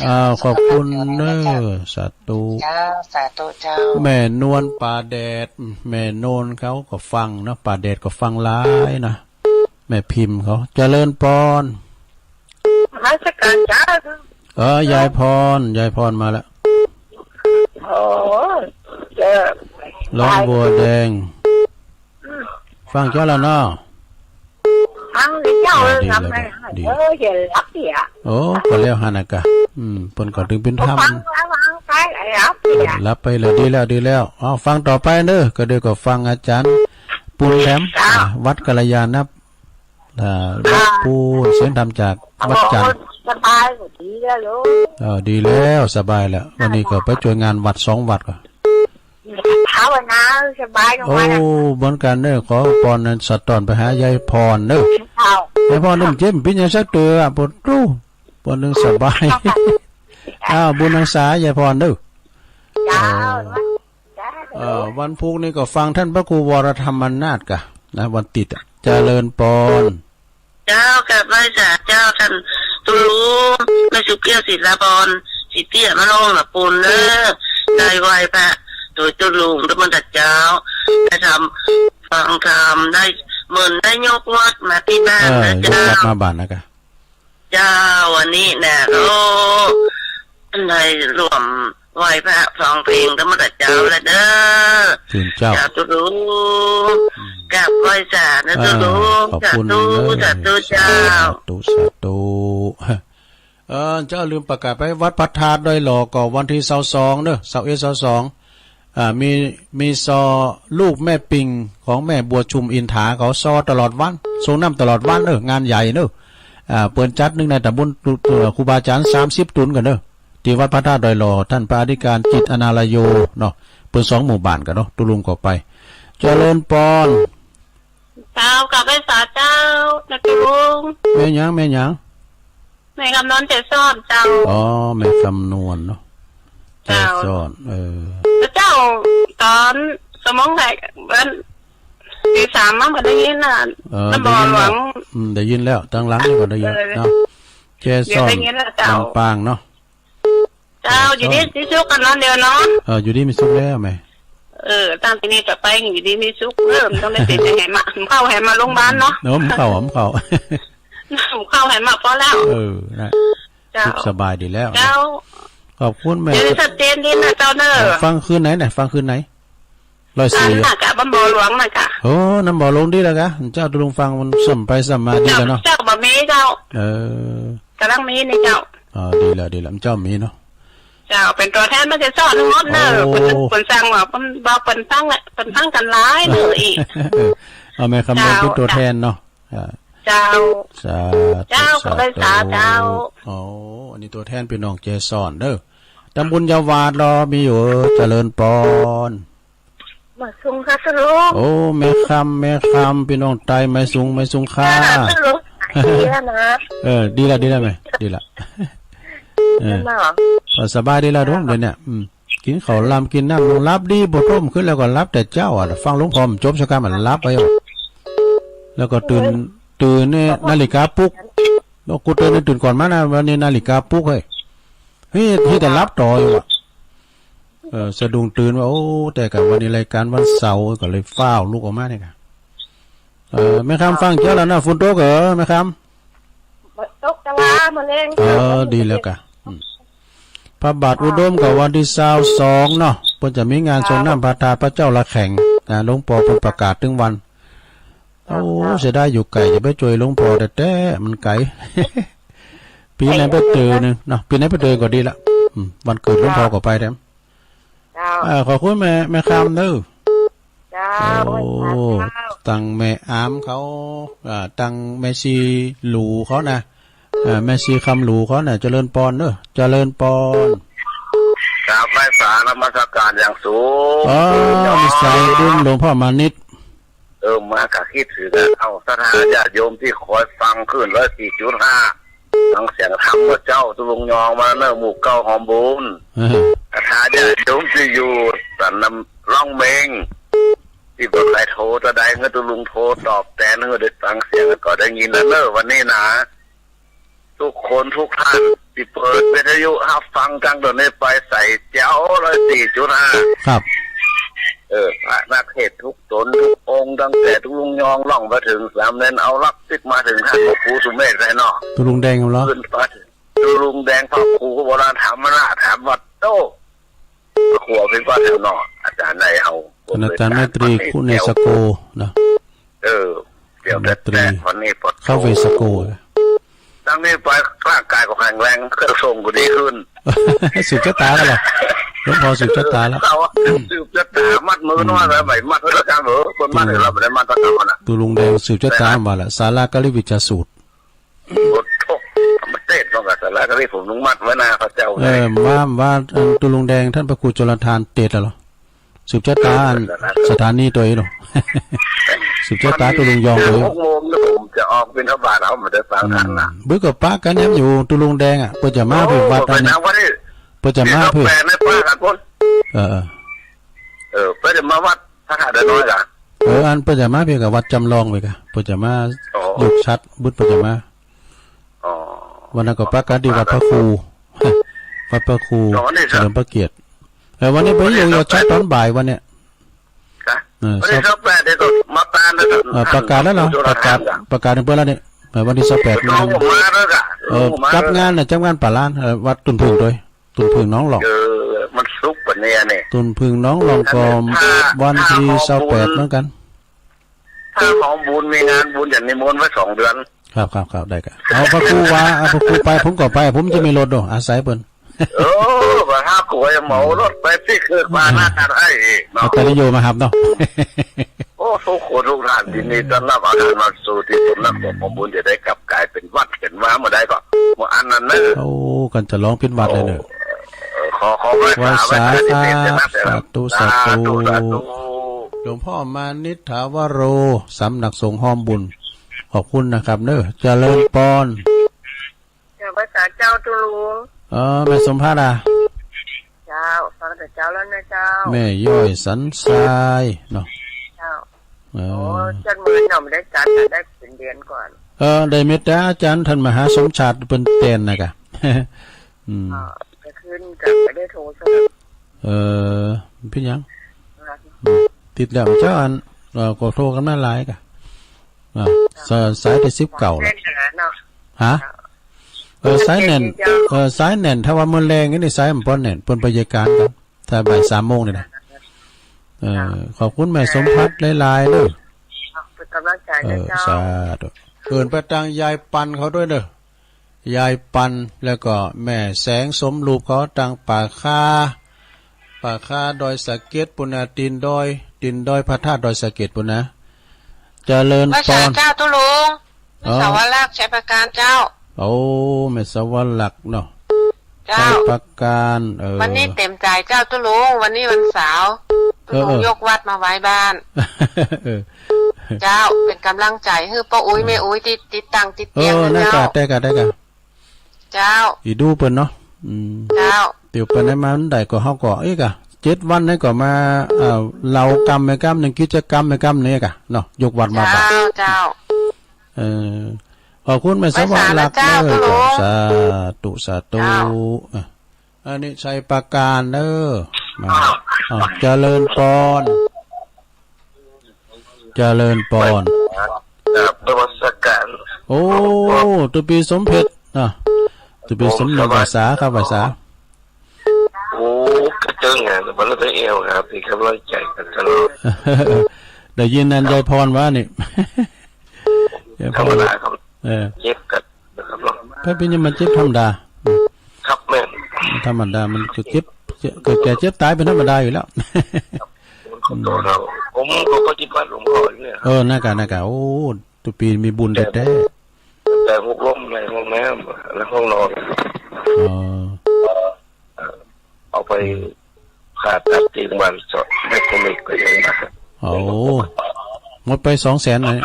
อ้าว ขอบคุณเน้อ สาธุ เจ้า สาธุเจ้า แม่นวลป่าแดด แม่นวลเขาก็ฟังเนาะ ป่าแดดก็ฟังหลายนะ แม่พิมพ์เขา เจริญปอน นมัสก๋านเจ้า เออ ยายปอน ยายปอนมาแล้ว โอ้ เจ้า ร้องบัวแดง อืม ฟังเจ้าแล้วเนาะ ฟังสิเจ้า อ่า เออ ดีแล้ว ทำไม ดี เออ อย่าหลับเสีย โอ้ ก็แล้วหั้นนะกะ อืม เปิ้นก็ตึงเป๋นธรรม ฟังแล้วฟังไป หลับเสีย หลับไปแล้ว ดีแล้ว ดีแล้ว เอา ฟังต่อไปเน้อ ก็เดี๋ยวก็ฟังอาจ๋ารย์ปูนแถม เจ้า อ่า วัดกัลยาณ อ่า วัดปูน เสียงธรรมจากวัดจันทร์ สบายดีแล้วลูก เออ ดีแล้ว สบายแล้ว วันนี้ก็ไปจ้วยงานวัดสองวัดก่อ ภาวนาสบายจัง โอ้ วันอะ เหมือนกั๋นเน้อ ขอปอนนั้นสะท้อนไปหายายปอนเน้อ เจ้า ยายปอนนึ่งเจ็บปิ้นยังสักเตื้อ ปวดรู้ ปอนนึ่งสบาย อ้าว บุญหังษายายปอนเน้อ เจ้า เออ เจ้า เอ่อ วันพุธนี่ก็ฟังท่านพระครูวรธรรมนาถก่ะนะ วันติดอะ เจริญปอน เจ้า กราบไหว้สาเจ้า ต้านตุ๊ลุง แม่สุขเกลี้ยว ศิลาปอน ศรีเตี้ย มะโนง ละปูนเน้อ ได้ไหว้พระโดยตุ๊ลุง ธรรมดาเจ้า ได้ทำ ฟังธรรม ได้เหมือนได้ยกวัดมาตี้บ้าน เออ นะเจ้า ยกวัดมาบ้านนะกะ เจ้า วันนี้นะ โอ้ ได้ร่วมไหว้พระฟังเพลงธรรมดาเจ้าแล้วเน้อ เจ้า เจ้าตุ๊ลุง อืม กราบไหว้สานะตุ๊ลุง อ่า ขอบคุณ สาธุ เน้อ สาธุเจ้า สาธุ สาธุ เออ เจ้าลืมประกาศไป วัดพระธาตุดอยหล่อก็วันตี้ซาวสองเน้อ ซาวเอ็ด ซาวสอง อ่า มี มีซอลูกแม่ปิงของแม่บัวชุมอินทา เขาซอตลอดวัน ส่งน้ำตลอดวันเน้อ งานใหญ่เน้อ อ่า เปิ้นจัดเนื่องในตำบล เอ่อ ครูบาอาจ๋ารย์สามสิบตุ๊นก่อเน้อ ตี้วัดพระธาตุดอยหล่อ ต้านพระอธิการจิตรอนาลโยเนาะ เปิ้นสองหมู่บ้านก่อเนาะ ตุ๊ลุงก็ไป เจริญปอน เจ้า กราบไหว้สาเจ้า นะตุ๊ลุง แม่หยัง แม่หยัง แม่คำนวณ แจซ้อนเจ้า อ๋อ แม่คำนวณเนาะ เจ้า แจซ้อน เออ เจ้า ต๋อนสองโมงแรก วันตี้สามมาบ่ได้ยินน่ะ เออ น้ำบ่อหลวง ได้ยินแล้ว อืม ได้ยินแล้ว ตางหลังนี่ก็ได้ยิน เออ เนาะ แจซ้อน เดี๋ยวได้ยินแล้วเจ้า ลำปางเนาะ เจ้า อยู่ดีมีสุขกั๋นเนาะ เดี๋ยวเนาะ เออ อยู่ดีมีสุขแล้วแม่ เออ ตั้งแต่นี้ต่อไปอยู่ดีมีสุข เออ บ่ต้องได้เป๋นจะแหมมา เข้าแหมมาโรงพยาบาลเนาะ เนาะ บ่เข้า บ่เข้า บ่เข้าแหมมาพอแล้ว เออ นะ เจ้า สุขสบายดีแล้ว เจ้า ขอบคุณแม่ เดี๋ยวชัดเจนดีนะเจ้าเน้อ เออ ฟังคืนไหนเนี่ย ฟังคืนไหน ร้อยสี่ อันน่ะกะ น้ำบ่อหลวงน่ะกะ โอ้ น้ำบ่อหลวงดีแล้วกะ เจ้าตุ๊ลุงฟังมันส่ำไปส่ำมาดีแล้วเนาะ เจ้า บ่มีเจ้า เออ ก๋ำลังมีนี่เจ้า อ๋อ ดีแล้ว ดีแล้ว เจ้ามีเนาะ เจ้า เป๋นตั๋วแทนมาแจซ้อนทั้งหมดเน้อ โอ้ เปิ้น เปิ้นสั่งว่า เปิ้นบอกเปิ้นฟังแหละ เปิ้นฟังกั๋นหลายเน้ออีก เออ เอาแม่คำนวณเป๋นตั๋วแทนเนาะ อ่า เจ้า สาธุ เจ้า สาธุ ขอบคุณสาเจ้า โอ้ อันนี้ตั๋วแทนปี้น้องแจซ้อนเน้อ ตำบลยาวาดรอมีอยู่ เจริญปอน มาสุงค่ะตุ๊ลุง โอ้ แม่คำ แม่คำ ปี้น้องใต้ มาสุง มาสุงค่ะ ค่ะตุ๊ลุง ดีแล้วนะ เออ ดีละ ดีละแม่ ดีละ เออ นั่นน่ะ ก็สบายดีละตุ๊ลุง เดี๋ยวนี้ อืม กิ๋นข้าวลำกิ๋นน้ำ หลับดี บ่ทุ่มคืนแล้วก็หลับแต่เจ๊าอะ ฟังหลวงพ่อมันจบสักกำมันหลับไปอะ แล้วก็ตื่น ตื่นเนี่ยนาฬิกาปลุก แล้วกูตื่นเนี่ยตื่นก่อนมานะ วันนี้นาฬิกาปลุกเฮ้ย เฮ้ย เฮ้ย แต่หลับต่ออยู่อะ เออ สะดุ้งตื่นว่า โอ้ แต่กะวันนี้รายการวันเสาร์ ก็เลยฟ้าวลุกออกมาเนี่ยกะ เออ แม่คำฟังเจ๊าแล้วนะ ฝนตกเหรอแม่คำ บ่ตกแต่ว่ามื้อแลง เออ ดีแล้วกะ อืม พระบาทอุดมก็วันตี้ซาวสองเนาะ เปิ้นจะมีงานส่งน้ำพระธาตุพระเจ้าระแข็งนะ หลวงป้อเปิ้นประกาศตึงวัน โอ้ เสียดายอยู่ไก๋ จะไปจ้วยหลวงป้อแต๊ๆ มันไก๋ ปี๋ไหนไปเตื้อนึ่งเนาะ ปี๋ไหนไปเตื้อก็ดีละ อืม วันเกิดหลวงป้อก็ไปแถม เจ้า อ่า ขอบคุณแม่ แม่คำเน้อ เจ้า โอ้ เจ้า ตังแม่อามเขา อ่า ตังแม่ชีหลูเขานะ อ่า แม่ชีคำหลูเขานะ เจริญปอนเน้อ เจริญปอน กราบไหว้สานมัสการอย่างสูง อ๋อ นิสัยบุญหลวงพ่อมานิด เออ มากะกึ๊ดถึงนะ เอ้า ศรัทธาญาติโยมตี้คอยฟังคลื่นร้อยสี่จุดห้า ฟังเสียงธรรมเมื่อเจ๊า ตุ๊ลุงยองมาเน้อ หมู่เก้าหอมบุญ เออ ศรัทธาญาติโยมตี้อยู่สันน้ำร่องเม็ง ตี้บ่ใค่โทรตะใด หื้อตุ๊ลุงโทรตอบแตน หื้อได้ฟังเสียงก็ได้ยินแล้วเน้อ วันนี้นะ ทุกคนทุกท่านตี้เปิดวิทยุฮับฟังตั้งแต่นี้ไปใส่แจ๋วร้อยสี่จุดห้า ครับ เออ พระนักเทศน์กู้ต๋นกู้องค์ ตั้งแต่ตุ๊ลุงยองล่องไปเถิงสามเณร เอาลักษิตมาเถิงต้านพระครูสุเมธเลยเนาะ ตุ๊ลุงแดงเหรอ ขึ้นไปตุ๊ลุงแดง พระครูวรธรรมราช ถามว่า โต้ พระครูพิพัฒน์เนาะ อาจ๋ารย์ได้เอา อาจ๋ารย์ไมตรี คุเนสโก นะ เออ เดี๋ยว ไมตรี แต่วันนี้ปวด เข้าเวสโก ตั้งนี้ไปร่างกายก็แข็งแรง เครื่องทรงก็ดีขึ้น สืบจะต๋าแล้วเหรอ หลวงพ่อสืบจะต๋าแล้ว เขาว่าสืบจะต๋า มัดมือน้อยแล้ว ใบมัดแล้วกันเหรอ คนมัดให้เราไม่ได้มัดแล้วกันนะ ตุ๊ลุงแดงสืบจะต๋ามาละ สาลากริวิจยสูตร โอ้โห มันเตศน์ต้องกับสาลากริ ผมต้องมัดไว้หน้าพระเจ้า เออ เลย ว่า ว่า อันตุ๊ลุงแดงต้านพระครูโจรธานเตศน์แล้วเหรอ สืบจะต๋าอันสถานีตวยเหรอ สืบจะต๋าตุ๊ลุงยองตวย หกโมงนะ ผมจะออกบิณฑบาต เอามาได้ฟัง อืม กั๋นนะ เปิ้นก็ปะกั๋นแหมอยู่ตุ๊ลุงแดงอะ เปิ้นจะมาเพื่อวัด โอ้ อันนี้ เปิ้นจะมาเพื่อ แปดในป้ากันพุ้น เออ เออ เออ เปิ้นจะมาวัดพระธาตุน้อยกะ เออ อันเปิ้นจะมาเพื่อกับวัดจ๋ำลองไปกะ เปิ้นจะมา อ๋อ ยกฉัตร บุตรเปิ้นจะมา อ๋อ วันนั้นก็ปะกั๋นตี้วัดพระครู วัดพระครู อ๋อ นี่ครับ เฉลิมพระเกียรติ เออ วันนี้ไปอยู่ อ๋อ นี่ครับ ยกฉัตรต๋อนบ่ายวันเนี้ย ฮะ เออ วันที่สิบแปดเนี่ยก็มาตามแล้วครับ เออ ประกาศแล้วเหรอ ประกาศ ประกาศเปิ้นแล้วเนี่ย เออ วันตี้สิบแปด น้องผมมาแล้วกะ เออ น้องผมมา จับงานน่ะ จับงานป่าล้าน เออ วัดตุ่นผึ้งตวย ตุ่นผึ้งหนองหล่อง เออ มันสุกร์วันนี้นี่ ตุ่นผึ้งหนองหล่องก็ ถ้า วันตี้ ถ้า สิบแปด เหมือนกั๋น ถ้าของบุญมีงานบุญจะนิมนต์ไว้สองเดือน ครับ ครับ ครับ ได้กะ เอาพระครูว่า เอาพระครูไป ผมก็ไป ผมจะมีรถเนาะ อาศัยเปิ้น เออ บ่ฮับก็อย่าเหมารถไปปิ๊ก คือว่าหน้ากันให้อีกเนาะ เอาตะลิโยมาฮับเนาะ โอ้ ทุกคนทุกท่าน ยินดีต้อนรับอาจารย์มาสู่ที่สำนักสงฆ์พร้อมบุญ จะได้กลับกลายเป๋นวัดเป๋นวาเมื่อใดก็เมื่ออันนั้นเนอะ โอ้ กั๋นจะลองเป๋นวัดเลยเนอะ โอ้ เออ ขอ ขอไหว้สา ไหว้สา ไหว้สา สาธุ สาธุ สาธุ สาธุ หลวงพ่อมานิษฐาวโร สำนักสงฆ์พร้อมบุญ ขอบคุณนะครับเนอะ เจริญปอน เจ้า ไหว้สาเจ้าตุ๊ลุง เออ แม่สมภัทรอะ เจ้า ฟังแต่เจ๊าแล้วนะเจ้า แม่ย้อยสันทรายเนาะ เจ้า เออ โอ้ เจ้ามือหน่อมได้จัด ได้เป๋นเดือนก่อน เออ ได้เมตต๋าอาจ๋ารย์ต้านมหาสมชาติเปิ้นแตนนะกะ อืม อ๋อ จะขึ้นกลับไปได้โทรศัพท์ เออ เป๋นหยัง ครับ อืม ติดแล้วเจ้าอัน เออ ก็โทรกั๋นมาหลายกะ อ่า ส- สายตี้สิบเก้าละ เส้นเหนือเนาะ ฮะ เออ สายแน่น เออ สายแน่น ถ้าว่าเมื่อแลงนี่สายมันบ่แน่น เปิ้นไปเยียะก๋านกั๋น ถ้าบ่ายสามโมงนี่นะ เออ ขอบคุณแม่สมภัทรหลายๆ เด้อ เป๋นก๋ำลังใจ๋ เออ นะเจ้า สาธุ เอิ้นไปตางยายปันเขาด้วยเด้อ ยายปัน แล้วก็แม่แสงสมรูปเขาตางป่าคา ป่าคาดอยสะเก็ดปู้นนา ตี๋นดอย ตี๋นดอยพระธาตุดอยสะเก็ดปู้นนา เจริญปอน ไหว้สาเจ้าตุ๊ลุง อ๋อ แม่สาวลักษณ์ ชัยประการเจ้า โอ้ แม่สาวลักษณ์เนาะ เจ้า ชัยประการ เออ วันนี้เต๋มใจ๋เจ้าตุ๊ลุง วันนี้วันเสาร์ เออ ตุ๊ลุง เออ ยกวัดมาไว้บ้าน เออ เจ้า เป๋นก๋ำลังใจ๋หื้อป้ออุ๊ย เออ แม่อุ๊ยตี้ติดตั้งติดเตียง เออ นะ นั่นกะ เจ้า ได้กะ ได้กะ เจ้า อีดูเปิ้นเนาะ อืม เจ้า เดี๋ยวเปิ้นได้มาอันใดก็เฮาก็ เอ๊ะกะ เจ็ดวันนั้นก็มา เอ่อ เล่ากำไปกำนึ่ง กิจกรรมไปกำนึ่งกะเนาะ ยกวัดมาบ้าน เจ้า เจ้า เออ ขอบคุณแม่สาวลักษณ์ ไหว้สาเจ้า เด้อ ตุ๊ลุง สาธุ สาธุ เจ้า อ่ะ อันนี้ชัยประการเด้อ มา อ้าว อ้าว เจริญปอน เจริญปอน กราบนมัสการ โอ้ ตุ๊ปีสมเพ็ญ อ่ะ ตุ๊ปีสมเพ็ญ ไหว้สาครับ ไหว้สา โอ้ กระเจิงอ่ะ วันละเอวครับ เป๋นก๋ำลังใจ๋กั๋นตลอด ได้ยินอันยายปอนว่านี่ ยายปอน ธรรมดาครับ เออ เจ็บกั๋นนะครับเนาะ ถ้าเป๋นอย่างนี้มันเจ็บธรรมดา ครับแม่น ธรรมดา มันก็เจ็บ เจ็บ เกิดแก่เจ็บต๋ายเป๋นธรรมดาอยู่แล้ว ครับ ผมก็ปฏิบัติหลวงพ่ออยู่เนี่ยครับ เออ นั่นกะ นั่นกะ โอ้ ตุ๊ปีมีบุญแต๊ๆ แต่หกล้มในห้องน้ำและห้องนอน อ๋อ เอาไป อืม ผ่าตัดตี้โรงพยาบาลสนาม แม่สมิทก็ยังมา โอ้ หมดไปสองแสนเลย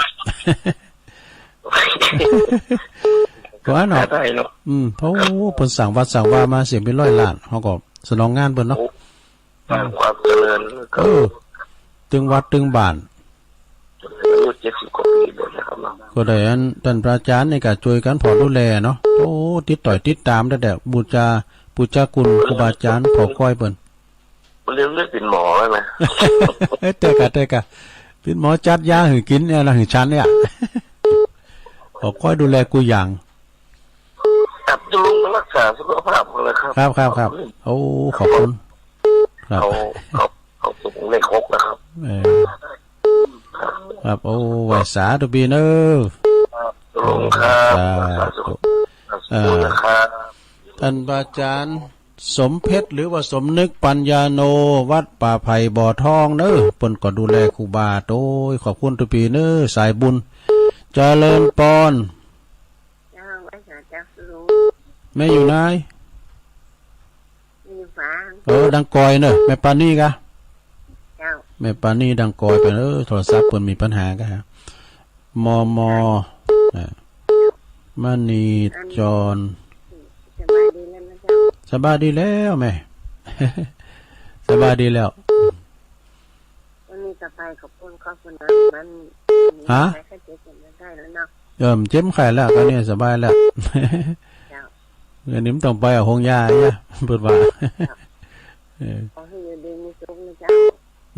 ก็อันเนาะ ได้เนาะ อืม เพราะ ครับ เปิ้นสร้างวัดสร้างวามาเสียเป๋นร้อยล้าน เฮาก็สนองงานเปิ้นเนาะ โอ้ สร้างความเจริญ เออ ตึงวัดตึงบ้าน อายุเจ็ดสิบกว่าปีแล้วนะครับเนาะ ก็ได้อันต้านพระอาจ๋ารย์นี่ก็จ้วยกั๋นผ่อดูแลเนาะ โอ้ ติดต่อยติดต๋ามแต๊ๆ บูชา บูชาคุณครูบาอาจ๋ารย์ผ่อคอยเปิ้น เว เรื่อง เรื่องเป๋นหมอแล้วนะ เอ้ย แต่กะ แต่กะ เป๋นหมอจัดยาหื้อกิ๋นเนี่ยนะ หื้อฉันเนี่ย ขอค่อยดูแลกู้อย่าง ครับ ลุงก็รักษาสุขภาพก่อนนะครับ ครับ ครับ ครับ ขอบคุณ โอ้ ขอบคุณ ครับ เขา เขา เขาส่งเลขหกนะครับ เออ ครับ โอ้ ไหว้สาตุ๊ปี๋เน่อ ครับ ลุงครับ สาธุ สาธุ เออ นะครับ ต้านพระอาจ๋ารย์สมเพชร หรือว่าสมนึก ปัญญาโน วัดป่าไผ่บ่อทองเน่อ เปิ้นก็ดูแลครูบา โอ้ย ขอบคุณตุ๊ปี๋เน่อ สายบุญ เจริญปอน เจ้า ไหว้สาเจ้าลุง แม่อยู่ไหน แม่อยู่ฝาง เออ ดังกอยเน่อ แม่ปานีกะ เจ้า แม่ปานีดังกอยไป เออ โทรศัพท์เปิ้นมีปัญหากะ มม อ่ะ มณีจร สบายดีแล้วนะเจ้า สบายดีแล้วแม่ สบายดีแล้ว วันนี้ต่อไปขอบคุณขอบคุณนะ มัน ฮะ หายไข้เจ็บกันได้แล้วเนาะ เออ เจ็บไข้แล้ว ต๋อนนี้สบายแล้ว เจ้า เดี๋ยวนี้บ่ต้องไปอะ โฮงยาเนี่ย เปิ้นว่า เจ้า เออ ขอหื้ออยู่ดีมีสุขนะเจ้า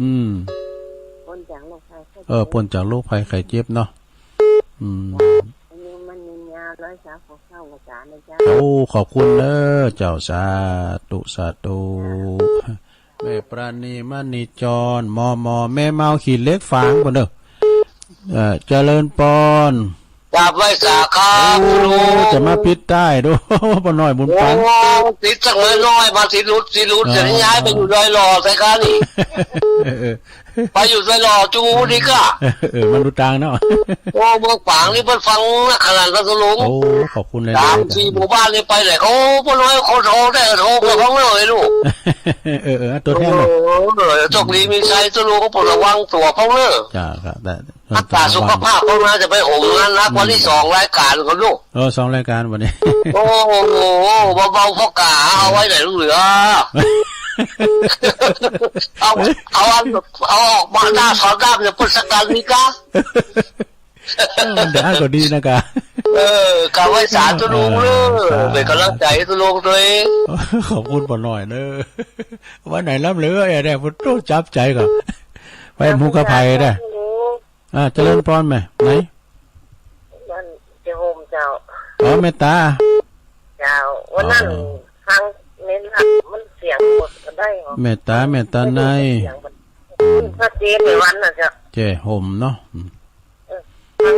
อืม ป๊นจากโรคภัยไข้เจ็บ เออ ป๊นจากโรคภัยไข้เจ็บเนาะ อืม อายุมั่นยืนยาว ร้อยสาวขอเข้ากับสารนะเจ้า โอ้ ขอบคุณเน่อเจ้า สาธุ สาธุ แม่ปราณี มณีจร มม แม่เมาขี้เหล็กฝางปู้นเน่อ เอ่อ เจริญปอน กราบไหว้สาครับ โอ้ ลุง จะมาปิดท้ายดู ป้อน้อยบุญปัน โอ้ ติดสักน้อยๆ มาสิหลุด สิหลุด เออ จะย้ายไปอยู่ดอยหล่อใส่กันนี่ เออ เออ ไปอยู่ดอยหล่อจูนี่กะ เออ เออ มันดูตางเนาะ โอ้ เมืองฝางนี่เปิ้นฟังนักขนาดนั้น ลุง โอ้ ขอบคุณหลายๆ สามสี่หมู่บ้านนี่ไปไหน โอ้ ป้อน้อยคนโทรได้ โทรมาพ้องเลยลูก เออ เออ ตั๋วแทนเนาะ โอ้ เออ โชคดีมีชัย ลุง โปรดระวังตั๋วพ้องเน่อ จ้า ครับ ได้ รักษาสุขภาพพ้องนะ จะไปโหมงานนัก อืม วันนี้สองรายก๋านก่อนลูก เออ สองรายก๋านวันนี้ โอ้โห เบาๆ พ่อกา เอาไว้ไหนเหลือ เอา เอาอัน เอาออกมาหน้าสองด้ามเนี่ย พุทธกัณฑ์นี่กะ เออ มันเดี๋ยวอ่านก็ดีนะกะ เออ กราบไหว้สาเจ้าลุงเน่อ เออ สา เป๋นก๋ำลังใจ๋เจ้าลุงตวย ขอบคุณป้อน้อยเน่อ วันไหนล้ำเหลือไอ้เนี่ย พุทโธจับใจ๋ก่อน ไปหมู่กับใผได้ อ่า เจริญปอนแม่ ไหน วันเจ้าโฮมเจ้า อ๋อ แม่ต๋า เจ้า วันนั้น อ๋อ ฟังเน้นหลักมันเสียงหมดก็ได้เหรอ แม่ต๋า แม่ต๋าใน เสียงมัน อืม ชัดเจนในวันน่ะเจ้า เจ้าโฮมเนาะ อืม เออ ฟัง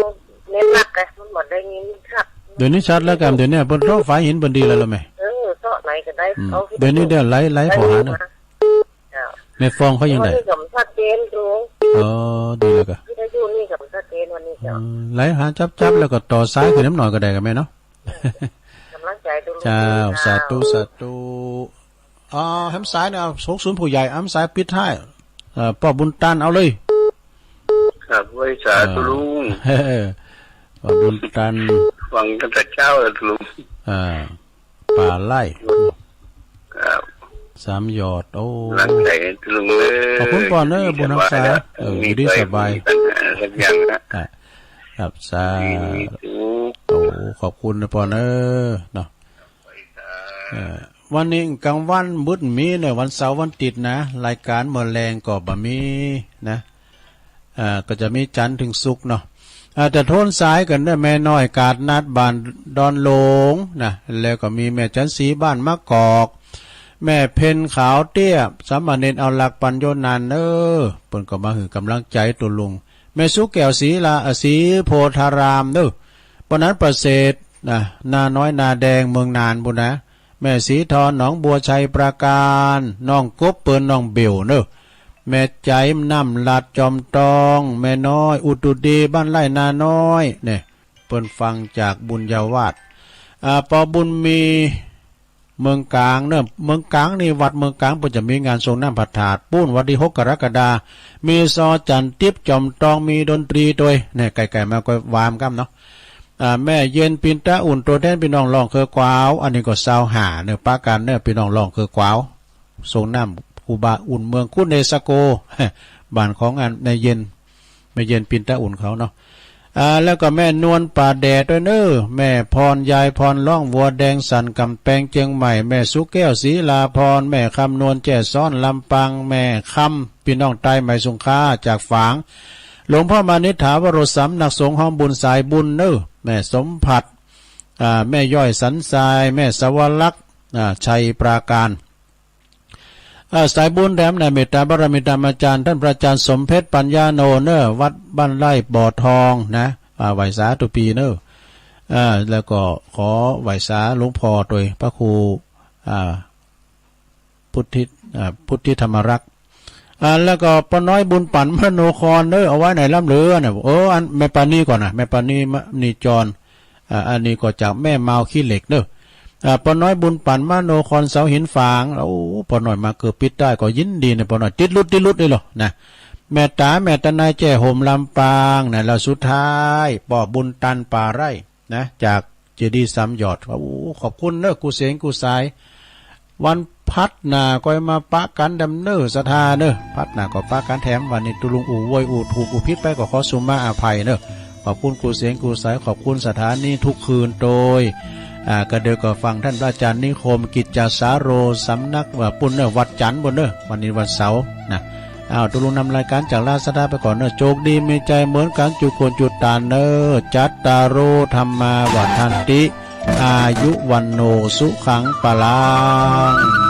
เน้นหลักไง มันบ่ได้ยินชัด เดี๋ยวนี้ชัดแล้วกะ เดี๋ยวนี้เปิ้นโทรฝ่ายหินเปิ้นดีแล้วล่ะแม่ เออ โทรไหนก็ได้ อืม เอา เดี๋ยวนี้เดี๋ยวไลฟ์ ไลฟ์โทรหาเนาะ เจ้า แม่ฟองเขายังได้ วันนี้ก็ชัดเจนอยู่ อ๋อ ดีแล้วกะ วิทยุนี่ก็ชัดเจนวันนี้เจ้า อืม ไลฟ์หาจับๆ แล้วก็ต่อสายขึ้นนำหน่อยก็ได้กะแม่เนาะ ก๋ำลังใจ๋เจ้าลุง เจ้า เจ้า สาธุ สาธุ อ๋อ แหมสายเนี่ย หกศูนย์ผู้ใหญ่ แหมสายปิดท้าย เอ่อ ป้อบุญตัน เอาเลย ครับ ไหว้สาเจ้าลุง เออ ป้อบุญตัน ฟังตั้งแต่เจ๊าแล้วลุง อ่า ป่าไร่ ครับ สามหยอด โอ้ รักใจ๋ลุงเอ้ย ขอบคุณป้อเน่อ บุญฮักษา เออ อยู่ดีสบาย มีปัญหาสักอย่างนะ อ่ะ ครับ สาธุ โอ้ ขอบคุณนะป้อเน่อ เนาะ เออ วันนี้กลางวันบ่มีเน่อ วันเสาร์วันอาทิตย์นะ รายก๋านเมื่อแลงก็บ่มีนะ อ่า ก็จะมีจันทร์เถิงศุกร์เนาะ อ่า แต่โทนสายกั๋นเน่อ แม่น้อยกาดนัดบ้านดอนหลงนะ แล้วก็มีแม่จันทร์ศรีบ้านมะกอก แม่เพ็ญขาวเตี้ย สามเณรเอาหลักปั๋นโยนันเน่อ เปิ้นก็มาหื้อก๋ำลังใจ๋เจ้าลุง แม่สุแก้วศรีลา เอ่อ ศรีโพธารามเน่อ ป้อนันประเสริฐนะ นาน้อยนาแดง เมืองน่านปู้นนะ แม่ศรีทอน หนองบัว ชัยปราการ น้องกบ เปิ้นน้องเบลเน่อ แม่ใจ๋ น้ำหลาด จอมตอง แม่น้อย อุตุดี บ้านไร่นาน้อย เนี่ย เปิ้นฟังจากบุญญาวาส อ่า ป้อบุญมี เมืองก๋างเน่อ เมืองก๋างนี่ วัดเมืองก๋างเปิ้นจะมีงานสรงน้ำพระธาตุปู๊น วันตี้หกกรกฎา มีซอจั๋นติ๊บ จอมตอง มีดนตรีตวย เนี่ย ใก้ๆ มาก็วามกั๋นเนาะ อ่า แม่เย็น ปินตาอุ่น ตั๋วแทนปี้น้องล่องเคือกวาว อันนี้ก็ซาวห้าเน่อ ปะกั๋นเน่อ ปี้น้องล่องเคือกวาว สรงน้ำครูบาอุ่น เมืองคุเนสโก บ้านของอันแม่เย็น แม่เย็น ปินตาอุ่นเขาเนาะ อ่า แล้วก็แม่นวลป่าแดดด้วยเนอะ แม่พร ยายพร ร้องวัวแดง สันกำแปง เจียงใหม่ แม่สุแก้ว ศรีลาพร แม่คำนวณ แจ้ซ้อน ลำปาง แม่คำ ปี้น้องใต้ไหมสุงคาจากฝาง หลวงพ่อมานิษฐาวโร สำนักสงฆ์ฮ้อมบุญสายบุญเนอะ แม่สมผัส อ่า แม่ย้อย สันทราย แม่สวรักษ์ อ่า ชัยปราการ อ่า สายบุญแถมในเมตตาบารมีตามอาจารย์ ท่านพระอาจารย์สมเพชร ปัญญาโน เนอะ วัดบ้านไร่บ่อทองนะ อ่า ไหว้สาทุกปีเนอะ อ่า แล้วก็ขอไหว้สาหลวงพ่อโดยพระครู อ่า พุทธิ อ่า พุทธิธรรมรักษ์ อ่า แล้วก็ป้าน้อยบุญปั๋นมโนคอนเนอะ เอาไว้ไหนล้ำเหลือเนี่ย เออ อันแม่ปานีก่อนนะ แม่ปานีมณีจร อ่า อันนี้ก็จากแม่มาวขี้เหล็กเนอะ อ่า ป้าน้อยบุญปั๋นมโนคอนเสาหินฝาง โอ้ ป้าน้อยมาเกือบปิดได้ก็ยินดีเนี่ย ป้าน้อยติดหลุดติดหลุดนี่เหรอนะ แม่ต๋าแม่ตะนายแจ้ห่มลำปางนะ แล้วสุดท้ายป้อบุญตันป่าไร่ นะ จากเจดีย์สามยอด โอ้ ขอบคุณเนอะ กู้เสียงกู้สาย วันพัดหน้าก็มาปะกั๋นแดมเนอะ ศรัทธาเนอะ พัดหน้าก็ปะกั๋นแถม วันนี้ตุ๊ลุงอู้โวยอู้ถูกอู้ผิดไปก็ขอสุมาอภัยเนอะ ขอบคุณกู้เสียงกู้สาย ขอบคุณสถานีทุกคืนโดย อ่า ก็เดี๋ยวก็ฟังท่านพระอาจารย์นิคม กิจจาสาโร สำนักว่าปุ้นเนอะ วัดจันทร์ปุ้นเนอะ วันนี้วันเสาร์นะ อ้าว ตุ๊ลุงนำรายการจากลาศรัทธาไปก่อนเนอะ โจคดีมีชัยเหมือนกั๋นจุคนจุตานเนอะ จัตตาโร ธัมมา วัฑฒันติ อายุ วัณโณ สุขัง พลัง